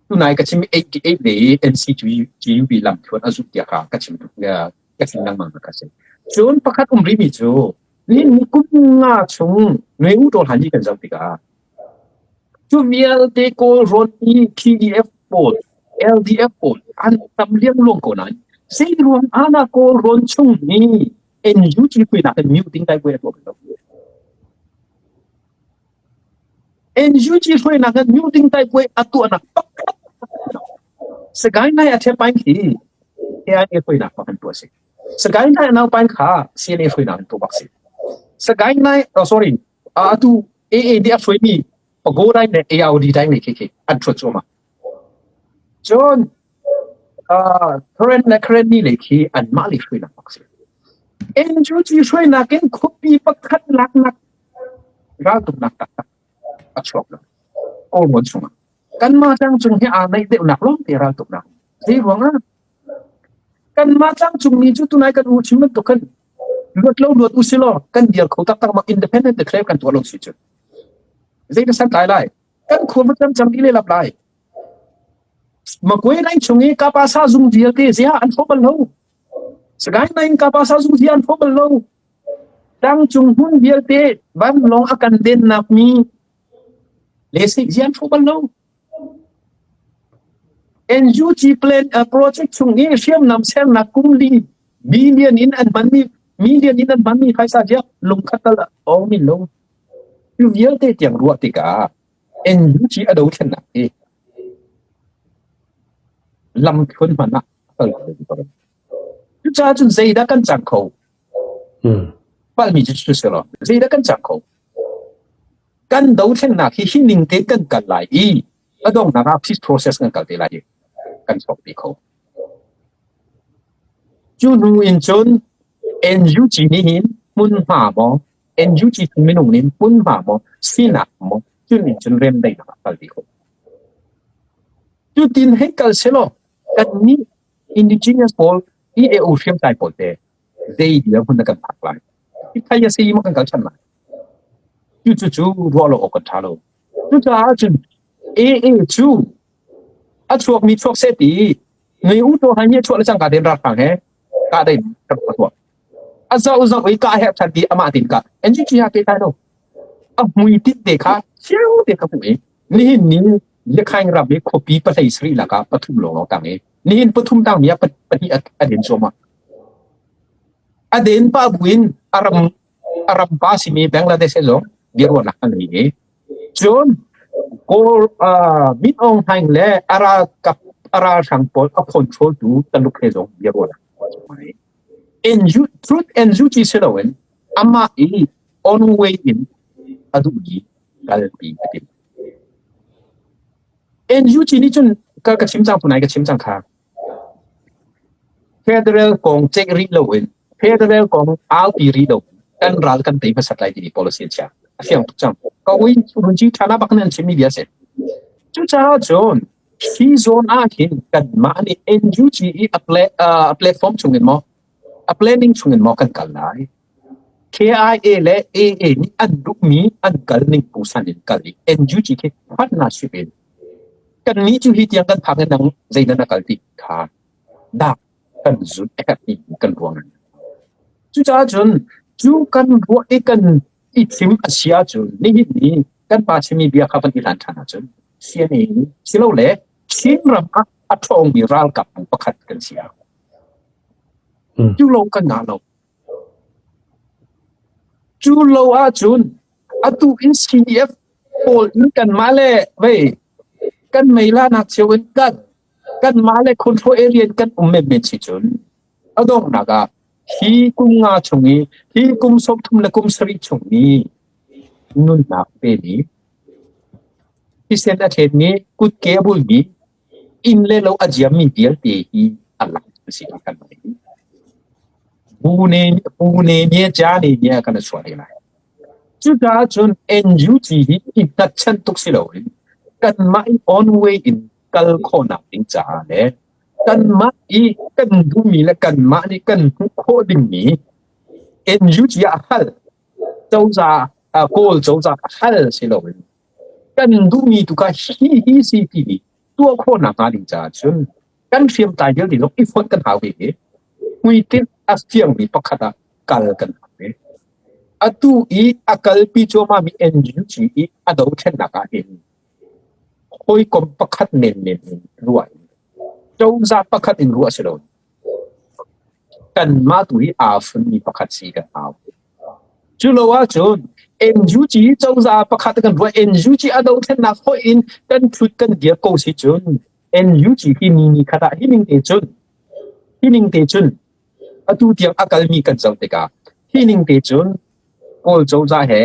tunai ka chim 88 le NCGUB lamthluan a zut tiah kha ka chim ka chim lengmang ka si. Cun pakhat um rihmi cu nihin ni kum nga chung Nwe U Taw Hlan hi kan zoh tikah Cu vialte Kawlrawn i PDF pawl, LDF pawl an tam liangluang ko nain zeiruang ah dah Kawlrawn chung hi NUG puinak in mute ding dai buai a tuah bal lo. NUG hruainak in mute ding dai buai a tuahnak pakhat Sagaing nai a ṭhepain khi AIA hruainak bak in tuah si. Sagaing nai a naupain kha CNA hruainak in tuah bak si. Sagaing nai, oh sorry, atu AA nih a hruaimi Pago dai le ARD dai le khi khi an ṭhuat cuahmah. Cun uh, Karen le Karenni le khi anmah le hruainak bak si. NUG hruainak in khuapi pakhat laknak raltuknak taktak a chuak lo. Kawlrawn chungah. Kanmah tlangcung hi aa naih deuhnak lawngte raltuknak. Zei ruangah? Kanmah tlangcungmi cu tunai kan u chim bantuk khan luat lo luat u silaw kan dir kho taktak mak independent declare kan tuah lo si cu. Zei na santlai lai? Kan khua va cam cam dih lelap lai. Makwe nai chung i kapasa zung vialte zia an tho bal lo. Sagaing nai in kapasa zung zia an tho bal lo. Tlangcung hmun vialte vanlawng a kan dennak mi le sik zia an tho bal lo. NUG plan uh, project chung i hriamnam sernak kum li million in an hmanmi million in an hmanmi phaisa zia lungkhat tal awng min lo. Cu vialte tiang ruah tikah NUG a dothlennak hi lamthluan hmanh ah a kal kho lo. Cucaah cun zeidah kan cang kho? Palmi cu cu si lo. Zeidah kan cang kho? Kan dothlennak hi hi ning tein kan kal lai i a donghnak ah peace process kan kal te lai i kan chuak te kho. Cu hnu in cun NUG nih hin hmunhma maw NUG chung minung nih hmunhma maw sinak maw cun in cun remdaihnak ah kal ti kho. Cutin hei kal selaw kannih indigenous pawl EAO hriamtlai pawl te zei dirhmun na kan phak lai. Hi thai a si maw kan kal ṭhan lai. Cucu cu ruah lo awk kan ṭha lo. Cucaah cun AA cu a chuakmi chuak seh ti ngei u to hai nih a chuah le cangka tein ralhrang he kah dei kan tuah. A zoh zoh i kah herh ṭhan ti amah tin kah NGG ha ke kai lo. A hmui tit te kha fiang te ka hmuh i nihin ni Yakhaing ram i khuapi pahlei sarih lakah pathum lawnglawng tang i nihin pathum tangmi ah pahnih a den cuahmah. A den pah buin a ram a ram pa simi Bangladesh he zong biaruahnak an ngei i cun Kawl uh, Min Aung Hlaing le a ralkap A ralhrang pawl a control tu Taluk he zong bia ruah NU, truth NUG si loin amah i on way in a duhmi kalpi a timh. NUG nih cun ka ka chim cang tunai ka chim cang kha. Federal kong ceih rih loin federal kong aupi rih lo kan ral kan tei hmasat lai timi policy an chia. A fiang tuk cang. Ka ui runci ṭhana bak nan chimmi bia si. Cucaah cun hi zawn ah hin kanmah nih NUG i a platform chungin maw a planning chungin maw kan kal lai. KIA le AA nih an duhmi an kal ning pusan in kal i NUG khi partnership in kannih cu hi tiang kan phak in nang zeidah na kal ti kha dah kan zut a herh ti kan ruang. Cucaah cun cu kan ruah i kan i thim a si ahcun nihin ni kan pa chimmi bia kha van i hlan ṭhan ahcun CNA silole Chinram ah a ṭhawngmi ralkap bu pakhat kan si ah. Cu lo kan ngah lo. Cu lo ahcun atu in CDF pawl in kanmah le vei kan meilanak cio in kan kanmah le control area in kan um menmen si cun a donghnak ah hi kum nga chung i hi kum 30 le kum sarih chung i nunnak pemi thisen a thletmi kutke a bulmi inn le lo a ziammi vialte hi a lak si kan bu ne bu ne ne ja ne ne kan chuah te lai. Cucaah cun NUG hi i hngatchan tuk si loin kanmah i on way in kal khawhnak ding caah le kanmah i kan duhmi le kanmah nih kan hmuh khawh dingmi NUG ah hal cozah Kawl cozah hal si loin kan duhmi tu kha hi hi si timi tuah khawhnak hnga ding caah cun kan hriamtlai vialte zong i fonh kan hau ve i hmuitinh a fiangmi pakhat ah kal kan hau ve. Atu i a kalpi cuahmahmi NUG i a dothlennak ah hin hawikom pakhat menmen in ruah in cozah pakhat in ruah si lo kanmah tu hi aa funmi pakhat si kan hau. Cu lo ahcun NUG cozah pakhat kan ruah NUG a dothlennak hoih in kan thut kan dir ko si cun NUG hi ni ni khat ah hi ning te cun hi ning te cun atu tiang a kalmi kan zoh tikah hi ning te cun Kawl cozah he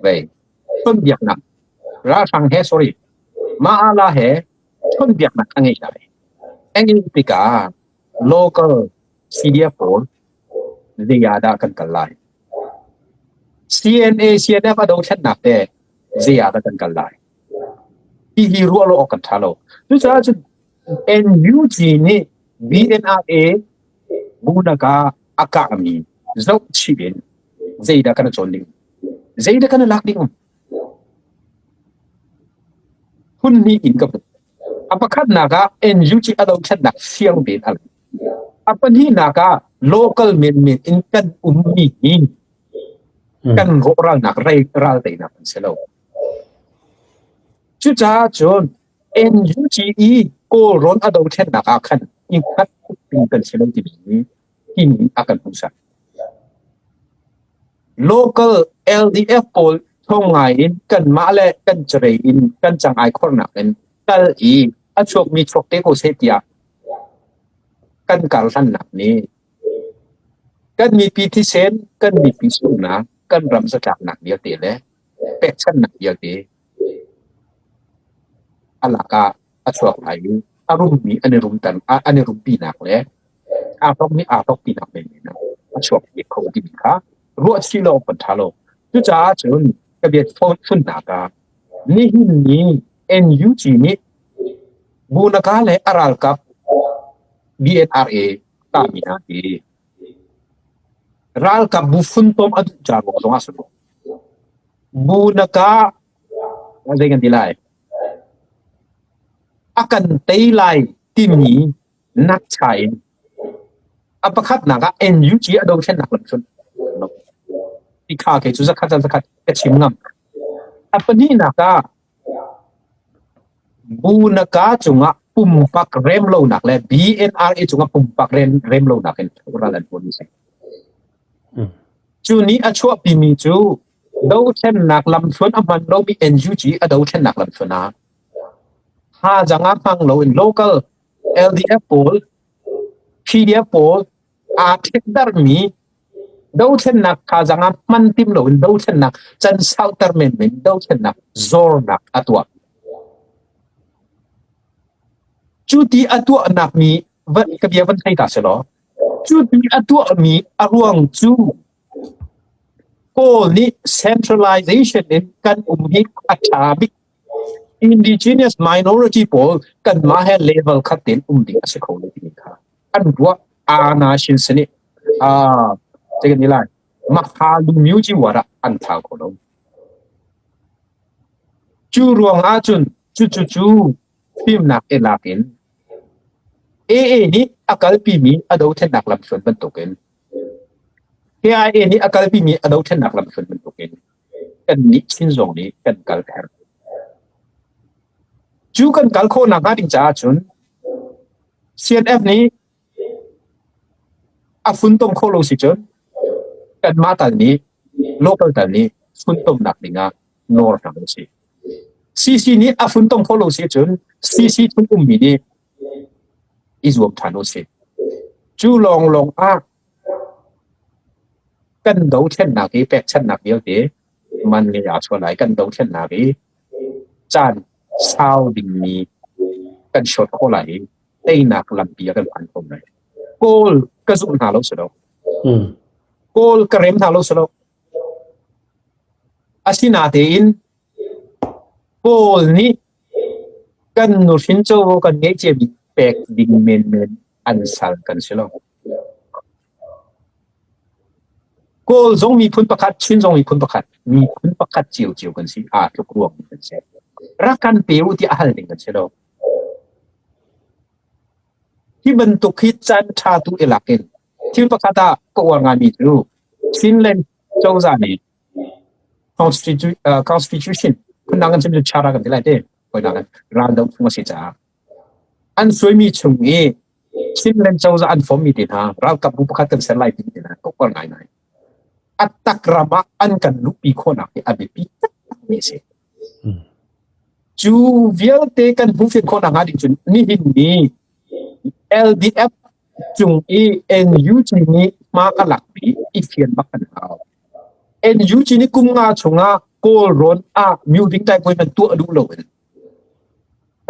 vei chawnhbiaknak ralhrang he sorry Ma'ala he chawnhbiaknak a ngei lai. A ngeih tikah local CDF pawl zei ah dah kan kal lai? CNA CNF a dothlennak te zei ah dah kan kal lai? Hihi ruah lo awk kan ṭha lo. Cucaah cun NUG nih BNRA bunaka a kahmi zohchih in zeidah kan i cawn ding? Zeidah kan i lak ding? Phun hnih in ka hmuh. A pakhatnak ah NUG a dothlennak fiang tein a lang. A pahnihnak ah local menmen in kan ummi hi kan rawhralnak ral teinak an si lo. Cucaah cun NUG i Kawlrawn a dothlennak ah khan i hngat ding kan si lo timi hi hi a kan hmuhsak. Local LDF pawl thong ngai in kanmah le kan carei in kan cangai khornak in kal i a chuakmi chuak te ko seh tiah kan karhlannak nih kan mipi thisen, kan mipi sunghnak, kan ram zatlaknak vialte le pekchanhnak vialte a lakah a chuak lai i a rummi an i rumter an i rumpinak le aa hlawkmi aa hlawkpinak menmen ah a chuak ve kho timi kha ruahchih lo awk kan ṭha lo. Cucaah cun ka bia funnak ah nihin ni NUG nih Bunaka le a ralkap BNRA tami hna hi ralkap bu funtom a duh ca ruang zong ah si lo. Bunaka zei kan ti lai? A kan tei lai timi nakcha in a pakhatnak ah NUG a dothlennak lamhruan ti kha kei cu zakhat zakhat ka chim ngam. A pahnihnak ah Bunaka cungah pumpak remlonak le BNRA cungah pumpak remlonak in ral an tuan si. Cu nih a chuahpimi cu dothlennak lamthluan a hman lomi NUG a dothlennak lamthluan ah hajang ah hmang loin local. LDF pawl, PDF pawl aa ṭhekdarmi dothlennak thazaang ah hman tim loin dothlennak can sauter menmen dothlennak zornak a tuah. Cu ti a tuahnak mi ka bia van thei ta selaw, cu ti a tuahmi a ruang cu Kawl nih centralization in kan um hi a ṭha bik. Indigenous minority pawl kanmah he level khat tein um ding a si kho lo timi kha an ruah aa shin sini ah zeikan ni lai makha lungmyu ci war ah an thlau kho lo. Cu ruang ahcun cucu cu fimnak i lak in AA nih a kalpimi a dothlennak lamhruan bantukin KIA nih a kalpimi a dothlennak lamhruan bantukin kannih Chin zong nih kan kal a herh. Cu kan kal khawh nakhnga ding caah cun CNF nih a funtom khawh lo si cun kanmah tal nih local tal nih funtomnak dingah nawr hna usih. CC nih a funtom khawh lo si cun CC chung ummi nih i zuam ṭhan usih. Cu lawnglawng ah kan dothlennak i pekchanhnak vialte man ngei aa chuah lai. Kan dothlennak i caan sau dingmi kan short khawh lai i teinak lampi ah kan phan kho lai. Kawl ka zumh hna lo si lo. Kawl ka rem hna lo si lo. Asinatein Kawl nih kan nuhrin covo kan ngeih ciami pek ding menmen an sal kan si lo. Kawl zong miphun pakhat, Chin zong miphun pakhat, miphun pakhat ciocio kan si. Aa tluk ruang kan si. Rak kan pe u ti a hal ding kan si lo. Hi bantuk hi caan ṭha tu i lak in thil pakhat ah ka uar ngaimi cu Chinland cozah nih constitution phundang kan chim cu chara kan ti lai te hawinak in raldo phung a si caah an suaimi chung i Chinland cozah an fommi te hna ralkap bu pakhat kan ser lai timi te hna ka uar ngaingai. A tak ram ah an kan luhpi khawhnak hi a biapi taktakmi a si. Cu vialte kan hmuhfian khawh nakhnga ding cun nihin ni LDF cung i NUG nih hma a lakmi i fian bak kan hau. NUG nih kum nga chungah Kawlrawn ah myoting taikawin man tuah duh loin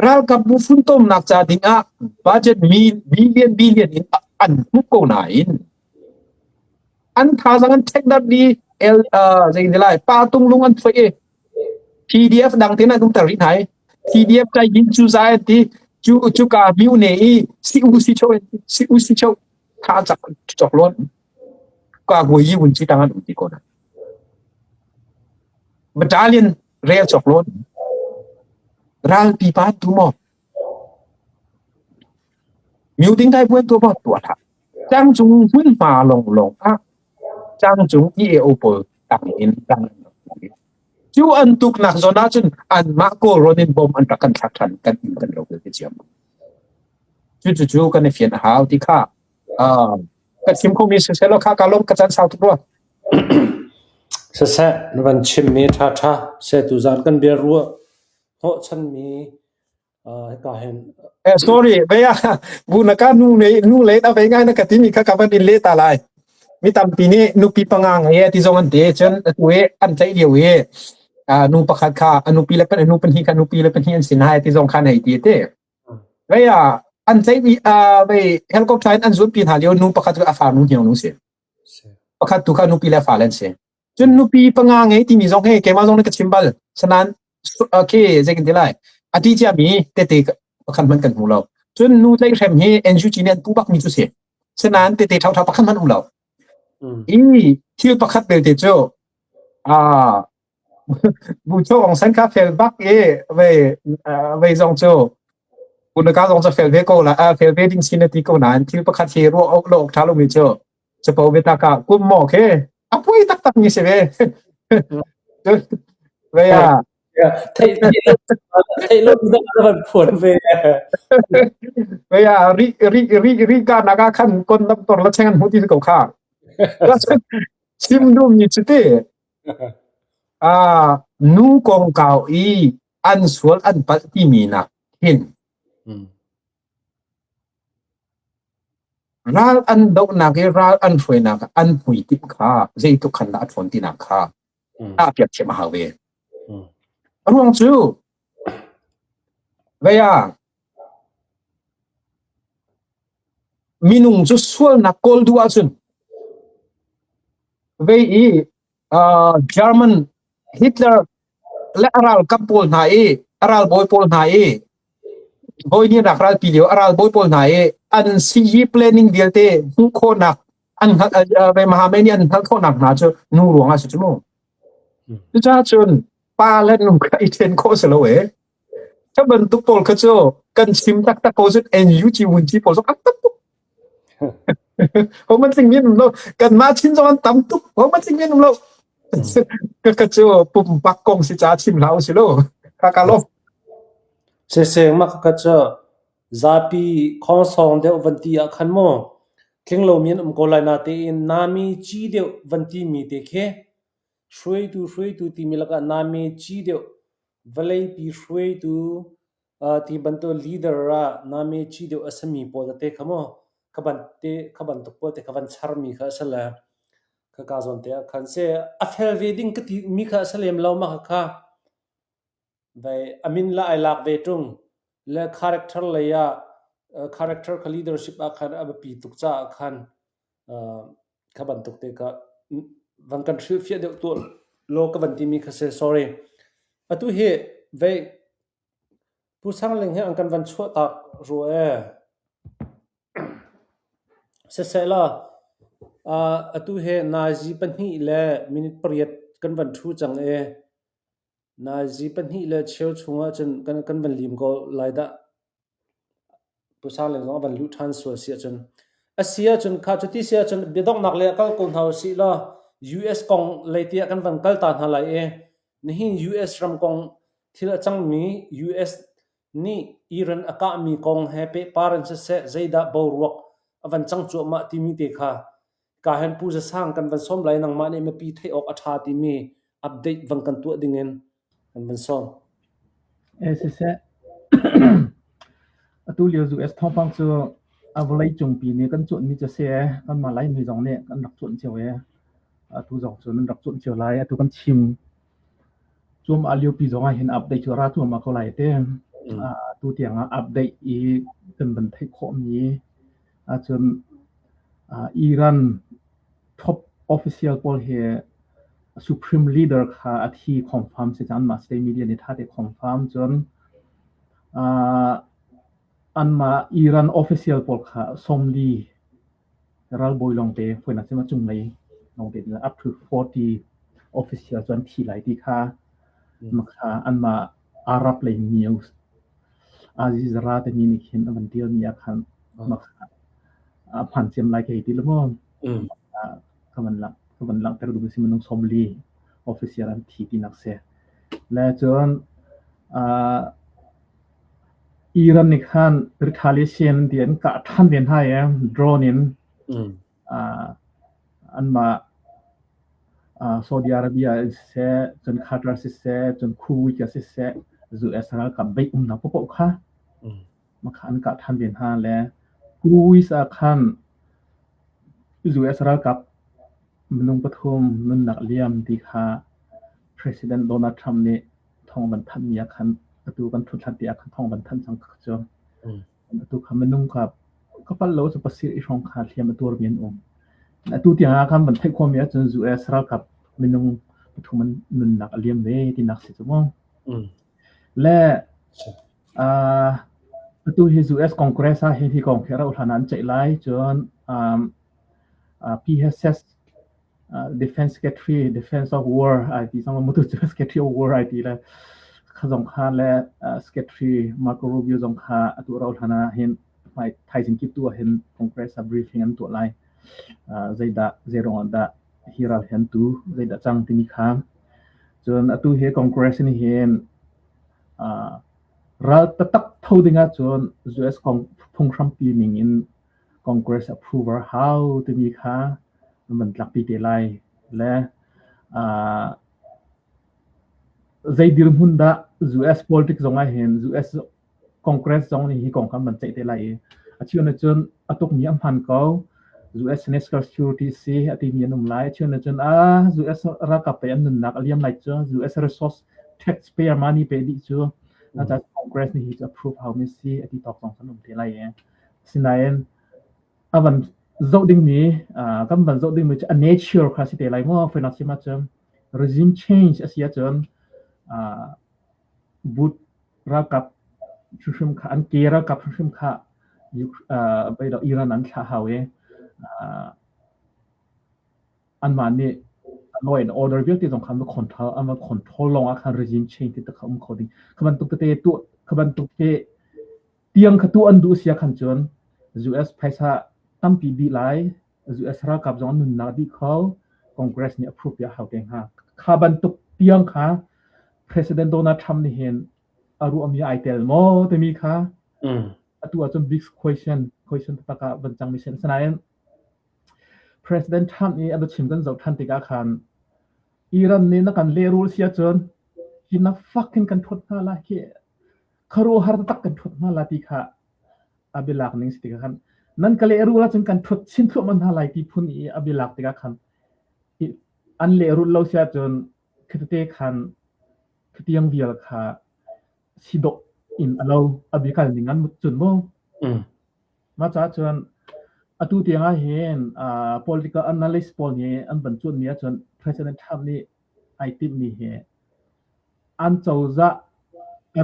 ralkap bu funtomnak ca dingah budget mi billion billion in an hmuh ko nain an thazaang an ṭhekdarh dih el uh, zei lai pa tung lung an thuai i PDF dang te na um ter rih hna i PDF kai yin cu zai an ti cu cu ka miu ne i si u si cho si u si cho tha chak chok lon ka gui yi wun chi tang an um ti ko na battalion rel chok lon ral pi pa tu mo Miu ding dai buan tu ma tua tha Tlangcung hmunhma lawnglawng ah tlangcung EAO pawl tang in tang cu an tuknak zawn ahcun anmah Kawlrawn in bom an rak kan thlak ṭhan kan inn kan lo ti ciam. Cu cu kan i fian a hau ti kha ka chim khomi siseh law kha ka lawm ka caan sau tuk rua. Siseh na van chimmi ṭha ṭha se tuzaan kan bia ruah hnawhchanmi Hika hin Eh, sorry, vei ah bu na ka nu le nu le na vei ngai na ka timi kha ka van in le ta lai. Mi tampi nih nupi panga ngei ti zong an ti cun atu i an tlaih lio i nu pakhat kha a nupi le pan nu pahnih kha nupi le pahnih an sin hai ti zong khan hei ti te. Vei ah an tlaih mi vei helicopter in an zuanpi hna lio nu pakhat cu a fa nu hniang nu si. Pakhat tu kha nupi le fa le an si. Cun nupi panga ngei timi zong hi keimah zong nih ka chim bal. Sanan okay zei kan ti lai. A ti ciami tete pakhat hmanh kan hmu lo. Cun nu tlaihhrem hi NUG nih an pu bakmi cu si. Sanan tete ṭhauṭhau pakhat hmanh um lo. I thil pakhat belte cu ah Bu Cho Aung San kha fel bak i vei vei zong cu Unaka zong cu fel ve ko la fel ve ding si na ti ko nain thil pakhat hi ruah awk lo awk ṭha lomi cu Capo biatak ah kum maw khi a pui taktak mi si ve. Ve ah. Theih theih lo na van phuan ve. Ve ah ri ri ri ri ka naga khan kon lam tor la cheng an hu ti ko kha. Chim du mi chu ti. Ah nu kong kau i an sual an palh ti mi nak hin. Ral an dohnak i ral an hruainak ah an hmuitinh kha zeitluk khan dah a ṭhawn tinak kha tahpiak thiam a hau ve. A ruang cu vei ah minung cu sualnak kawl duh ahcun vei i uh, German Hitler le a ralkap pawl hna i a ralbawi pawl hna i Voihnih ralpi lio a ralbawi pawl hna i an siyi planning vialte hmuh khawhnak an hngalh Mahame nih an hngalh khawhnak hna cu nu ruang ah si cu mu. Cucaah cun pa le nu kha i ṭhen khawh si lo e. Cu bantuk pawl kha cu kan chim taktak ko cun NUG vunci pawl zong an tam tuk. Ho man tling mi an um lo. Kanmah Chin zong an tam tuk. Ho man tling mi an um lo. Ka cu pumpak kong si ca chim hlah usih law. Ka ka lo. Siseh mah khakha cu zapi khawngsawng deuh van ti ah khan maw tling lomi an um ko lai natein nami ci deuh van timi te khi hruaitu hruaitu timi lakah nami ci deuh vawleipi hruaitu ti bantuk leader ah nami ci deuh a simi pawl tete kha maw kha ban te kha bantuk pawl te kha van charmi kha a si le khaka zawn te ah khan seh a fel ve ding ka ti mi kha a si lem lo mah khakha. Vai a min le ai lak ve ṭung. Le character lei ah character kha leadership ah khan a biapi tuk caah khan kha bantuk te kha van kan hrilhfiah deuh tuah law ka van timi kha si. Sorry. Atu hi vei Pu Sang Ling hi an kan van chuahtak rua ee. Sisehla, atu hi nazi pahnih le minute pariat kan van ṭhu cang i Nazi pahnih le cheu chung ahcun kan van lim ko lai dah. Pu Sang Ling zong a van luh ṭhan sual si ahcun. A si ahcun kha cuti si ahcun biadonghnak lei ah kal ko hna usih law US kong lei tiah kan van kal ta hna lai i nihin US ram kong thil a cangmi US nih Iran a kahmi kong he pehpar in siseh zeidah boruak a van cang cuahmah timi te kha Ka hen Pu Za Sang kan van sawm lai nangmah nih mipi theih awk a ṭha timi update van kan tuah dingin kan van sawm. Eh siseh atu lio US thawngpang cu a vawlei cungpi nih kan cuanhmi cu a si ee kanmah Laimi zong nih kan rak cuanh cio ee atu zong cu nan rak cuanh cio lai atu kan chim cuahmah liopi zong ah hin update cu a ra cuahmah ko lai te atu tiang ah update i kan van theih khawhmi ahcun Iran top official pawl hi supreme leader kha a thi confirm si cang anmah state media nih ṭha te confirm cun anmah Iran official pawl kha sawmli ralbawi lawngte fawinak cun a cunglei lawngte up to 40 official cu an thi lai ti kha kha anmah Arab lei news Aziz Ra timi nih khin a van ṭialmi ah khan a hmaan cem lai ka hei ti le maw ka van lang ka van langhter duhmi si minung 40 official an thi tinak si. Le cun Iran nih khan retaliation ti an kah ṭhan ve hna i drone in anmah Saudi Arabia in siseh, cun Qatar siseh, cun Kuwait siseh, US ralkap beih umnak paohpaoh kha makha an kah ṭhan ve hna le Kuwait ah khan US ralkap minung pathum nunnak liam ti kha President Donald Trump nih thawng van thanhmi ah khan atu kan ṭhut hlan te ah khan thawng van thanh cang cu. Atu kha minung kha ka palh lo cu pasir i hrawng kha hliam a tuarmi an um. Atu tiang ah khan van theih khawhmi ahcun US ralkap minung pathum an nunnak a liam ve tinak si cu mu. Le uh, atu hi US Congress ah hi hi kong hi rauh hlan ah an ceih lai cun um, uh, PHS uh, Defense Secretary Defense of War ai ti zong mutu cu Secretary of War ai ti le kha zong kha le uh, Secretary Marco Rubio zong kha atu rauh hlan ah hin hmai thaizing kip tu ah hin Congress ah briefing an tuah lai. Uh, zeidah zei ruang ah dah hi ral hi an tu zeidah cang timi kha cun atu hi Congress nih hin uh, ral taktak tho ding ahcun US phunghrampi ning in Congress approval hau timi kha an van tlakpi te lai le uh, zei dirhmun dah US politics zong ah hin US Congress zong nih hi kong kha an van ceih te lai i a A cheu nih cun a tukmi a hman ko. US National Security si a timi an um lai. A cheu nih cun ah US ralkap pei an nunnak a liam lai cu US resource taxpayer money pe dih cu. Cucaah Congress nih hi cu approve hau mi si a ti tawk zong kan um te lai i. Asinain a van zoh dingmi kan van zoh dingmi cu a nature kha si te lai maw? Fawinak chim ahcun regime change a si ahcun but ralkap hrimhrim kha an ke ralkap hrimhrim kha Iran an thlah hau i anmah nih law and order vialte zong kha an va control an va control lawng ah khan regime change ti kha um kho ding. Kha bantuk tete tuah kha bantuk te tiang kha tuah an duh sia khan cun US phaisa tampi dih lai US ralkap zong an nunnak dih kho Congress nih approve piak hau te hnga. Kha bantuk tiang kha President Donald Trump nih hin a ruahmi ai tel maw timi kha atu ahcun big question question taktak ah van cangmi si. Asinain President Trump nih a biachim kan zoh ṭhan tikah khan Iran nih na kan lehrul si ahcun hi na fucking kan ṭhuat hna lai khi khuaruahhar taktak kan ṭhuat hna lai ti kha a bialak ning si tikah khan nan ka lehrul ahcun kan ṭhuat chin thluahmah hna lai ti phun i a bialak tikah khan an lehrul lo si ahcun khitete khan khitiang vial kha si dawh in a lo a biakal ning an mut cun mu. Mah caah cun atu tiang ah hin political analyst pawl nih an van cuanmi ahcun President Trump nih ai timhmi hi an cozah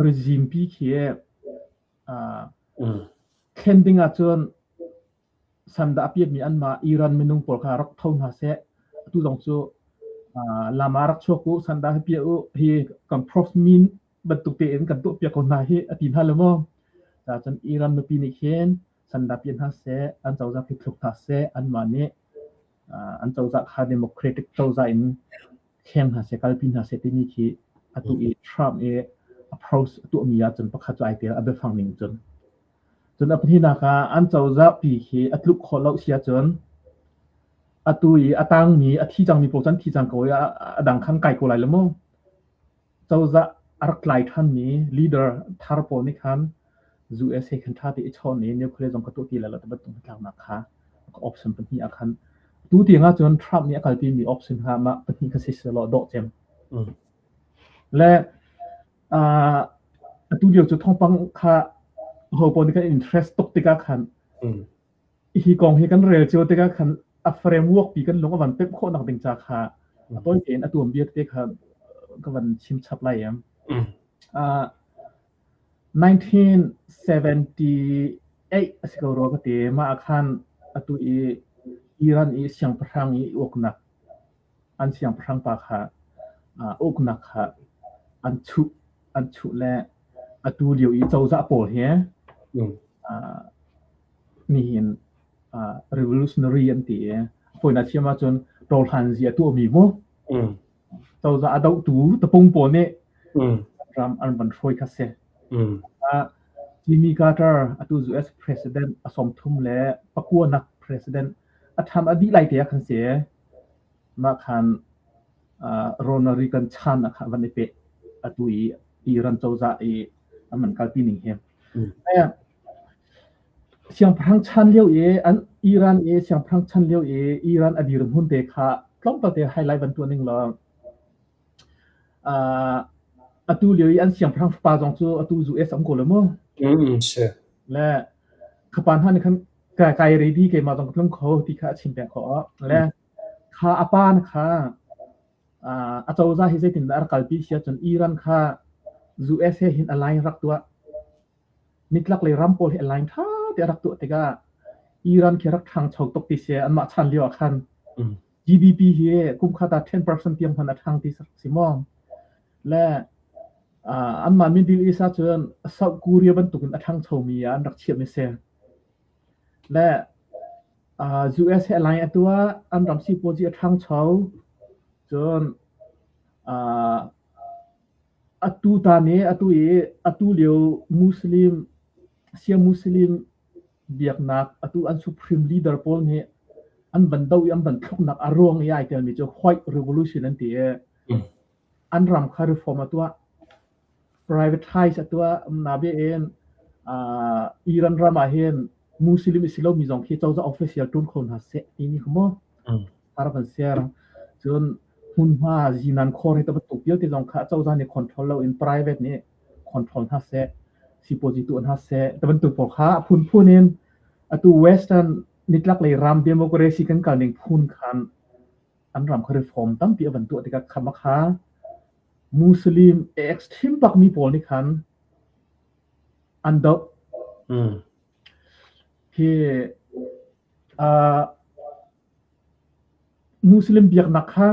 regime pi khi thlen ding ahcun sandah a piatmi anmah Iran minung pawl kha rak tho hna seh. Atu zong cu lam ah rak chuak u, sandah hi piah u, hi kan prof min bantuk tein kan tuahpiak ko hna hi a ti hna lo maw? Cun Iran mipi nih khin sandah piah hna seh, an cozah khi thluk hna seh, anmah nih an cozah kha democratic cozah in thleng hna seh, kalpi hna seh timi khi atu i Trump i approach a tuahmi ahcun pakhat cu ai tel a biafang ning cun. Cun a pahnihnak ah an cozah pi khi a tluk khawh lo si ahcun atu i a tangmi a thi cangmi pawl cu an thi cang ko i a dang khan kai ko lai lo mu. Cozah a rak tlai ṭhanmi leader thar pawl nih khan US he khan ṭha te i chawn i nuclear zong ka tuah ti lai lo ti bantuk hnatlaknak kha option pahnih ah khan tu tiang ahcun Trump nih a kalpimi option kha mah pahnih kha si selaw dawh cem. Le atu lio cu thawngpang kha ho pawl nih kan interest tuk tikah khan hi kong hi kan rel cio tikah khan a framework pi kan lung a van pemh khawh nak ding ca kha a tawi tein a tuam bia te kha ka van chim chap lai em. 1978 a si ko rua ka ti mah ah khan atu i Iran i siangpahrang i uknak an siangpahrang pa kha uknak kha an chuh an chuh le atu lio i cozah pawl hi nihin revolutionary an ti i fawinak thiam ahcun ṭawlhlanzi a tuahmi mu cozah a dohtu tapung pawl nih ram an van hruai kha si. Jimmy Carter atu US president a 33 le pakuanak president a tham a dih lai te ah khan si. Mah khan Ronald Reagan chan ah khan van i peh atu i Iran cozah i an man kalpi ning hi. Siangpahrang chan lio i an Iran i siangpahrang chan lio i Iran a dirhmun te kha tlawmpal te highlight van tuah ning law atu lio i an siangpahrang fapa zong cu atu US um ko lo mu. Si. Le khapa hna nih khan kai kai ready keimah zong ka tlung kho ti kha a chim peng khawh. Le kha a pa na kha a cozah hi zeitindah a rak kalpi si ahcun Iran kha US he hin align rak tuah. Nitlaklei ram pawl hi align ṭha te a rak tuah tikah Iran khi rak ṭhangcho tuk ti si anmah chan lio ah khan GDP hi kum khat ah 10% tiang hmanh a ṭhang ti si maw? Le anmah Middle East ahcun South Korea bantukin a ṭhangchomi ah an rak chiahmi si. Le US he align a tuah, an ram sipuazi a ṭhangcho. Cun atu tan i atu i atu lio Muslim Shia Muslim biaknak atu an supreme leader pawl nih an van do i an van thluknak a ruang i ai telmi cu white revolution an ti i an ram kha reform a tuah privatize a tuah nabe in Iran ram ah hin. Muslim i si lomi zong khi cozah official ṭuan kho hna seh timi kha mu har van ser. Cun hmunhma zinan khor hi bantuk vialte zong kha cozah nih control loin private nih control hna seh, sipuazi tuah hna seh, ti bantuk pawl kha a phunphun in atu Western nitlaklei ram democracy kan kal ning phun khan an ram kha reform tampi a van tuah tikah khama kha Muslim extreme bakmi pawl nih khan an doh. Hi uh, Muslim biaknak kha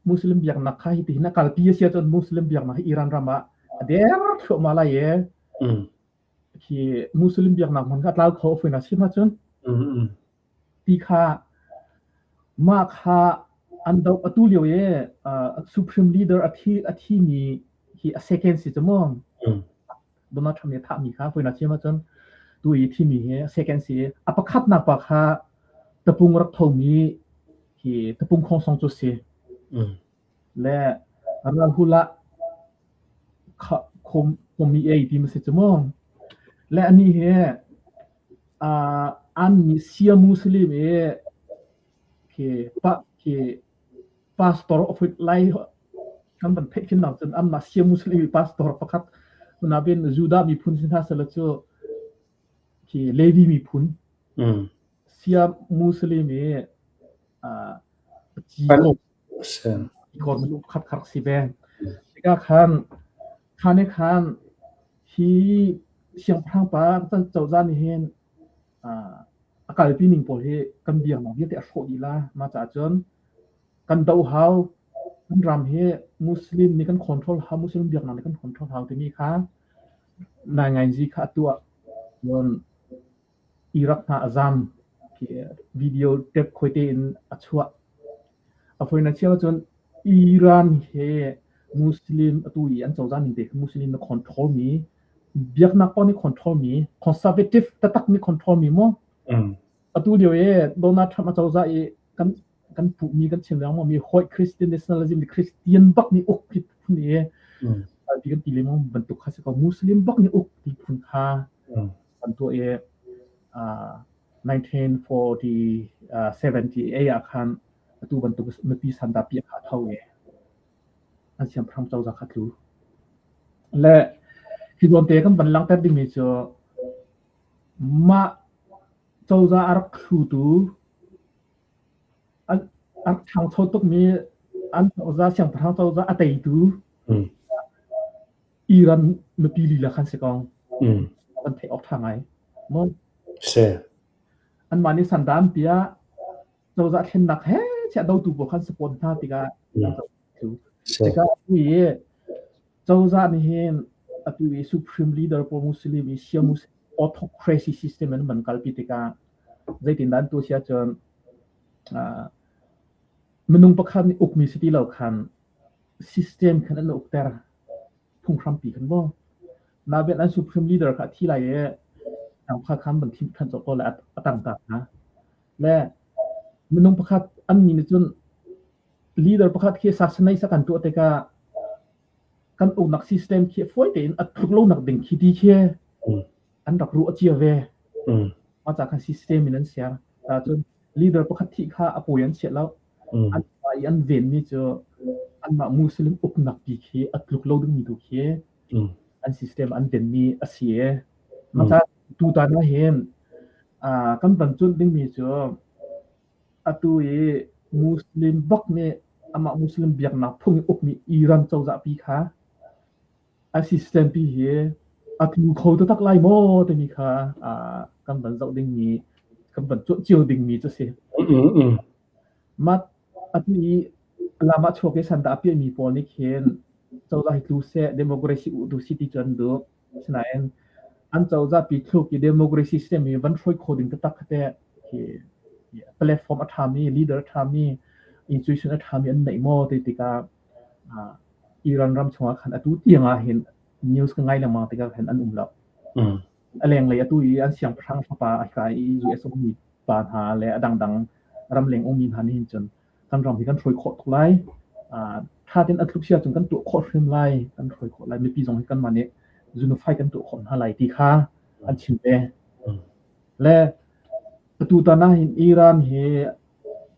Muslim biaknak kha hitihin a kalpi a si ahcun Muslim biaknak hi Iran ram ah a der thluahmah lai i khi Muslim biaknak hmun kha a tlau kho a fawinak chim ahcun ti kha mah kha an doh atu lio i supreme leader a thi a thimi hi a second si cu mu Donald Trump nih a thahmi kha fawinak chim ahcun tu i thimi hi second si a pakhatnak pa kha tapung rak thomi hi tapung khongsong cu si le ralhul ah khomi ei ti ma si cu mu le ani hi an nih Shia Muslim i khi pa khi pastor of lai kan van theih khin nak cun anmah Shia Muslim i pastor pakhat unabin Judah miphun si hna sela cu khi Levi miphun Shia Muslim i ci ko pakhat kha rak si ve. Tikah khan khan i khan hi siangpahrang pa cozah nih hin a kalpi ning pawl hi kan biaknak vialte a hrawh dih la. Mah caah cun kan doh hau. Kan ram hi Muslim nih kan control hau, Muslim biaknak nih kan control hau timi kha naingainzi kha a tuah. Cun Iraq hna a zam. Video tape khoi tein a chuah. A foi na chia ahcun Iran he Muslim atu i an cozah ning te kha Muslim na control mi biaknak paoh nih control mi conservative taktak nih control mi mu. Atu lio i Donald Trump a cozah i kan kan puhmi kan chim lengmang mi hawi Christian nationalism ni Christian bak nih uk ti phun i ti kan ti lengmang bantuk kha si ko Muslim bak nih uk ti phun kha kan tuah i 1940 ah khan atu bantuk mipi sandah piah kha a tho i an siangpahrang cozah kha tlu. Le hi zawnte kan van langhter dingmi cu mah cozah a rak thlutu a rak ṭhangcho tukmi an cozah siangpahrang cozah a teitu Iran mipi lila khan si ko. Kan theih awk ṭha ngai. Maw? Si. Anmah nih sandan piah cozah thlennak he chiah dotu pawl khan support hna tikah tikah atu i cozah nih hin atu i supreme leader pawl Muslim i Shia Muslim autocracy system an man kalpi tikah zeitindah an tuah si ahcun minung pakhat nih ukmi si ti lo khan system khan an ukter phunghrampi khan maw naben an supreme leader kha a thi lai i kha khan ban thim than cawk ko le a tang ta hna le minung pakhat an nih nih cun leader pakhat khi assassinate sa kan tuah tikah kan uknak system khi fawi tein a tluk lo nak ding khi ti khi an rak ruah cia ve mah ca khan system in an ser cun leader pakhat thih kha a pawi an chiah lo an i an venmi cu anmah Muslim uknak pi khi a tluk lo dingmi tu khi an system an venmi a si e mah ca tutan ah hin kan van cuanh dingmi cu atu i Muslim bak nih amah Muslim biaknak phung i ukmi Iran cozah pi kha a system pi hi a tlu kho taktak lai maw timi kha kan van zoh dingmi kan van cuanh cio dingmi cu si. Mah atu i lam ah chuak i sandah a piahmi pawl nih khin cozah hi tlu seh democracy uh tu si ti cu an duh. Asinain an cozah pi thluk i democracy system hi van hruai kho ding taktak kha teh khi platform a ṭhami leader a ṭhami institution a ṭhami an neih maw ti tikah Iran ram chungah khan atu tiang ah hin news ka ngai lengmang tikah khan an um lo. A lenglei atu i an siangpahrang fapa a hika i US ummi pa hna le a dangdang ramleng ummi hna nih hin cun kan ram hi kan hruai khawh tuk lai. Ṭha tein a tluk si ahcun kan tuah khawh hrim lai, kan hruai khawh lai. Mipi zong hi kanmah nih unify kan tuah khawh hna lai ti kha an chim ve. Le atutan ah hin Iran hi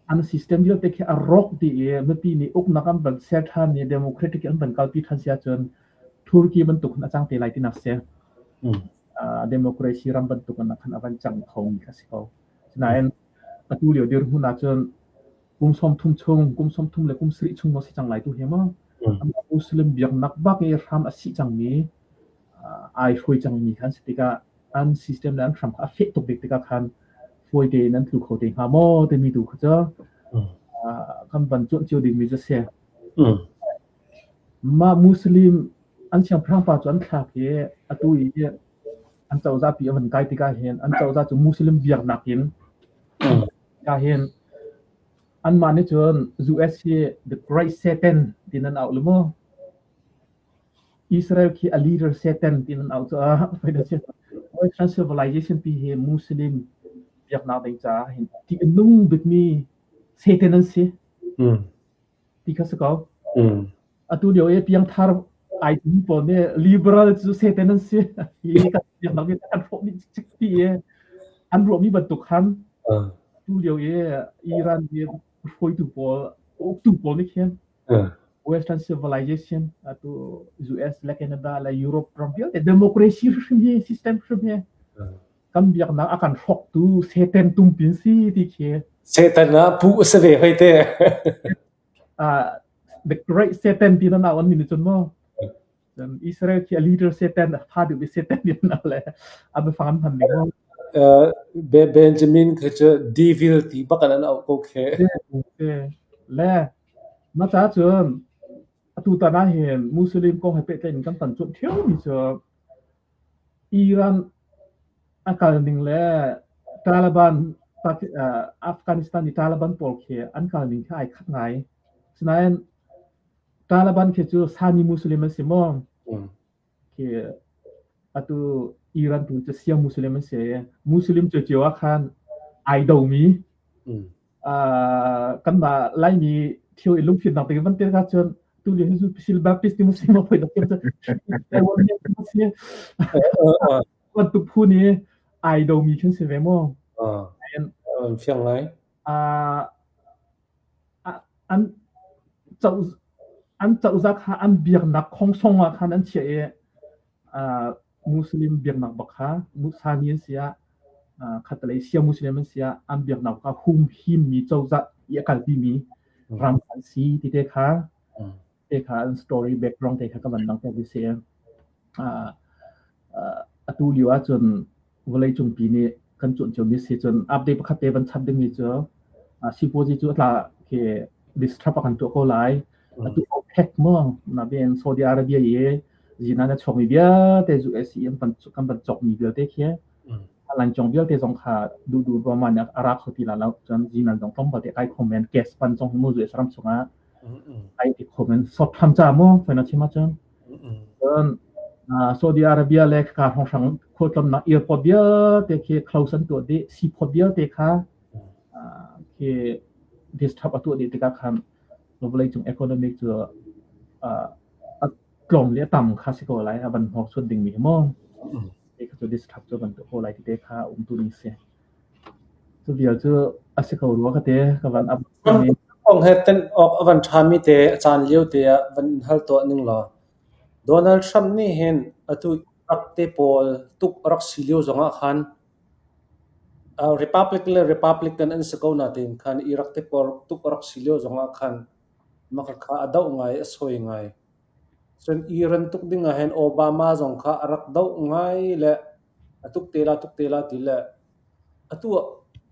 an system vialte khi a rawk dih i mipi nih uknak an van ser ṭhan i democratic an van kalpi ṭhan si ahcun Turkey bantuk in a cang te lai tinak si. Democracy ram bantuk in khan a van cang khomi kha si ko. Sinain atu lio dirhmun ahcun kum 30 chung, kum 30 le kum sarih chung maw si cang lai tu hi maw? Muslim biaknak bak i hram a sih cangmi, ai hruai cangmi khan si tikah an system le an hram kha a feh tuk bik tikah khan fawi tein an tlu kho te hnga maw timi tu kha cu kan van cuanh cio dingmi cu si. Mah Muslim an siangpahrang pa cu an thlak i atu i an cozah pi a van kai tikah hin an cozah cu Muslim biaknak in tikah hin anmah nih cun US hi the great Satan tiin an auh le mu. Israel khi a leader Satan tiin an auh caah Western civilization pi hi Muslim biaknak ding caah hin ṭih a nung bikmi Satan an si. Ti kha si ko. Atu lio i piangthar ai timi pawl nih liberal cu Satan an si. Hi kan biaknak nih kan hrawh dih cikcek ti i an ruahmi bantuk khan atu lio i Iran i hruaitu pawl, uktu pawl nih khin Western civilization atu US le Canada le Europe ram vialte democracy hrim hi system hrim hi kan biaknak a kan hrawktu Satan tumpin si ti khi Satan ah pu a si ve hoi te. The great Satan ti na nau an ni cun mu. Israel khi a leader Satan a fa deuh Satan ti na le a biafang an hman ning mu. Benjamin khi cu devil ti bak an auh ko khe. Le ma ca cun atu tan ah hin Muslim kong he pehtlaih in kan tan cuanh ṭheo mi cu Iran a kal ning le Taliban Afghanistan i Taliban pawl khi an kal ning khi ai khat ngai. Sinain Taliban khi cu Sunni Muslim an si maw? Khi atu Iran tu cu Shia Muslim an si. Muslim cio ah khan ai domi kanmah Laimi thil i lungfimnak te van tel ka cun tu lio hi cu Baptist Muslim a poi dok cu bantuk phu nih ai domi khin si ve mu. Fiang ngai. An co an cozah kha an biaknak khongsong ah khan an chiah i Muslim biaknak bak kha Sani an si ah khatalei Shia Muslim an si ah an biaknak kha humhimmi cozah i a kalpimi ram an si ti te kha te kha an story background te kha ka van langhter ti si. Atu lio ahcun vawleicung pi nih kan cuanh ciomi si cun update pakhat te van chap dingmi cu sipuazi cu a tla khi disturb a kan tuah ko lai. Atu OPEC maw nain Saudi Arabia i zinan a chuakmi vialte US i an kan van cawkmi vialte khi lancawng vialte zong kha duhduh ruahmah nih a ra kho ti la lo. Cun zinan zong tlawmpal te kai kho men gas pan zong hi mu US ram chungah ai ti kho men sot tham ca mu faina chim ahcun. Cun Saudi Arabia le ka hrawnghrang khualtlawmnak airport vialte khi close an tuah dih seaport vialte kha khi disturb a tuah dih tikah khan vawleicung economic cu a tlawm le a tam kha si ko lai a van hnawksuan dingmi hi maw te kha cu disturb cu van tuah ko lai ti te kha um tu ding si cu vial cu a si ko rua ka te ka van up. Kong he ten awk a van ṭhami te a caan lio te ah van in hal tuah ning law Donald Trump nih hin atu rak te pawl tuk a rak si lio zongah khan Republic le Republican an si ko natein khan Iraq te pawl tuk a rak si lio zongah khan maka kha a doh ngai a sawi ngai. Cun Iran tuk ding ah hin Obama zong kha a rak doh ngai le a tuk te la tuk te la ti le atu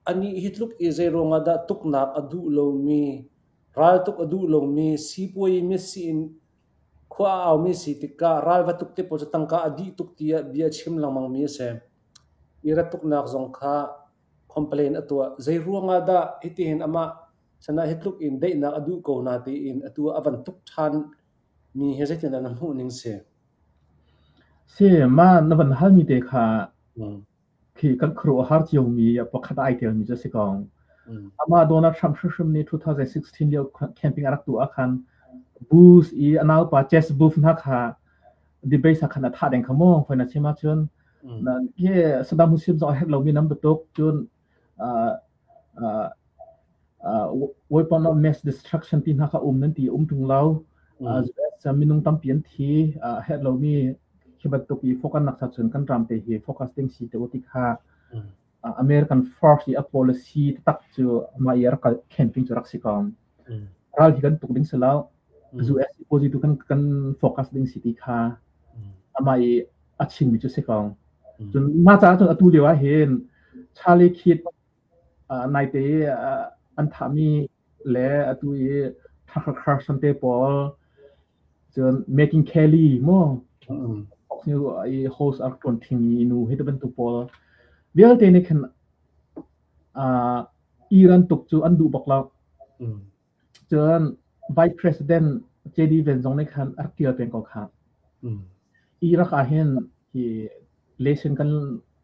anih hi tluk i zeiruang ah dah tuknak a duh lomi raltuk a duh lomi sipuai misi in khua a aumi si tikah ral va tuk te pawl cu tangka a dih tuk tiah bia a chim lengmangmi a si. Iran tuknak zong kha complain a tuah. Zeiruang ah dah hitihin amah sanah hi tluk in daihnak a duh ko na tiin atu ah a van tuk ṭhan mi hi zeitindah na hmuh ning si? Si, mah na van halmi te kha khi kan khuaruahhar ciomi pakhat ai telmi cu a si ko. Amah Donald Trump hrimhrim nih 2016 lio camping a rak tuah ah khan Bush i a naupa Jeb Bush hna kha debate ah khan a thah deng kha mu. Hoi na chim ahcun. Nan hi Saddam Hussein zong a herh lomi nan bantuk cun uh, uh, uh, weapon of mass destruction ti hna kha um nan ti um tung lo. US minung tampi an thi a herh lomi khi bantuk i focus nak sa cun kan ram te hi focus ding si te ti kha American force i a policy tak cu amah i rak camping cu rak si ko. Ral hi kan tuk ding si lo. US policy tu kan kan focus ding si ti kha amah i a chimmi cu si ko. Cun mah caah cun atu lio ah hin Charlie Kidd naite an thahmi le atu i Tucker Carlson te pawl cun Megyn Kelly mu Fox News i host a rak ṭuan ṭhingmi nu hi ti bantuk pawl vialte nih khin Iran tuk cu an duh bak lo. Cun Vice President JD Vance zong nih khan a rak ṭial peng ko kha. Iraq ah hin hi lesson kan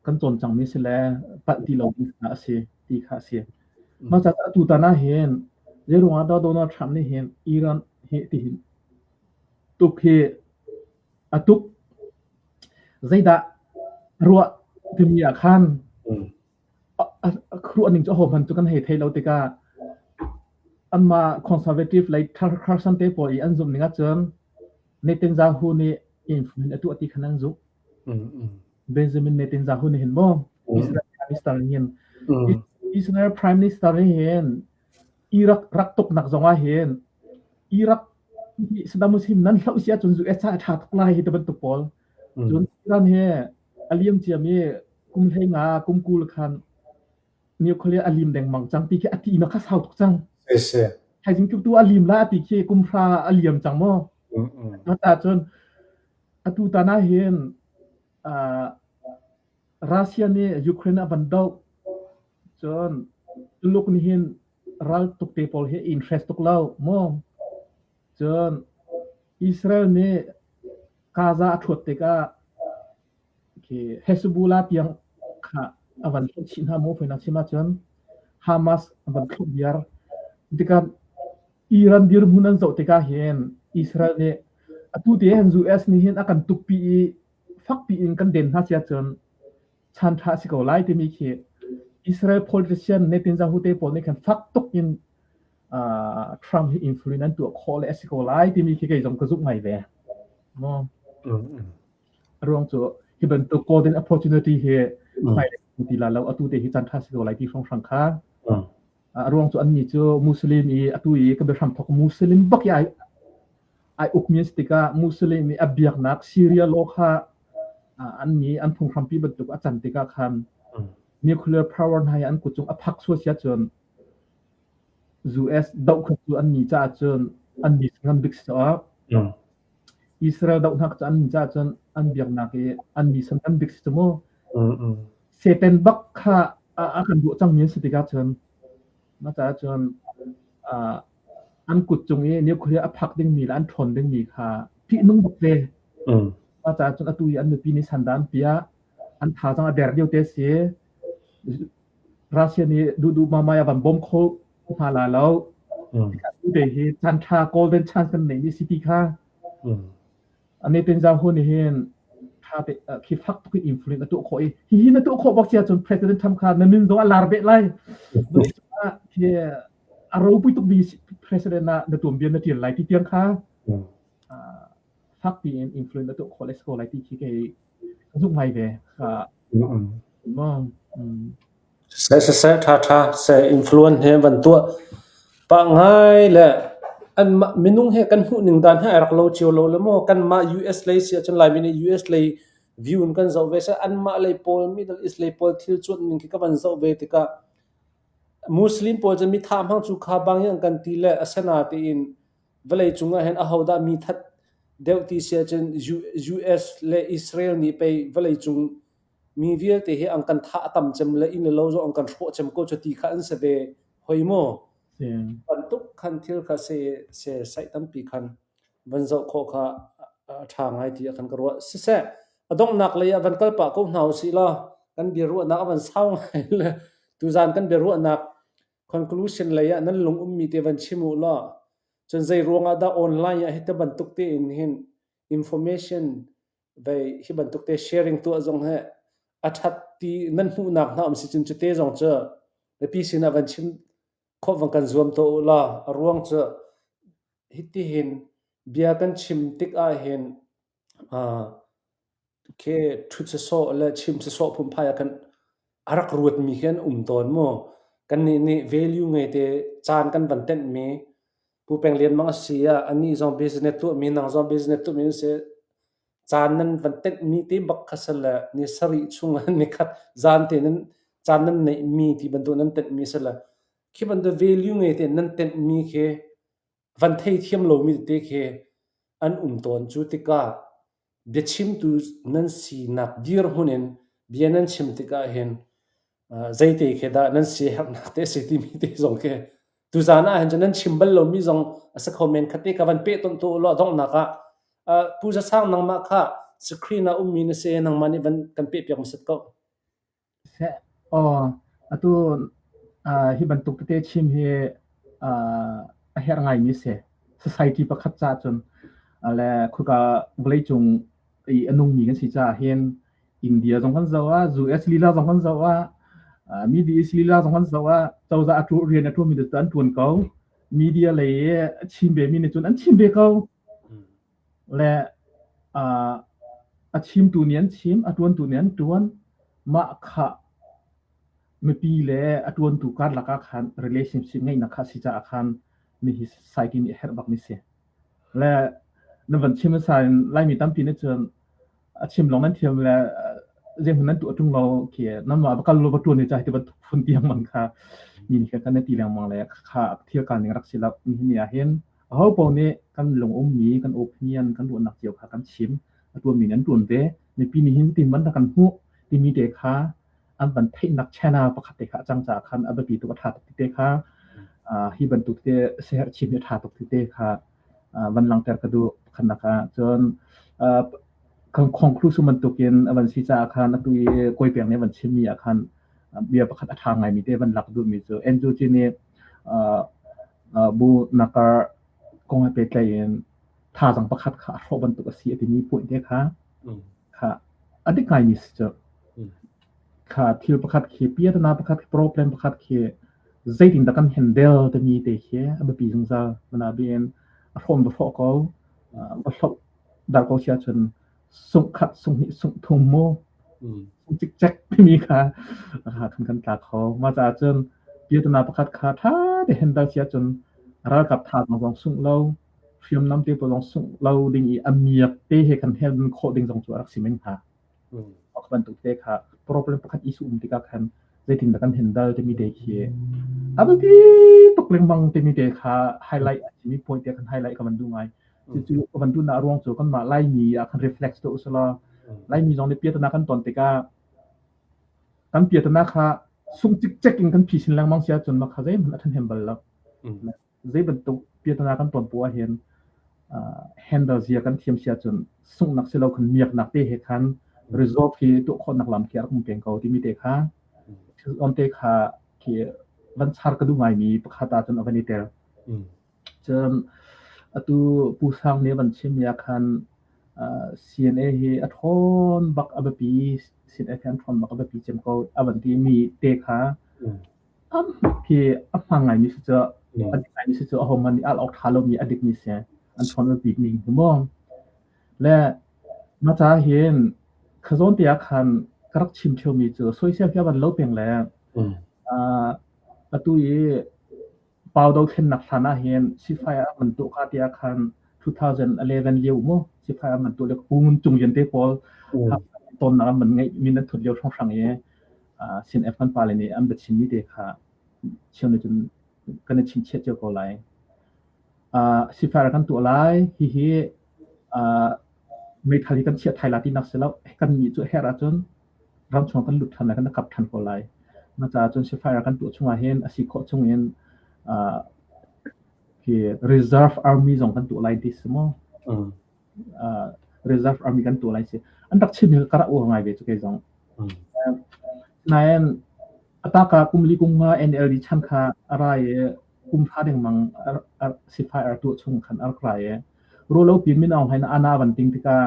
kan cawn cangmi si le palh ti lo ding kha a si ti kha a si. Mah caah atu tan ah hin zeiruang ah dah Donald Trump nih hin Iran hi ti hin tuk hi a tuk zeidah ruah timi ah khan ruah ning cu ahohmanh cu kan hei thei lo tikah anmah conservative lei Carson te pawl i an zumh ning ahcun Netanyahu nih influence a tuah ti khan an zumh. Benjamin Netanyahu nih hin maw Israel Prime Minister nih hin Israel Prime Minister nih hin Iraq rak tuknak zong ah hin Iraq Saddam Hussein nan hloh si ahcun US a ṭha tuk lai hi ti bantuk pawl. Cun Iran he a liam ciami kum 15 kum 20 khan nuclear a lim lengmang cang ti khi a ti na kha sau tuk cang. Thaizing tu a lim la ti khi kum hra a liam cang maw? Ta cun atu tan ah hin Russia nih Ukraine a van doh cun Tuluk nih hin ral tuk te pawl hi interest tuk lo maw? Cun Israel nih Gaza a ṭhuat tikah khi Hezbollah tiang kha a van thlauh chih hna maw fawinak chim ahcun Hamas a van thlauh viar. Tikah Iran dirhmun an zoh tikah hin Israel nih atu te hin US nih hin a kan tukpi i fakpi in kan den hna si ahcun chan ṭha a si ko lai timi khi Israel politician Netanyahu te pawl nih khan fak tuk in Trump hi influence an tuah khawh le a si ko lai timi khi kei zong ka zumh ngai ve. Maw? A ruang cu hi bantuk golden opportunity hi hmailei ti la lo atu te hi chan ṭha si ko lai ti hrawnghrang kha. A ruang cu annih cu Muslim i atu i ka biahram thawk Muslim bak i ai ai ukmi an si tikah Muslim i a biaknak Syria law kha an nih an phunghrampi bantuk a can tikah khan nuclear power hna hi an kut cung a phak sual si ahcun US doh kha cu an ni caah cun an ni ngan bik si awk. Israel dohnak cu an ni caah cun an biaknak i an ni san ngan bik si cu mu. Satan bak kha a kan duh cangmi an si tikah cun mah caah cun an kut cung i nuclear a phak dingmi le an ṭhawn dingmi kha ṭihnung bak ve. Mah caah cun atu i an nupi nih sandan an piah an thazaang a der lio te si. Russia nih duhduh mamai a van bawm kho hna la lo. Te hi caan ṭha golden chance kan neih mi si ti kha. Netanyahu nih hin ṭha te khi fak tuk in influence a tuah khawh i hihi na tuah khawh bak si ahcun President Trump kha na min zong a lar beh lai. Khi a ropui tuk mi president ah na tuanbia na ṭial lai ti tiang kha fak piin influence a tuah khawh le si ko lai ti khi kei ka zumh ngai ve. Seh siseh ṭha ṭha seh influence he van tuah pah ngai le anmah minung he kan hmuh ning dan he ai rak lo cio lo le maw kanmah US lei si ahcun Laimi nih US lei view in kan zoh ve seh anmah lei pawl Middle East lei pawl thil cuanh ning khi ka van zoh ve tikah Muslim pawl cu mi thah hmang cu kha bang in an kan ti le asinatein vawlei cung ah hin ahodah mi that deuh ti si ahcun US le Israel nih pei vawlei cung mi vialte hi an kan thah a tam cem le inn le lo zong an kan hrawh cem ko cu ti kha an si ve hoi maw? Bantuk khan thil kha se se saih tampi khan van zoh khawh kha a ṭha ngai ti ah khan ka ruah. Siseh, a donghnak lei ah van kal pah ko hna usih law kan biaruahnak a van sau ngai le tuzaan kan biaruahnak conclusion lei ah nan lung ummi te van chim u law cun zei ruang ah dah online ah hiti bantuk tein hin information vei hi bantuk te sharing tuah zong hi. a ṭhat ti nan hmuhnak hna um si cun cute zong cu mipi sinah van chim khawh van kan zuam tuah u law a ruang cu hitihin bia kan chim tik ahhin uh, khi ṭhut sawsawh le chim sawsawh phunphai ah khan a rak ruatmi khi an um tawn mu. Kannih nih value ngei te caan kan van tenhmi Pu Peng Lian Mang a si ah anih zong business tuahmi nang zong business tuahmi na si caan nan van tenhmi te bak kha si le ni sarih chung ah nikhat zan te nan caan nan neihmi ti bantuk nan tenhmi si le khi bantuk value ngei te nan tenhmi khi van theithiam lomi tete khi an um tawn. Cu tikah biachimtu nan sinak dirhmun in bia nan chim tikah hin zeite khi dah nan siaherhnak te a si timi te zong khi tuzaan ah hin cun nan chim bal lomi zong a si kho men khat te ka van pehtonh tu ulaw donghnak ah Pu Za Sang nangmah kha screen ah ummi na si nangmah nih van kan pehpiak hmasat ko. Seh, aw, atu hi bantuk tete chim hi a herh ngaimi si. Society pakhat caah cun le khuka vawleicung i a nungmi kan si caah hin India zong kan zoh ah, US lila zong kan zoh ah, Middle East lila zong kan zoh ah, cozah a rian a ṭuanmi cu an ṭuan ko. Media lei i a chim vemi nih cun an chim ve ko. Le a chimtu nih an chim, a ṭuantu nih an ṭuan. Mah kha mipi le a ṭuantu karlak ah khan relationship ngeihnak kha a si caah khan mihi society nih a herh bakmi si. Le na van chim hmasa in Laimi tampi nih cun a chim lawng nan thiam le zeihmanh nan tuah ṭung lo khi nanmah va kal law va ṭuan ni ca hi ti bantuk phun tiang man kha mi nih khan kan ti lengmang le kha thil kal ning rak si lo. Nihin ni ah hin aho paoh nih kan lung ummi kan opinion kan ruahnak cio kha kan chim a ṭuanmi nih an ṭuan ve mipi nih hin cutin man kan hmuh timi te kha an van theihnak channel pakhat te kha a cang caah khan a biapi tuk a ṭha tuk ti te kha hi bantuk te seher chim hi a ṭha tuk ti te kha van langhter ka duh pakhatnak ah cun conclusion bantukin a van si caah khan atu i kawi peng nih a van chimmi ah khan bia pakhat a ṭha ngaimi te van lak duhmi cu Andrew Chin nih Bu nakar kong he pehtlaih in thazaang pakhat kha a hrawh bantuk a si a timi point te kha kha a dik ngaimi si cu. Kha thil pakhat khi piatana pakhat khi problem pakhat khi zeitindah kan handle timi te khi a biapi zungzal. Manabiin a hrawm va hrawh ko, va hloh dar ko si ahcun sungh khat, sungh hnih, sungh thum mu sungh cikcek timi kha khan kan tla kho. Mah caah cun piatana pakhat kha ṭha te handle si ahcun ralkap thazaang zong sungh lo, hriamnam te pawl zong sungh lo ding i a miak te he kan handle khawh ding zong cu a rak si men hnga. Mah bantuk te kha problem pakhat issue um tikah khan zeitindah kan handle timi te khi a biapi tuk lengmang timi te kha highlight a simi point te khan highlight ka van duh ngai. Cucu ka van duhnak a ruang cu kanmah Laimi ah khan reflex tuah usulaw Laimi zong nih piatana kan ton tikah kan piatana kha sung cikcek in kan phisin lengmang si ahcun mah kha zeihmanh a ṭhahnem bal lo. Zei bantuk piatana kan ton poah ahhin handle zia kan thiam si ahcun sunghnak si lo khan miaknak te he khan resolve hi tuah khawhnak lam khi a rak um peng ko timi te kha thil on te kha khi van char ka duh ngaimi pakhat ahcun a van i tel. Cun atu Pu Sang nih a van chimmi ah khan CNA hi a ṭhawn bak a biapi, CNA hi an ṭhawn bak a biapi cem ko a van timi te kha khi a hmang ngaimi si cu a dik ngaimi si cu ahohmanh nih al awk ṭha lomi a dikmi si an ṭhawn bik ning hi mu. Le mah caah hin khazawn te ah khan ka rak chim ṭheomi cu soisel hi a van lo peng le atu i Pau dothlennak hlan ahhin sifai a man tuah ka tiah khan 2011 lio mu sifai a man tuah lio Pu Ngun Cung Lian te pawl tonnak an man ngeih min an thut lio hrawnghrang i CNF kan pale nih an biachimmi te kha cheu nih cun kan i chingchiah cio ko lai. Sifai kan tuah lai hihi meithal hi kan chiah thai la tinak si lo kan nih cu herh ahcun ramchung kan lut ṭhan lai, kan kap ṭhan ko lai. Na caah cun sifai kan tuah chungah hin a si khawh chungin uh, hi reserve army zong kan tuah lai ti si maw? Mm. Uh, reserve army kan tuah lai si. An rak chim hi ka rak uar ngai ve cu kei zong. Mm. Nain ataka kum li kum nga NLD chan kha a rai i kum tha dengmang sifai ar tuah chung khan ar rai i rulo pi min aung hain ana van ting tikah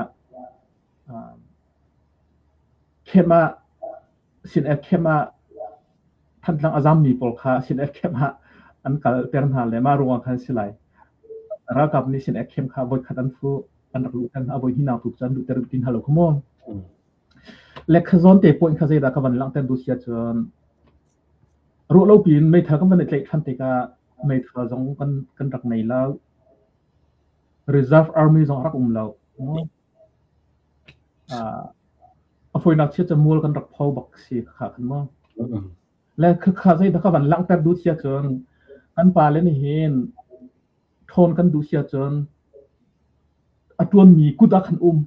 Camp ah. CNF camp ah Thantlang a zammi pawl kha CNF camp ah an kalter hna le mah ruangah khan si lai. Ralkap nih CNF camp kha voikhat an fuh, an rak luhter hna, a voi hnihnak tu cu an luhter ti hna lo kha mu. Le kha zawn te point kha zeidah ka van langhter duh si ahcun ruah lo piin meithal kan van i tlaih ṭhan tikah meithal zong kan kan rak nei lo. Reserve Army zong a rak um lo. A fawinak chia cu mual kan rak pho bak si kha khan mu. Le khakha zeidah ka van langhter duh si ahcun kan pale nih hin ṭhawn kan duh si ahcun a ṭuanmi kut ah khan um.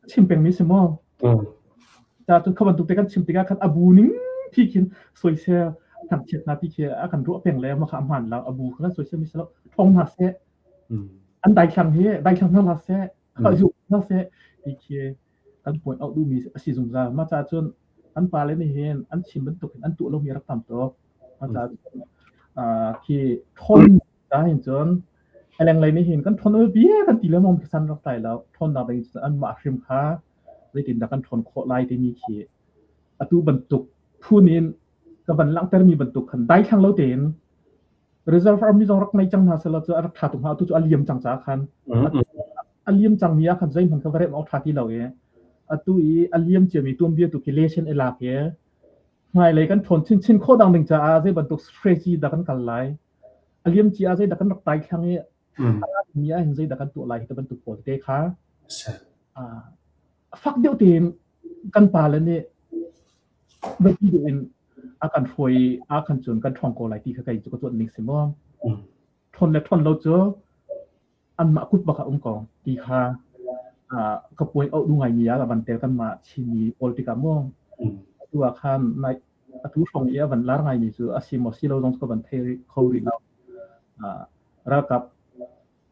Chim pengmi si maw? Ca cun kha bantuk te kan chim tikah khan a bu ning thi khin soisel thangchiat hna ti khi a kan ruah peng le mah kha a hmaan lo. A bu kha kan soisel mi si lo. Ṭhawng hna seh. An daithlang hi daithlang hna hlah seh. Zu hna seh ti khi kan point out duhmi a si zungzal. Mah caah cun an pale nih hin an chim bantuk in an tuah lomi a rak tam tuk. Mah caah cun khi ṭhawn ta hin cun a lenglei nih hin kan ṭhawn bia kan ti lengmang khi san rak tlai lo. Ṭhawnnak ding cun anmah hrim kha zeitindah kan ṭhawn khawh lai timi khi atu bantuk phun in ka van langhtermi bantuk khan daithlang lo tein Reserve Army zong rak ngei cang hna selaw cu a rak ṭha tuk hnga. Atu cu a liam cang caah khan a liam cangmi ah khan zeihmanh kha va remh awk ṭha ti lo i atu i a liam ciami tuanbia tu khi lesson i lak i hmailei kan ṭhawn chinchin khawh dang ding caah zei bantuk strategy dah kan kal lai a liam cia ah zeidah kan rak taithlang i a ra dingmi ah hin zeidah kan tuah lai hi ti bantuk pawl te kha fak deuh tein kan pale nih biapi deuh in a kan hruai ah khan cun kan ṭhawng ko lai ti kha kei cu ka cuanh ning si maw. Ṭhawn le ṭhawn lo cu anmah kut bak ah um ko ti kha ka puai auh duh ngaimi ah van tel kanmah Chinmi pawl tikah maw. Atu ah khan nai atu hrawng i a van lar ngaimi cu a si maw si lo zong cu ka van thei kho rih lo. Ralkap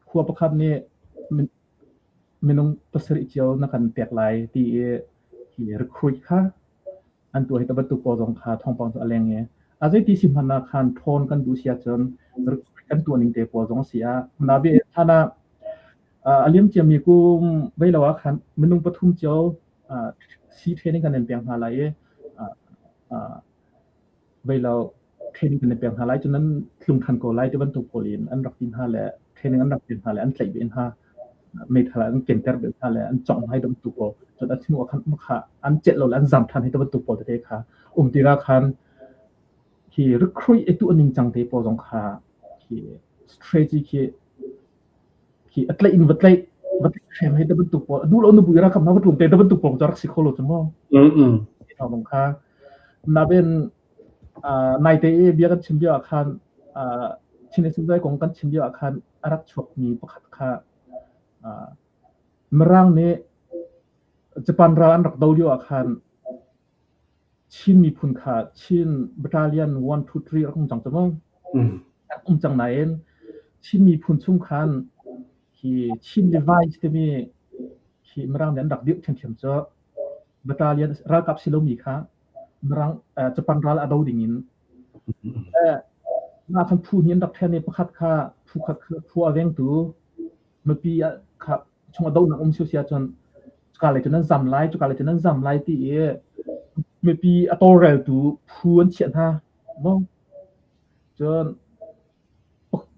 khua pakhat nih minung pasarih cio na kan pek lai ti i hi recruit kha an tuah hi bantuk pawl zong kha thawngpang cu a leng i a zeiti si hmanh ah khan ṭhawn kan duh si ahcun recruit kan tuah ning te pawl zong si ah nabi hlan ah a liam ciami kum vei lo ah khan minung pathum cio si training kan in pek hna lai i vei lo training kan in pek hna lai cun nan tlung ṭhan ko lai ti bantuk pawl in an rak ti hna le training an rak pek hna le an tlaih ve hna meithal an kenter ve hna le an congh hna hi bantuk pawl cun a hnu ah khan kha an celh lo le an zam ṭhan hi ti bantuk pawl tete kha um tikah khan khi recruit i tuah ning cang te pawl zong kha khi strategy khi khi a tlaih in va tlaih va tlaih hrem hei ti bantuk pawl duh lo nu bu ra kam na va tlum te ti bantuk pawl cu rak si kho lo cu mu thawng kha naben naite i bia kan chim lio ah khan Chin Assembly kong kan chim lio ah khan a rak chuakmi pakhat kha Mirang nih Japan ral an rak do lio ah khan Chin miphun kha Chin Battalion 1 2 3 rak um cang cu mu. Rak um cang nain Chin miphun chung khan hi Chin Levites timi hi Mirang nih an rak dirh ṭhiamṭhiam cu battalion ralkap si lomi kha Mirang Japan ral a do ding in mah khan phu hnih an rak ṭhen i pakhat kha phu khat kha khua a vengtu mipi kha chung a dohnak um si ahcun cuka lei cun an zam lai cuka lei cun an zam lai ti i mipi a tawlreltu phu an chiah hna maw cun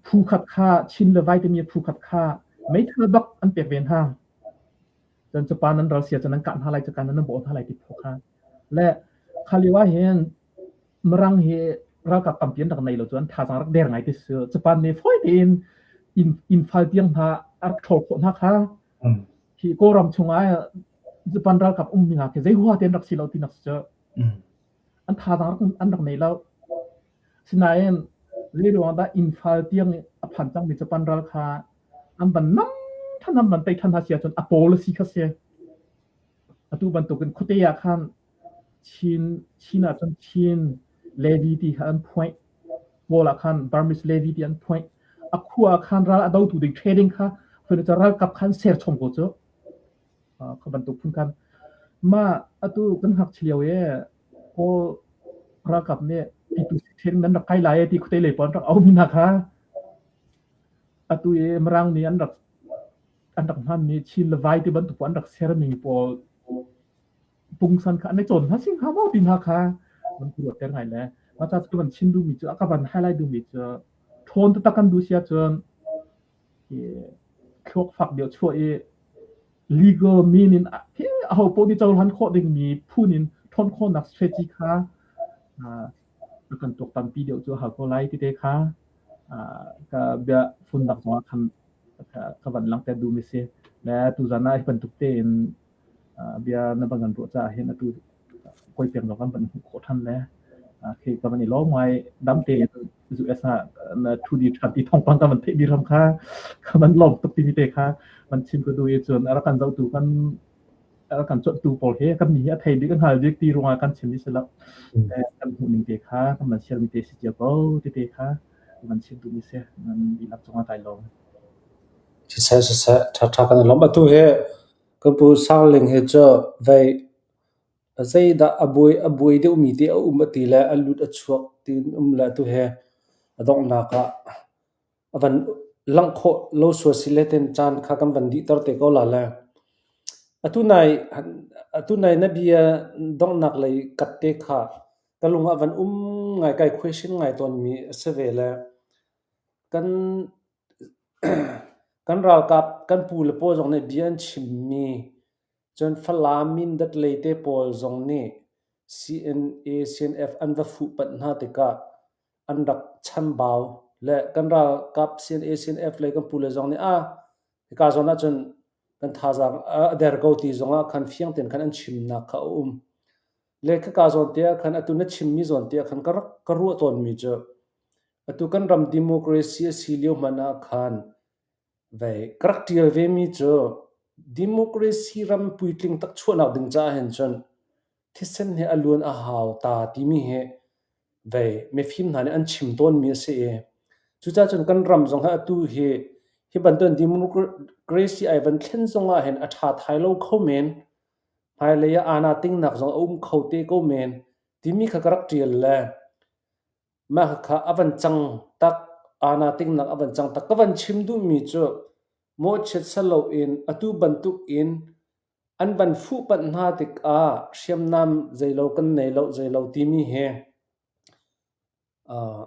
phu khat kha Chin le Vai timi phu khat kha meithal bak an pek ve hna cun Japan an ral sia cun an kah hna lai cuka nan bawh hna lai ti phu kha le kha lio ah hin Mirang hi ralkap tampi an rak nei lo cu an thazaang rak der ngai ti si. Japan nih fawi tein inn Imphal tiang hna a rak ṭhawl khawh hna kha. Hi Kawlram chungah Japan ralkap ummi hna khi zei hua te an rak si lo tinak si cu. An thazaang rak an rak nei lo. Sinain zei ruang dah Imphal tiang a phan cangmi Japan ral kha an van nam than an van tei than hna si ahcun a policy kha si. Atu bantukin khuate ah khan Chin Chin ahcun Chin Levy ti kha an phoih. Kawl ah khan Burmese Levy ti an phoih. A khua ah khan ral a dotu ding trading kha cu ralkap khan ser chom ko cu. Kha bantuk phun khan. Mah atu kan ngakchia lio i Kawl ralkap nih pitu training nan rak kai lai ti khuate lei pawl an rak aumi hna kha atu i Mirang nih an rak an rak hmanmi Chin le Vai ti bantuk an rak sermi pawl. Pungsan kha an i cawn hna si hnga maw ti hna kha van ka ruahter ngai le mah ca cu ka van chim duhmi cu a ka van highlight duhmi cu ṭhawn taktak kan duh si ahcun hi thluak fak deuh chuah i legal mean in aho paoh nih cohlan khawh dingmi phun in ṭhawn khawhnak strategy kha kan tuak tampi deuh cu a hau ko lai ti te kha ka bia funnak zongah khan ka van langhter duhmi si. Le tuzan ah hi bantuk tein bia na van kan ruah caah hin atu kawi peng zong kan van hmuh khawh ṭhan le khi ka van i lawm ngai. Dam tein US ah na ṭhu di ṭhan ti thawngpang ka van theih mi ram kha ka van lawm tuk timi te kha van chim ka duh i cun a rak kan zohtu kan a rak kan cuanhtu pawl hi kan mi hi a thei bik a hngal bik ti ruangah kan chim mi si lo. Kan hmuh ning te kha kan van share mi te si cio ko ti te kha van chim duh mi si. Nan dihlak cungah kai lawm. Siseh siseh ṭhaṭha kan i lawm. Atu hi Ka pu Sangling hi cu vei zeidah a buai deuhmi te a um a ti le a lut a chuak tiin um le atu hi a donghnak ah a van langh khawh lo sual si le ten caan kha kan van dihter te ko la le. Atu nai atu nai na bia donghnak lei kap te kha ka lung ah van um ngai kai question ngai tawnmi a si ve le kan Kan ralkap kan pu le pawl zong nih bia an chimmi cun Falam Mindat lei te pawl zong nih CNA, CNF an va fuhpanh hna tikah an rak chambau le kan ralkap CNA, CNF lei kan pu le zong nih ah hika zawn ahcun kan thazaang a der ko ti zongah khan fiang tein khan an chimnak kha a um. Le khaka zawn te ah khan atu na chimmi zawn te ah khan ka rak ka ruah tawnmi cu Atu kan ram democracy a si lio hmanh ah khan vei ka rak ṭial vemi cu democracy ram puitling tak chuahnak ding caah hin cun thisen hi a luan a hau ta timi hi vei mifim hna nih an chim tawnmi a si i cucaah cun kan ram zong hi atu hi hi bantuk democracy ai van thlen zong ah hin a ṭha thai lo kho men, hmailei ah aa naa tingnak zong a um kho te ko men timi kha ka rak ṭial le Mah khakha a van cang tak, aa tingnak a van cang tak. Ka van chim duhmi cu mawhchiat saloin atu bantuk in an van fuhpanh hna tikah hriamnam zeilo kan nei lo zeilo timi hi uh,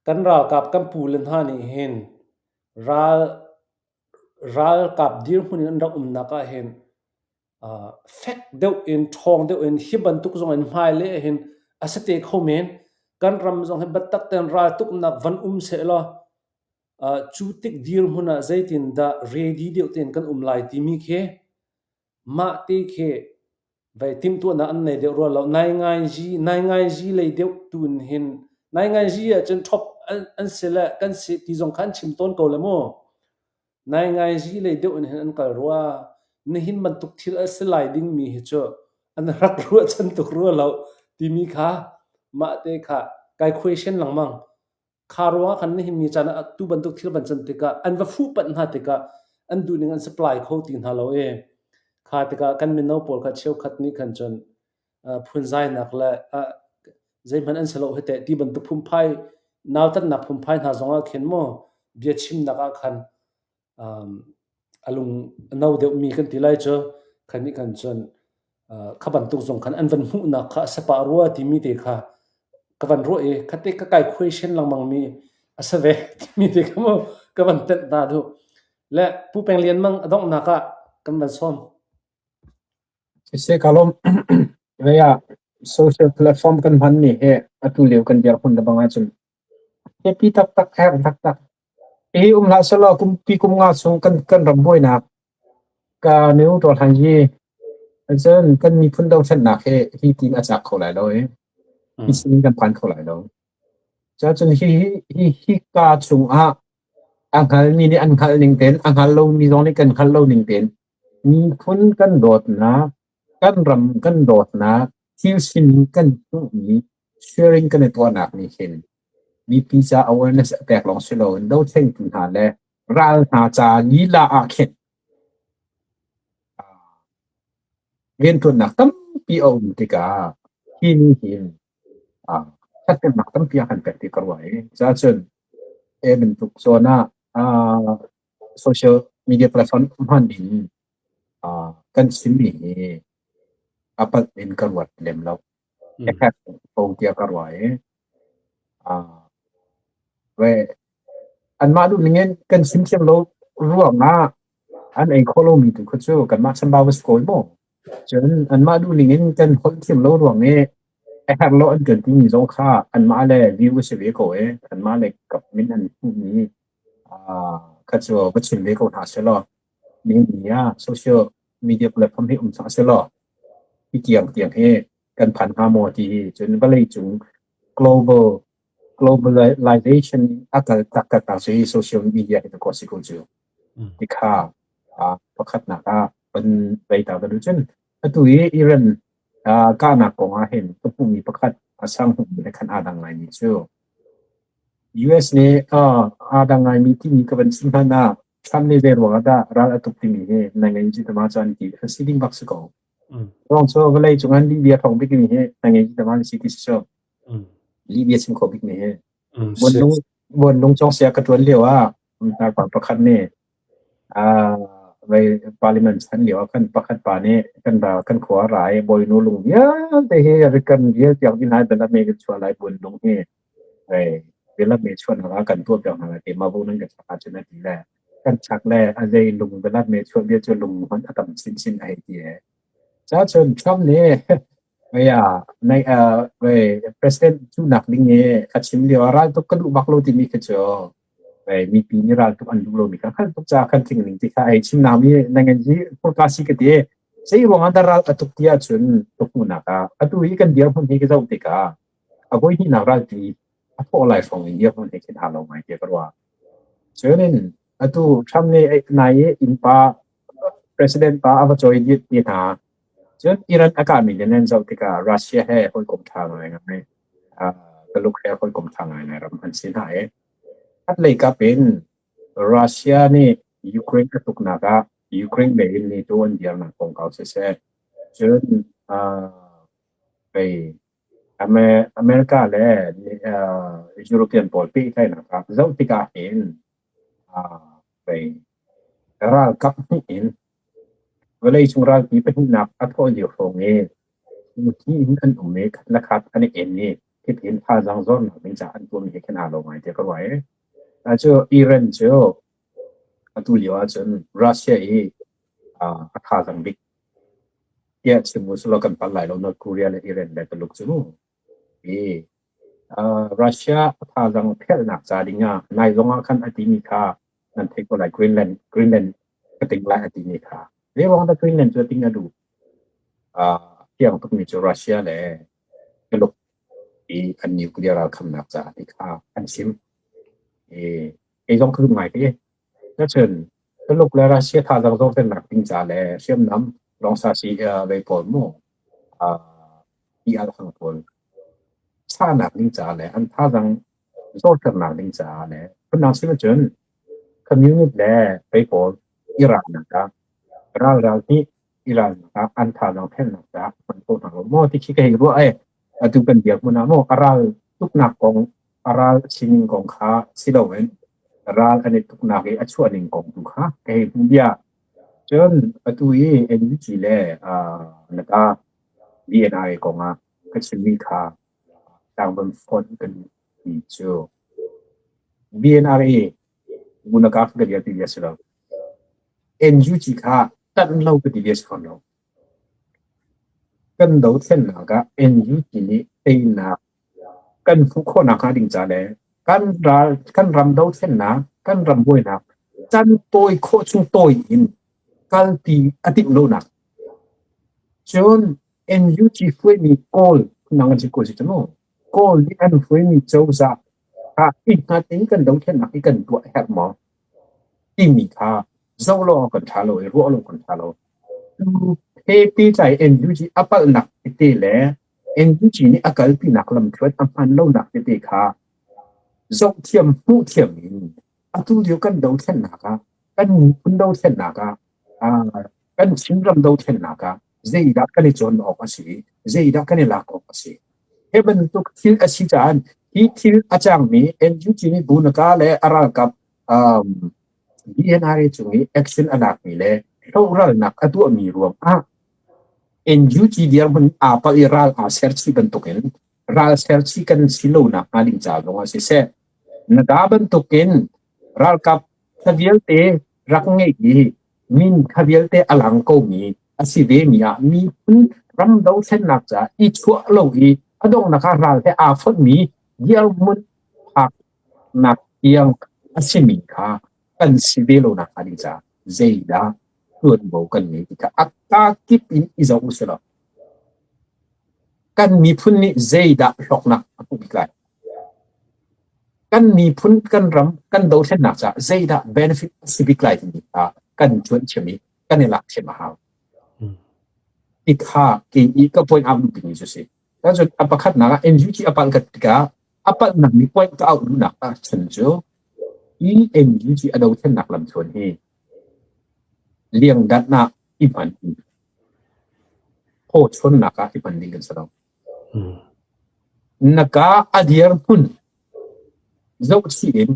kan ralkap kan pule hna nih hin ral ralkap dirhmun in an rak umnak ah hin Fek deuh in ṭhawng deuh in hi bantuk zong in hmailei ah hin a si te kho men. Kan ram zong hi biatak tein raltuknak van um sehlaw cu tik dirhmun ah zeitindah ready deuh tein kan um lai timi khi mah te khi vei timhtuahnak an nei deuh rua lo. Naingainzi lei deuh tu in hin naingainzi ahcun ṭhop an si le kan si ti zong kha an chim tawn ko le mu. Naingainzi lei deuh in hin an kal rua. Nihin bantuk thil a si lai dingmi hi cu an rak ruahchan tuk rua lo timi kha mah te kha kai question lengmang. Kha ruangah khan nihin ni caan ah tu bantuk thil van can tikah an va fuhpanh hna tikah an duhning an supply kho ti hna lo i kha tikah kan mino pawl kha cheukhat nih khan cun phunzainak le zeihmanh an si lo hi teh ti bantuk phungphai nautatnak phungphai hna zongah khin maw biachimnak ah khan a lung a no deuhmi kan ti lai cu khan nih khan cun kha bantuk zong khan an van hmuhnak kha a si pah rua timi te kha ka van ruah i khate ka kai question lengmang mi a si ve timi te kha mu ka van tenh ta duh le Pu Peng Lian Mang a donghnak ah kan van sawm. Siseh ka lawm. Vei ah social platform kan hmanmi hi atu lio kan dirhmun le bang ahcun biapi taktak, herh taktak. Hi um hlah sehlaw kumpi kum nga chung kan kan ram buainak ka minung tuar hlan hi cun kan miphun dothlennak hi hi tin a cak kho lai lo i hi sin kan phan kho lai lo. Cun hi hi hi ka chungah a hngalmi nih an hngalh ning tein a hngal lomi zong nih kan hngalh lo ning tein Miphun kan dawtnak, kan ram kan dawtnak, thil sining kan hmuhmi sharing kan i tuahnak nih hin mipi ca awareness a pek lawng si loin dothengtu hna le ral hna ca lila ah khin rianṭuannak tampi a um tikah hi nih hin ṭhathnemnak tampi a kan pek ti ka ruah i cuahcun hi bantuk zawn ah social media platform hman in kan chimmi hi. a palh in ka ruat lem lo. A herh ko tiah ka ruah i anmah duh ning in kan chim thiam lo ruangah an ei khawh lomi tu kha cu kanmah chambau a si ko maw? Cun anmah duh ning in kan holh thiam lo ruang i a herh lo an kan timi zong kha anmah le view a si ve ko i anmah le kap min an hmuhmi kha cu va chim ve ko hna sehlaw nihin ni ah social media platform hi um cang sehlaw hi tiang tiang hi kan phan hnga maw ti hi cun vawleicung global globalization a kal taktak ah cu hi social media hi ko si ko cu ti kha pakhatnak ah van vei ta ka duh. Cun atu i Iran kahnak kong ah hin ka hmuhmi pakhat a sang hmuhmi le khan aa dang ngaimi cu US nih aa dang ngaimi timi ka van chim hlan ah Trump nih zei ruang ah dah ral a tuk timi hi na ngei ci tama cu an ti a si ding bak si ko. Ruang cu vawlei cung an Libya thawng bik mi hi na ngei ci tama si ti si cu. Libya chim kho bik mi hi. Buanlung buanlung cong sia ka tuan lio ah pa pakhat nih vei parliament chan lio ah khan pakhat pa nih kan ra kan khua ra i bawinu lung vialte hi rikan vial tiang din hai bel me kan chuah lai buanlung hi vei bel me chuan ha kan tuah piak hna lai te ma bu nan kan chak ahcun a ti le kan chak le a zei lung bel me chuah bia cu lung hman a tam chin chin a hei ti e cha chun Trump nih Vei ah nai vei president cunak ding i a chim lio ah ral tuk ka duh bak lo timi khi cu vei mipi nih ral tuk an duh lomi kha khan tuk caah khan tling ning ti kha ei chim naumi nangan hi hmurka si ka ti. Zei ruang ah dah ral a tuk ti ahcun tuk hmuhnak ah atu hi kan dirhmun hi ka zoh tikah a voi hnihnak ralpi a thawh lai hrawng in dirhmun he khin aa lo ngai tiah ka ruah. Cun in atu Trump nih nai i innpa president pa a va cawi dih ti hna. Cun Iran a kahmi le nan zoh tikah Russia he hawikom ṭha ngaingai, Tuluk he hawikom ṭha ngaingai ram an si hna i khatlei kap in Russia nih Ukraine a tuknak ah Ukraine lei in NATO an dirnak kongkau siseh, cun pei America le European pawl pehtlaihnak ah zoh tikah hin pei ralkap hnih in vawleicung ralpi pahnihnak a thawh lio hrawng i thi in an um i khat le khat an i en i hitin thazaang zornak ding caah an tuahmi he khin aa lo ngai tiah ka ruah i cu Iran cu atu lio ahcun Russia i a thazaang bik tiah chim u selaw kan palh lai lo. North Korea le Iran le Tuluk cu i Russia a thazaang phelhnak ca ding ah nai zong ah khan a timi kha nan theih ko lai. Greenland Greenland ka ting lai a timi kha. Zei ruang dah Greenland cu a ting a duh? Fiang tukmi cu Russia le Tuluk i an nuclear ralkhamnak caah ti kha an chim. I kei zong ka zum ngai te. Cun Tuluk le Russia thazaang zorternak ding ca le hriamnam lawngsa si vei pawl mu ti al hang pawl chahnak ding caah le an thazaang zorternak ding caah le phundang sim ahcun communist le vei pawl i ralnak ah ral ral nih i ralnak ah an thazaang phelnak caah hman kho hna lo maw ti khi ka hei ruah ai. Atu kan dirhmun ah maw a ral tuknak kong a ral sining kong kha si loin ral an i tuknak i a chuah ning kong tu kha ka hei hmuh bia. Cun atu i NUG le naka BNI kong ah ka chimmi kha tlangval fonh kan ti cu BNRA Munaka ka bia ti bia si lo. NUG kha tanh lo ka ti bia si fawn lo. Kan dothlennak ah NUG nih teinak kan hmuh khawhnak hnga ding ca le kan ral kan ram dothlennak kan ram buainak can tawi khawh chung tawi in kalpi a timh lonak. Cun NUG hruaimi Kawl phundang an si ko si cu mu. Kawl nih an hruaimi cozah kha i hngat in kan dothlennak hi kan tuah a herh maw timi kha zoh lo awk kan ṭha lo i ruah lo kan ṭha lo. Tu he pehtlai NUG a palhnak tete le NUG nih a kalpinak lamthluan a hman lonak tete kha zohthiam hmuhthiam in atu lio kan dothlennak ah kan miphun dothlennak ah kan Chinram dothlennak ah zeidah kan i cawn awk a si i zeidah kan i lak awk a si. Hi bantuk thil a si caah hi thil a cangmi NUG nih Bunaka le a ralkap um, BNRA cung i action a lakmi le hloralnak a tuahmi ruangah. NUG dirhmun aa palh i ral aa serchih bantukin ral serchih kan si lonak hnga ding ca zongah siseh, Naga bantukin ralkap kha vialte rak ngeih i min kha vialte a lang komi a si vemi ah miphun ram dothlennak caah i chuah lo i a donghnak ah ral he aa fonhmi dirhmun phaknak tiang a simi kha kan si ve lonak hnga ding caah zeidah ṭuanvo kan ngei ti kha a kakip in i zoh u sih law kan miphun nih zeidah hlawknak a hmuh bik lai? Kan miphun kan ram kan dothlennak caah zeidah benefit a si bik lai timi kha kan cuanh thiam i kan i lak thiam a hau. Ti kha kei i ka point out duhmi cu si. Cun a pakhatnak ah NUG a palh tikah a palhnak mi point ka auh duhnak ahcun cu hi NUG a dothlennak lamthluan hi liangdanh ah i hman pawchawnnak ah i hman ding kan si lo. Na ka a dirhmun zohchih in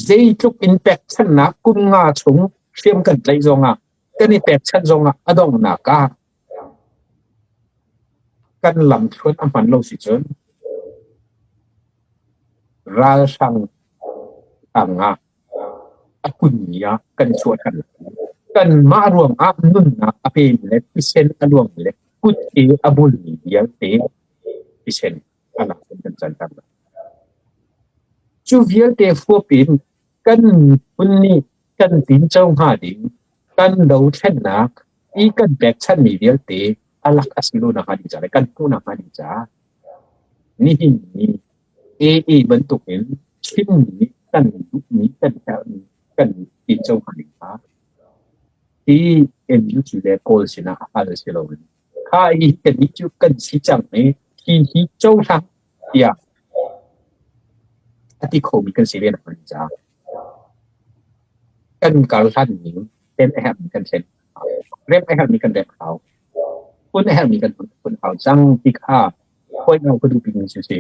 zeitluk in pekchanhnak kum nga chung hriam kan tlaih zongah kan i pekchanh zongah a donghnak ah kan lamthluan a hman lo si cun ralhrang tangah a kunmi ah kan chuah ṭhan lai. Kanmah ruangah nunnak a pemi le thisen a luangmi le kutke a bulmi vialte thisen a lak in kan canter lai. Cu vialte huap in kan miphun nih kan tinco hnga ding kan dothlennak i kan pekchanhmi vialte a lak a si lo nakhnga ding caah le kan hmuh nakhnga ding caah nihin ni AA bantukin chimmi kan duhmi kan herhmi kan tinco hnga ding kha hi NUG le Kawl sinah hal si loin kha hi kannih cu kan si cang i hi hi cohlang tiah a ti khomi kan si ve nakhnga ding caah kan kar hlan ning thlen a herhmi kan thlen remh a herhmi kan remh hau hun a herhmi kan hun hau cang ti kha point out ka duh bikmi cu si.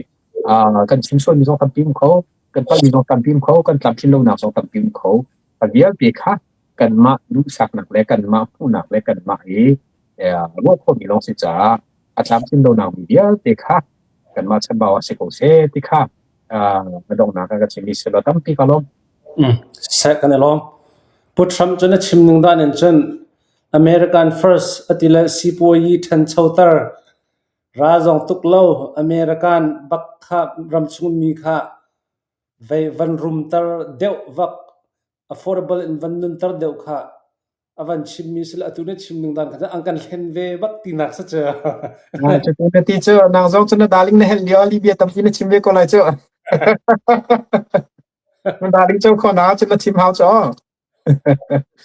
Kan chim sualmi zong tampi um kho, kan palhmi zong tampi um kho, kan tlamtlin lonak zong tampi um kho. A vialte kha kanmah duhsaknak le kanmah hmuhnak le kanmah i ruah khawhmi lawng si caah a tlamtlin lonak mi vialte kha kanmah chanbau ah si ko seh ti kha a donghnak ah ka chimmi si law tampi ka lawm. Seh kan i lawm. Pu Trump cu na chim ning dan in cun American first ati le sipuayi ṭhanchoter ral zong tuk lo American bak kha ramchung mi kha vei van rumter deuh vak affordable in van nunter deuh kha a van chimmi sila atu na chim ning dan kha an kan hlen ve bak tinak sa cu. Cu na ti cu nang zong cu na darling na helh lio Libya tampi na chim ve ko lai cu. Na darling cu kho na cu na chim hau cu.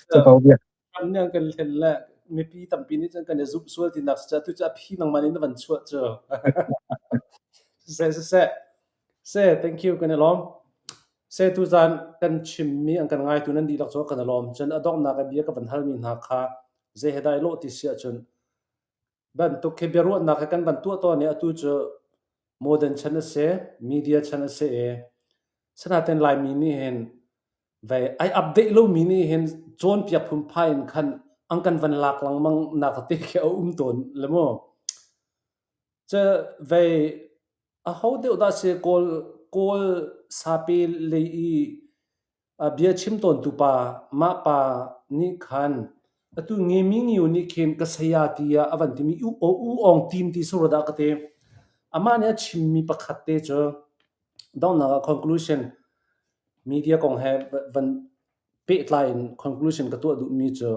Cu ko bia. Kan nih an kan hlen le mipi tampi nih cun kan i zumh sual tinak sa tu cu a phi nangmah nih na van chuah cu. Siseh siseh. Se thank you kan i lawm. Se tuzan kan chimmi an kan ngaitu nan dihlak cu kan i lawm. Cun a donghnak i bia ka van halmi hna kha zei he dah i lawh ti si ahcun bantuk khi biaruahnak he kan van tuah tawn i atu cu modern chan a si, media chan a si i sinain Laimi nih hin vei ai update lomi nih hin cawnpiak phunphai in khan an kan van lak lengmang nak te khi a um tawn le mu. Cu vei Aho deuh dah si Kawl Kawl sape lei i bia chim tawntu pa mah pa nih khan atu Ngemi Ngiu nih khin ka saya tiah a van timi U U Aung Tin ti sura dah ka ti. Amah nih a chimmi pakhat te cu donghnak ah conclusion media kong he van pehtlai in conclusion ka tuah duhmi cu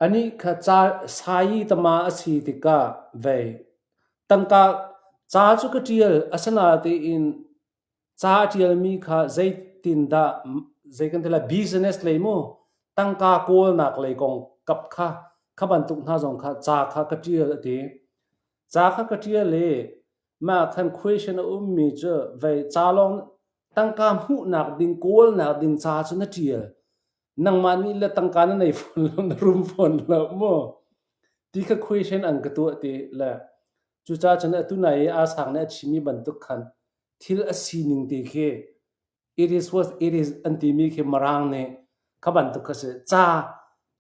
Anih kha ca sai tama a si tikah vei tangka ca cu ka ṭial asinain ca a ṭialmi kha zeitindah zei kan ti lai business lei mu tangka kawlnak lei kong kap kha kha bantuk hna zong kha ca kha ka ṭial a ti. Ca kha ka ṭial i mah khan question a ummi cu vei ca lawng tangka hmuhnak ding kawlnak ding ca cu na ṭial. Nangmah nih le tangka na nei fawn lo, na rum fawn lo mu. Ti kha question an ka tuah ti le cucaah cun atu nai i aa sang nih a chimmi bantuk khan thil a sining ti khi it is what it is an timi khi Mirang nih kha bantuk kha si. Ca.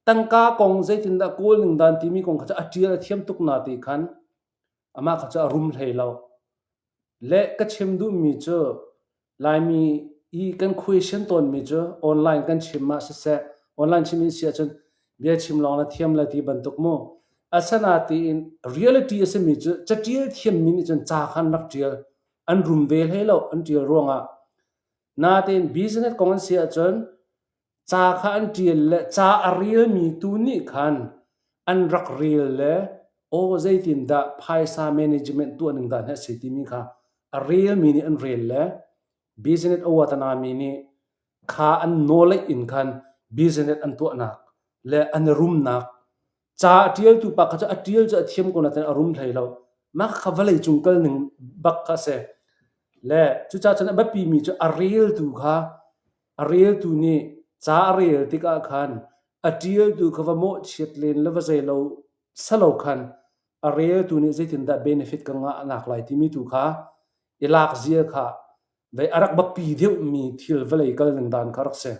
Tangka kong zeitindah kawl ning dan timi kong kha cu a ṭial a thiam tuk na ti khan amah kha cu a rum hlei lo. Le ka chim duhmi cu Laimi i kan question tawnmi cu online kan chim ah siseh, online chim in si ahcun bia chim lawng na thiam le ti bantuk mu. Asinain reality a simi cu caṭial thiammi nih cun ca khan rak ṭial. An rum ve hlei lo an ṭial ruangah. Natein business kong an si ahcun Ca kha an ṭial le ca a relmi tu nih khan an rak rel le aw zeitindah phaisa management tuah ning dah hi a si timi kha a relmi nih an rel le business a uatanami nih kha an knowledge in khan business an tuahnak le an rumnak ca a ṭialtu pa kha cu a ṭial cu a thiam ko nain a rum hlei lo. Mah kha vawlei cung kal ning bak kha a si. Le cucaah cun a biapimi cu a reltu kha A reltu nih ca a rel tikah khan a ṭialtu kha va mawhchiat len le va zeilo salo khan a reltu nih zeitindah benefit ka ngah nak lai timi tu kha i lak zia kha vei a rak biapi deuhmi thil vawlei kal ning dan kha rak si.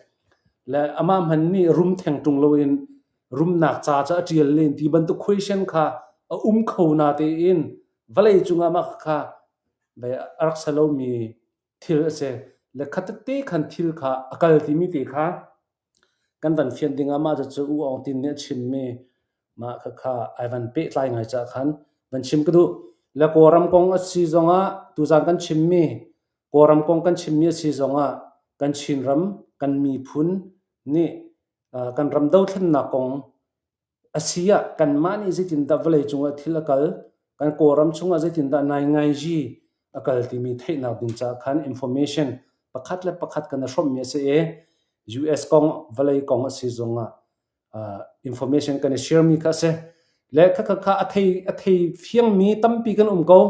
Le amah hmanh nih rum theng ṭung loin rumnak ca cu a ṭial len ti bantuk question kha a um kho na tein vawlei cungah mah kha vei a rak si lomi thil a si. Le khat tete khan thil kha a kal timi te kha kan van fian ding ah mah cucu U Aung Tin nih a chimmi mah khakha ai van pehtlai ngai caah khan van chim ka duh. Le Kawlram kong a si zongah tuzan kan chimmi Kawlram kong kan chimmi a si zongah kan Chinram kan miphun nih kan ram dothlennak kong A si ah kanmah nih zeitindah vawleicung ah thil a kal, kan Kawlram chungah zeitindah naingaiji a kal timi theihnak ding caah khan information pakhat le pakhat kan i hrawmhmi a si i US kong, vawlei kong a si zongah information kan i share mi kha a si. Le khakha kha a thei a thei fiangmi tampi kan um ko.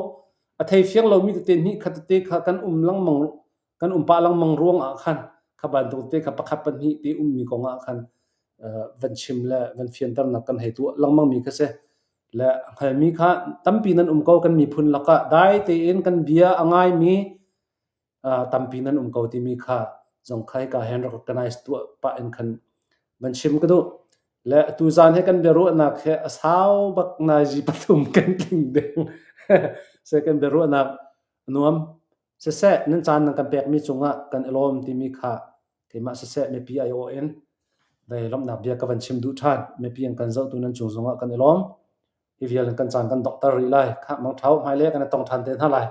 A thei fiang lomi tete hnih khat tete kha kan um lengmang kan um pah lengmang ruang ah khan kha bantuk te kha pakhat pahnih te ummi kong ah khan van chim le van fianternak kan hei tuah lengmang mi kha si. Le hngalmi kha tampi nan um ko kan miphun lakah dai tein kan bia a ngaimi tampi nan um ko timi kha zong kha hika hen recognize tuah pah in khan van chim ka duh. Le atu zan he kan biaruahnak he a sau bak nazi pathum kan tling ding. Se kan biaruahnak nuam. Siseh, nan caan nan kan pekmi cungah kan i lawm timi kha keimah siseh mipi aiawh in vei lawmhnak bia ka van chim duh ṭhan. Mipi an kan zohtu nan cung zongah kan i lawm. Hi vial in kan caan kan donghter rih lai. Khah mangṭha u, hmailei ah kan i tong ṭhan te hna lai.